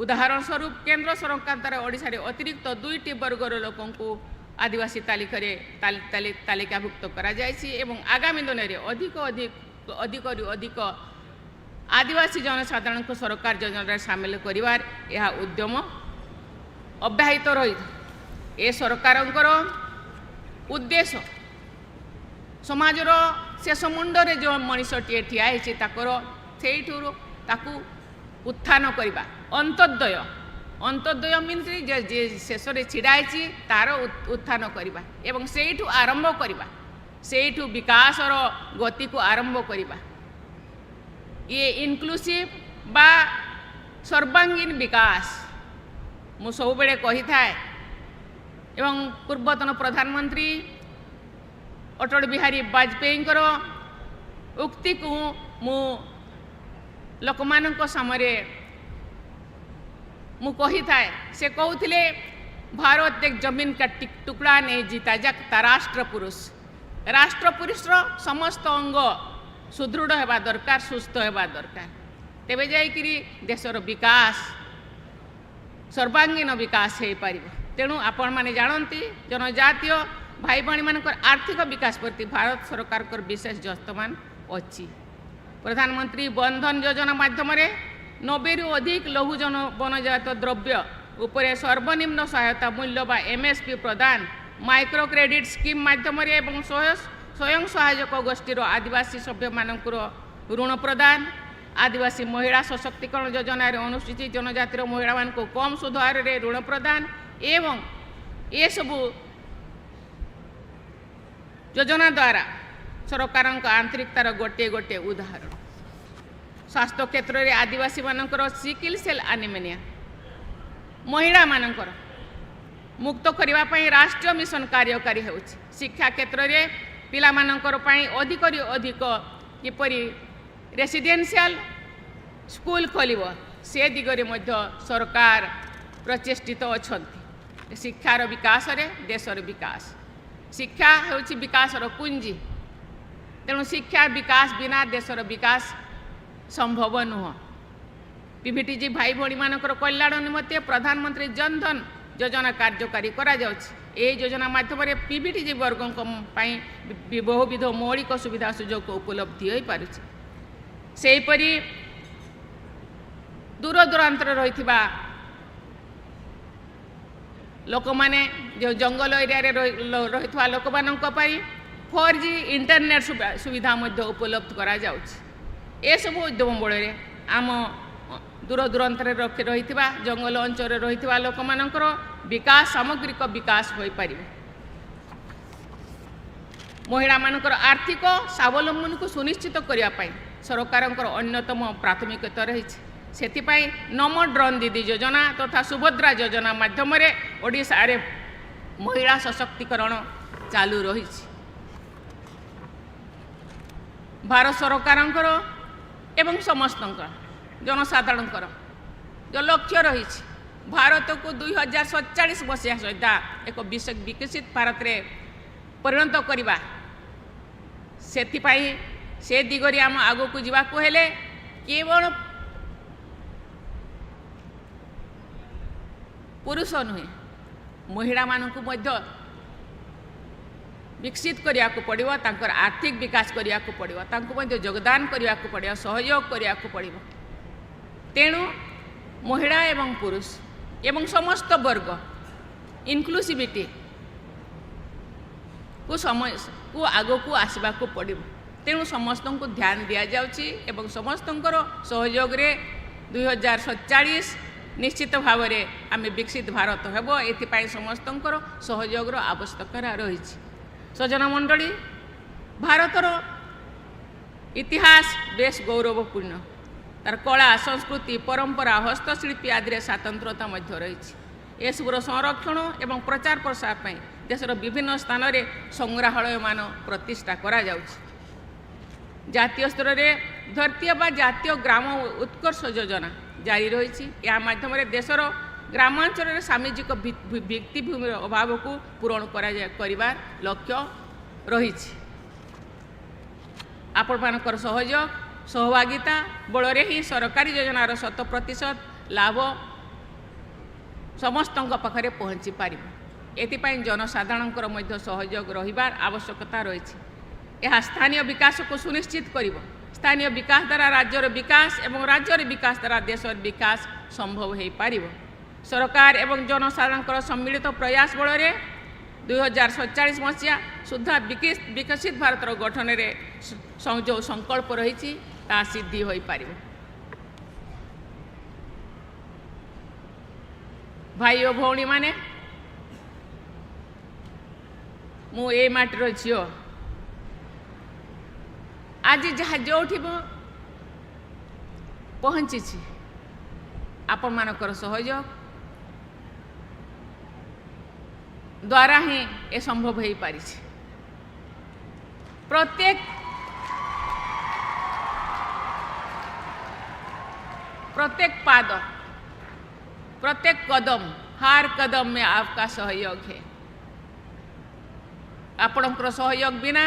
[SPEAKER 16] ଉଦାହରଣ ସ୍ୱରୂପ, କେନ୍ଦ୍ର ସରକାର ଦ୍ୱାରା ଓଡ଼ିଶାରେ ଅତିରିକ୍ତ ଦୁଇଟି ବର୍ଗର ଲୋକଙ୍କୁ ଆଦିବାସୀ ତାଲିକାରେ ତାଲିକାଭୁକ୍ତ କରାଯାଇଛି ଏବଂ ଆଗାମୀ ଦିନରେ ଅଧିକ ଅଧିକ ଅଧିକରୁ ଅଧିକ ଆଦିବାସୀ ଜନସାଧାରଣଙ୍କୁ ସରକାର ଯୋଜନାରେ ସାମିଲ କରିବାର ଏହା ଉଦ୍ୟମ ଅବ୍ୟାହତ ରହିଛି। ଏ ସରକାରଙ୍କର ଉଦ୍ଦେଶ୍ୟ ସମାଜର ଶେଷ ମୁଣ୍ଡରେ ଯେଉଁ ମଣିଷଟିଏ ଠିଆ ହେଇଛି, ତାଙ୍କର ସେଇଠୁରୁ ତାକୁ ଉତ୍ଥାନ କରିବା। ଅନ୍ତ୍ୟୋଦୟ, ଅନ୍ତ୍ୟୋଦୟ ମିନ୍ସ ଯେ ଯିଏ ଶେଷରେ ଛିଡ଼ା ହେଇଛି ତାର ଉତ୍ଥାନ କରିବା ଏବଂ ସେଇଠୁ ଆରମ୍ଭ କରିବା, ସେଇଠୁ ବିକାଶର ଗତିକୁ ଆରମ୍ଭ କରିବା। ଇଏ ଇନକ୍ଲୁସିଭ୍ ବା ସର୍ବାଙ୍ଗୀନ ବିକାଶ ମୁଁ ସବୁବେଳେ କହିଥାଏ ଏବଂ ପୂର୍ବତନ ପ୍ରଧାନମନ୍ତ୍ରୀ ଅଟଳ ବିହାରୀ ବାଜପେୟୀଙ୍କର ଉକ୍ତିକୁ ମୁଁ ଲୋକମାନଙ୍କ ସାମରେ ମୁଁ କହିଥାଏ। ସେ କହୁଥିଲେ, "भारत एक जमीन का टुकड़ा नहीं, जीता जागता राष्ट्र पुरुष।" ରାଷ୍ଟ୍ର ପୁରୁଷର ସମସ୍ତ ଅଙ୍ଗ ସୁଦୃଢ଼ ହେବା ଦରକାର, ସୁସ୍ଥ ହେବା ଦରକାର, ତେବେ ଯାଇକରି ଦେଶର ବିକାଶ, ସର୍ବାଙ୍ଗୀନ ବିକାଶ ହେଇପାରିବ। ତେଣୁ ଆପଣମାନେ ଜାଣନ୍ତି, ଜନଜାତୀୟ ଭାଇ ଭଉଣୀମାନଙ୍କର ଆର୍ଥିକ ବିକାଶ ପ୍ରତି ଭାରତ ସରକାରଙ୍କର ବିଶେଷ ଯତ୍ନବାନ ଅଛି। ପ୍ରଧାନମନ୍ତ୍ରୀ ବନ୍ଧନ ଯୋଜନା ମାଧ୍ୟମରେ 90ରୁ ଅଧିକ ଲଘୁ ଜନ ବନଜାତ ଦ୍ରବ୍ୟ ଉପରେ ସର୍ବନିମ୍ନ ସହାୟତା ମୂଲ୍ୟ ବା ଏମ୍ଏସ୍ପି ପ୍ରଦାନ, ମାଇକ୍ରୋ କ୍ରେଡ଼ିଟ୍ ସ୍କିମ୍ ମାଧ୍ୟମରେ ଏବଂ ସ୍ୱୟଂ ସହାୟକ ଗୋଷ୍ଠୀର ଆଦିବାସୀ ସଭ୍ୟମାନଙ୍କର ଋଣ ପ୍ରଦାନ, ଆଦିବାସୀ ମହିଳା ସଶକ୍ତିକରଣ ଯୋଜନାରେ ଅନୁସୂଚିତ ଜନଜାତିର ମହିଳାମାନଙ୍କୁ କମ୍ ସୁଧ ହାରରେ ଋଣ ପ୍ରଦାନ ଏବଂ ଏସବୁ ଯୋଜନା ଦ୍ୱାରା ସରକାରଙ୍କ ଆନ୍ତରିକତାର ଗୋଟିଏ ଗୋଟିଏ ଉଦାହରଣ। ସ୍ୱାସ୍ଥ୍ୟ କ୍ଷେତ୍ରରେ ଆଦିବାସୀମାନଙ୍କର ସିକିଲ୍ ସେଲ୍ ଆନିମିଆ ମହିଳାମାନଙ୍କର ମୁକ୍ତ କରିବା ପାଇଁ ରାଷ୍ଟ୍ରୀୟ ମିଶନ କାର୍ଯ୍ୟକାରୀ ହେଉଛି। ଶିକ୍ଷା କ୍ଷେତ୍ରରେ ପିଲାମାନଙ୍କର ପାଇଁ ଅଧିକରୁ ଅଧିକ କିପରି ରେସିଡେନ୍ସିଆଲ ସ୍କୁଲ ଖୋଲିବ, ସେ ଦିଗରେ ମଧ୍ୟ ସରକାର ପ୍ରଚେଷ୍ଟିତ ଅଛନ୍ତି। ଶିକ୍ଷାର ବିକାଶରେ ଦେଶର ବିକାଶ। ଶିକ୍ଷା ହେଉଛି ବିକାଶର କୁଞ୍ଜି। ତେଣୁ ଶିକ୍ଷା ବିକାଶ ବିନା ଦେଶର ବିକାଶ ସମ୍ଭବ ନୁହଁ। ପିଭିଟିଜି ଭାଇ ଭଉଣୀମାନଙ୍କର କଲ୍ୟାଣ ନିମନ୍ତେ ପ୍ରଧାନମନ୍ତ୍ରୀ ଜନଧନ ଯୋଜନା କାର୍ଯ୍ୟକାରୀ କରାଯାଉଛି। ଏହି ଯୋଜନା ମାଧ୍ୟମରେ ପିଭିଟିଜି ବର୍ଗଙ୍କ ପାଇଁ ବହୁବିଧ ମୌଳିକ ସୁବିଧା ସୁଯୋଗ ଉପଲବ୍ଧି ହୋଇପାରୁଛି। ସେହିପରି ଦୂର ଦୂରାନ୍ତରେ ରହିଥିବା ଲୋକମାନେ, ଯେଉଁ ଜଙ୍ଗଲ ଏରିଆରେ ରହିଥିବା ଲୋକମାନଙ୍କ ପାଇଁ 4G internet ସୁବିଧା ମଧ୍ୟ ଉପଲବ୍ଧ କରାଯାଉଛି। ଏସବୁ ଉଦ୍ୟମ ବଳରେ ଆମ ଦୂର ଦୂରାନ୍ତରେ ରହିଥିବା, ଜଙ୍ଗଲ ଅଞ୍ଚଳରେ ରହିଥିବା ଲୋକମାନଙ୍କର ବିକାଶ, ସାମଗ୍ରିକ ବିକାଶ ହୋଇପାରିବ। ମହିଳାମାନଙ୍କର ଆର୍ଥିକ ସ୍ୱାବଲମ୍ବନକୁ ସୁନିଶ୍ଚିତ କରିବା ପାଇଁ ସରକାରଙ୍କର ଅନ୍ୟତମ ପ୍ରାଥମିକତା ରହିଛି। ସେଥିପାଇଁ ନମୋ ଡ୍ରୋନ୍ ଦିଦି ଯୋଜନା ତଥା ସୁଭଦ୍ରା ଯୋଜନା ମାଧ୍ୟମରେ ଓଡ଼ିଶାରେ ମହିଳା ସଶକ୍ତିକରଣ ଚାଲୁ ରହିଛି। ଭାରତ ସରକାରଙ୍କର ଏବଂ ସମସ୍ତଙ୍କର, ଜନସାଧାରଣଙ୍କର ଯେଉଁ ଲକ୍ଷ୍ୟ ରହିଛି, ଭାରତକୁ 2047 ମସିହା ସୁଦ୍ଧା ଏକ ବିକଶିତ ଭାରତରେ ପରିଣତ କରିବା, ସେଥିପାଇଁ ସେ ଦିଗରେ ଆମ ଆଗକୁ ଯିବାକୁ ହେଲେ କେବଳ ପୁରୁଷ ନୁହେଁ, ମହିଳାମାନଙ୍କୁ ମଧ୍ୟ ବିକଶିତ କରିବାକୁ ପଡ଼ିବ। ତାଙ୍କର ଆର୍ଥିକ ବିକାଶ କରିବାକୁ ପଡ଼ିବ, ତାଙ୍କୁ ମଧ୍ୟ ଯୋଗଦାନ କରିବାକୁ ପଡ଼ିବ, ସହଯୋଗ କରିବାକୁ ପଡ଼ିବ। ତେଣୁ ମହିଳା ଏବଂ ପୁରୁଷ ଏବଂ ସମସ୍ତ ବର୍ଗ, ଇନକ୍ଲୁସିଭିଟି କୁ ସମୟକୁ ଆଗକୁ ଆସିବାକୁ ପଡ଼ିବ। ତେଣୁ ସମସ୍ତଙ୍କୁ ଧ୍ୟାନ ଦିଆଯାଉଛି ଏବଂ ସମସ୍ତଙ୍କର ସହଯୋଗରେ 2047 ନିଶ୍ଚିତ ଭାବରେ ଆମେ ବିକଶିତ ଭାରତ ହେବ। ଏଥିପାଇଁ ସମସ୍ତଙ୍କର ସହଯୋଗର ଆବଶ୍ୟକତା ରହିଛି। ସଜ୍ଜନ ମଣ୍ଡଳୀ, ଭାରତର ଇତିହାସ ବେଶ ଗୌରବପୂର୍ଣ୍ଣ। ତାର କଳା, ସଂସ୍କୃତି, ପରମ୍ପରା, ହସ୍ତଶିଳ୍ପୀ ଆଦିରେ ସ୍ୱାତନ୍ତ୍ରତା ମଧ୍ୟ ରହିଛି। ଏସବୁର ସଂରକ୍ଷଣ ଏବଂ ପ୍ରଚାର ପ୍ରସାର ପାଇଁ ଦେଶର ବିଭିନ୍ନ ସ୍ଥାନରେ ସଂଗ୍ରହାଳୟମାନ ପ୍ରତିଷ୍ଠା କରାଯାଉଛି। ଜାତୀୟ ସ୍ତରରେ ଧରିତ୍ରୀ ବା ଜାତୀୟ ଗ୍ରାମ ଉତ୍କର୍ଷ ଯୋଜନା ଜାରି ରହିଛି। ଏହା ମାଧ୍ୟମରେ ଦେଶର ଗ୍ରାମାଞ୍ଚଳରେ ସାମାଜିକ ଭିତ୍ତିଭୂମିର ଅଭାବକୁ ପୂରଣ କରିବାର ଲକ୍ଷ୍ୟ ରହିଛି। ଆପଣମାନଙ୍କର ସହଯୋଗ, ସହଭାଗିତା ବଳରେ ହିଁ ସରକାରୀ ଯୋଜନାର 100% ଲାଭ ସମସ୍ତଙ୍କ ପାଖରେ ପହଞ୍ଚି ପାରିବ। ଏଥିପାଇଁ ଜନସାଧାରଣଙ୍କର ମଧ୍ୟ ସହଯୋଗ ରହିବାର ଆବଶ୍ୟକତା ରହିଛି। ଏହା ସ୍ଥାନୀୟ ବିକାଶକୁ ସୁନିଶ୍ଚିତ କରିବ। ସ୍ଥାନୀୟ ବିକାଶ ଦ୍ୱାରା ରାଜ୍ୟର ବିକାଶ ଏବଂ ରାଜ୍ୟର ବିକାଶ ଦ୍ୱାରା ଦେଶର ବିକାଶ ସମ୍ଭବ ହୋଇପାରିବ। ସରକାର ଏବଂ ଜନସାଧାରଣଙ୍କର ସମ୍ମିଳିତ ପ୍ରୟାସ ବଳରେ 2047 ମସିହା ସୁଦ୍ଧା ବିକଶିତ ଭାରତର ଗଠନରେ ଯେଉଁ ସଂକଳ୍ପ ରହିଛି, ତାହା ସିଦ୍ଧି ହୋଇପାରିବ। ଭାଇ ଓ ଭଉଣୀମାନେ, ମୁଁ ଏଇ ମାଟିର ଝିଅ। ଆଜି ଯାହା ଯେଉଁଠି ମୁଁ ପହଞ୍ଚିଛି, ଆପଣମାନଙ୍କର ସହଯୋଗ ଦ୍ୱାରା ହିଁ ଏ ସମ୍ଭବ ହୋଇପାରିଛି। ପ୍ରତ୍ୟେକ ପାଦ, प्रत्येक कदम, हर कदम में आपका सहयोग है। ଆପଣଙ୍କର ସହଯୋଗ ବିନା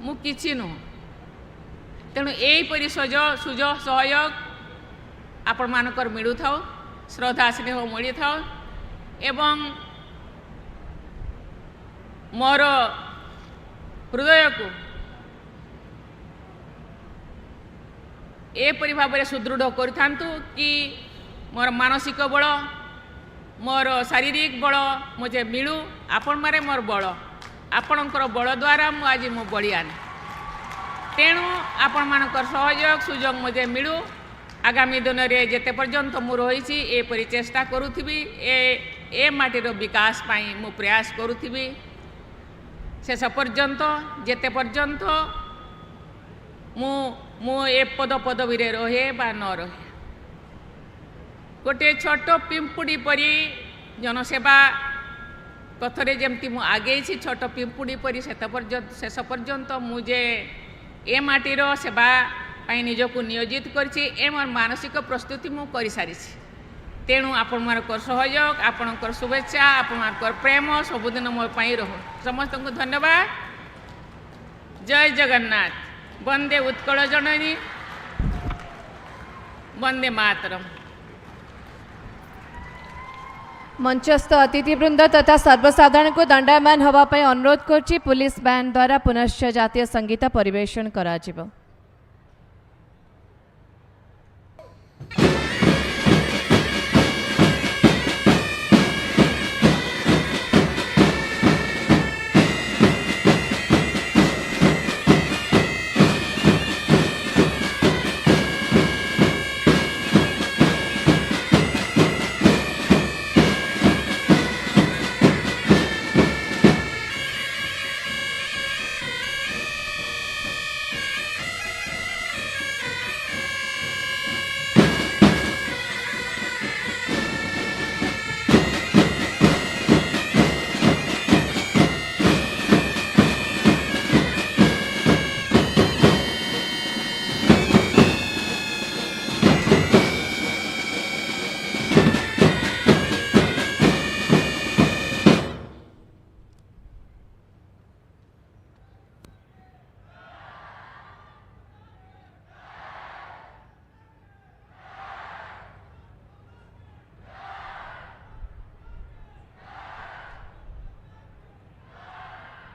[SPEAKER 16] ମୁଁ କିଛି ନୁହଁ। ତେଣୁ ଏହିପରି ସୁଯୋଗ, ସହଯୋଗ ଆପଣମାନଙ୍କର ମିଳୁଥାଉ, ଶ୍ରଦ୍ଧା ସ୍ନେହ ମିଳିଥାଉ ଏବଂ ମୋର ହୃଦୟକୁ ଏପରି ଭାବରେ ସୁଦୃଢ଼ କରିଥାନ୍ତୁ କି ମୋର ମାନସିକ ବଳ, ମୋର ଶାରୀରିକ ବଳ ମୋତେ ମିଳୁ। ଆପଣମାନେ ମୋର ବଳ। ଆପଣଙ୍କର ବଳ ଦ୍ୱାରା ମୁଁ ଆଜି ମୁଁ ବଳିଆନ। ତେଣୁ ଆପଣମାନଙ୍କର ସହଯୋଗ ସୁଯୋଗ ମୋତେ ମିଳୁ। ଆଗାମୀ ଦିନରେ ଯେତେ ପର୍ଯ୍ୟନ୍ତ ମୁଁ ରହିଛି, ଏପରି ଚେଷ୍ଟା କରୁଥିବି, ଏ ମାଟିର ବିକାଶ ପାଇଁ ମୁଁ ପ୍ରୟାସ କରୁଥିବି ଶେଷ ପର୍ଯ୍ୟନ୍ତ, ଯେତେ ପର୍ଯ୍ୟନ୍ତ ମୁଁ ଏ ପଦ ପଦବୀରେ ରହେ ବା ନ ରହେ। ଗୋଟିଏ ଛୋଟ ପିମ୍ପୁଡ଼ି ପରି ଜନସେବା ପଥରେ ଯେମିତି ମୁଁ ଆଗେଇଛି ଛୋଟ ପିମ୍ପୁଡ଼ି ପରି, ସେତେ ପର୍ଯ୍ୟନ୍ତ, ଶେଷ ପର୍ଯ୍ୟନ୍ତ ମୁଁ ଯେ ଏ ମାଟିର ସେବା ପାଇଁ ନିଜକୁ ନିୟୋଜିତ କରିଛି, ଏ ମୋର ମାନସିକ ପ୍ରସ୍ତୁତି ମୁଁ କରିସାରିଛି। ତେଣୁ ଆପଣମାନଙ୍କର ସହଯୋଗ, ଆପଣଙ୍କର ଶୁଭେଚ୍ଛା, ଆପଣମାନଙ୍କର ପ୍ରେମ ସବୁଦିନ ମୋ ପାଇଁ ରହୁ। ସମସ୍ତଙ୍କୁ ଧନ୍ୟବାଦ। ଜୟ ଜଗନ୍ନାଥ। ବନ୍ଦେ ଉତ୍କଳ ଜନନୀ। ବନ୍ଦେ ମାତରମ୍।
[SPEAKER 1] ମଞ୍ଚସ୍ଥ ଅତିଥିବୃନ୍ଦ ତଥା ସର୍ବସାଧାରଣଙ୍କୁ ଦଣ୍ଡାୟମାନ ହେବା ପାଇଁ ଅନୁରୋଧ କରୁଛି। ପୁଲିସ ବ୍ୟାଣ୍ଡ ଦ୍ୱାରା ପୁନଶ୍ଚ ଜାତୀୟ ସଙ୍ଗୀତ ପରିବେଷଣ କରାଯିବ।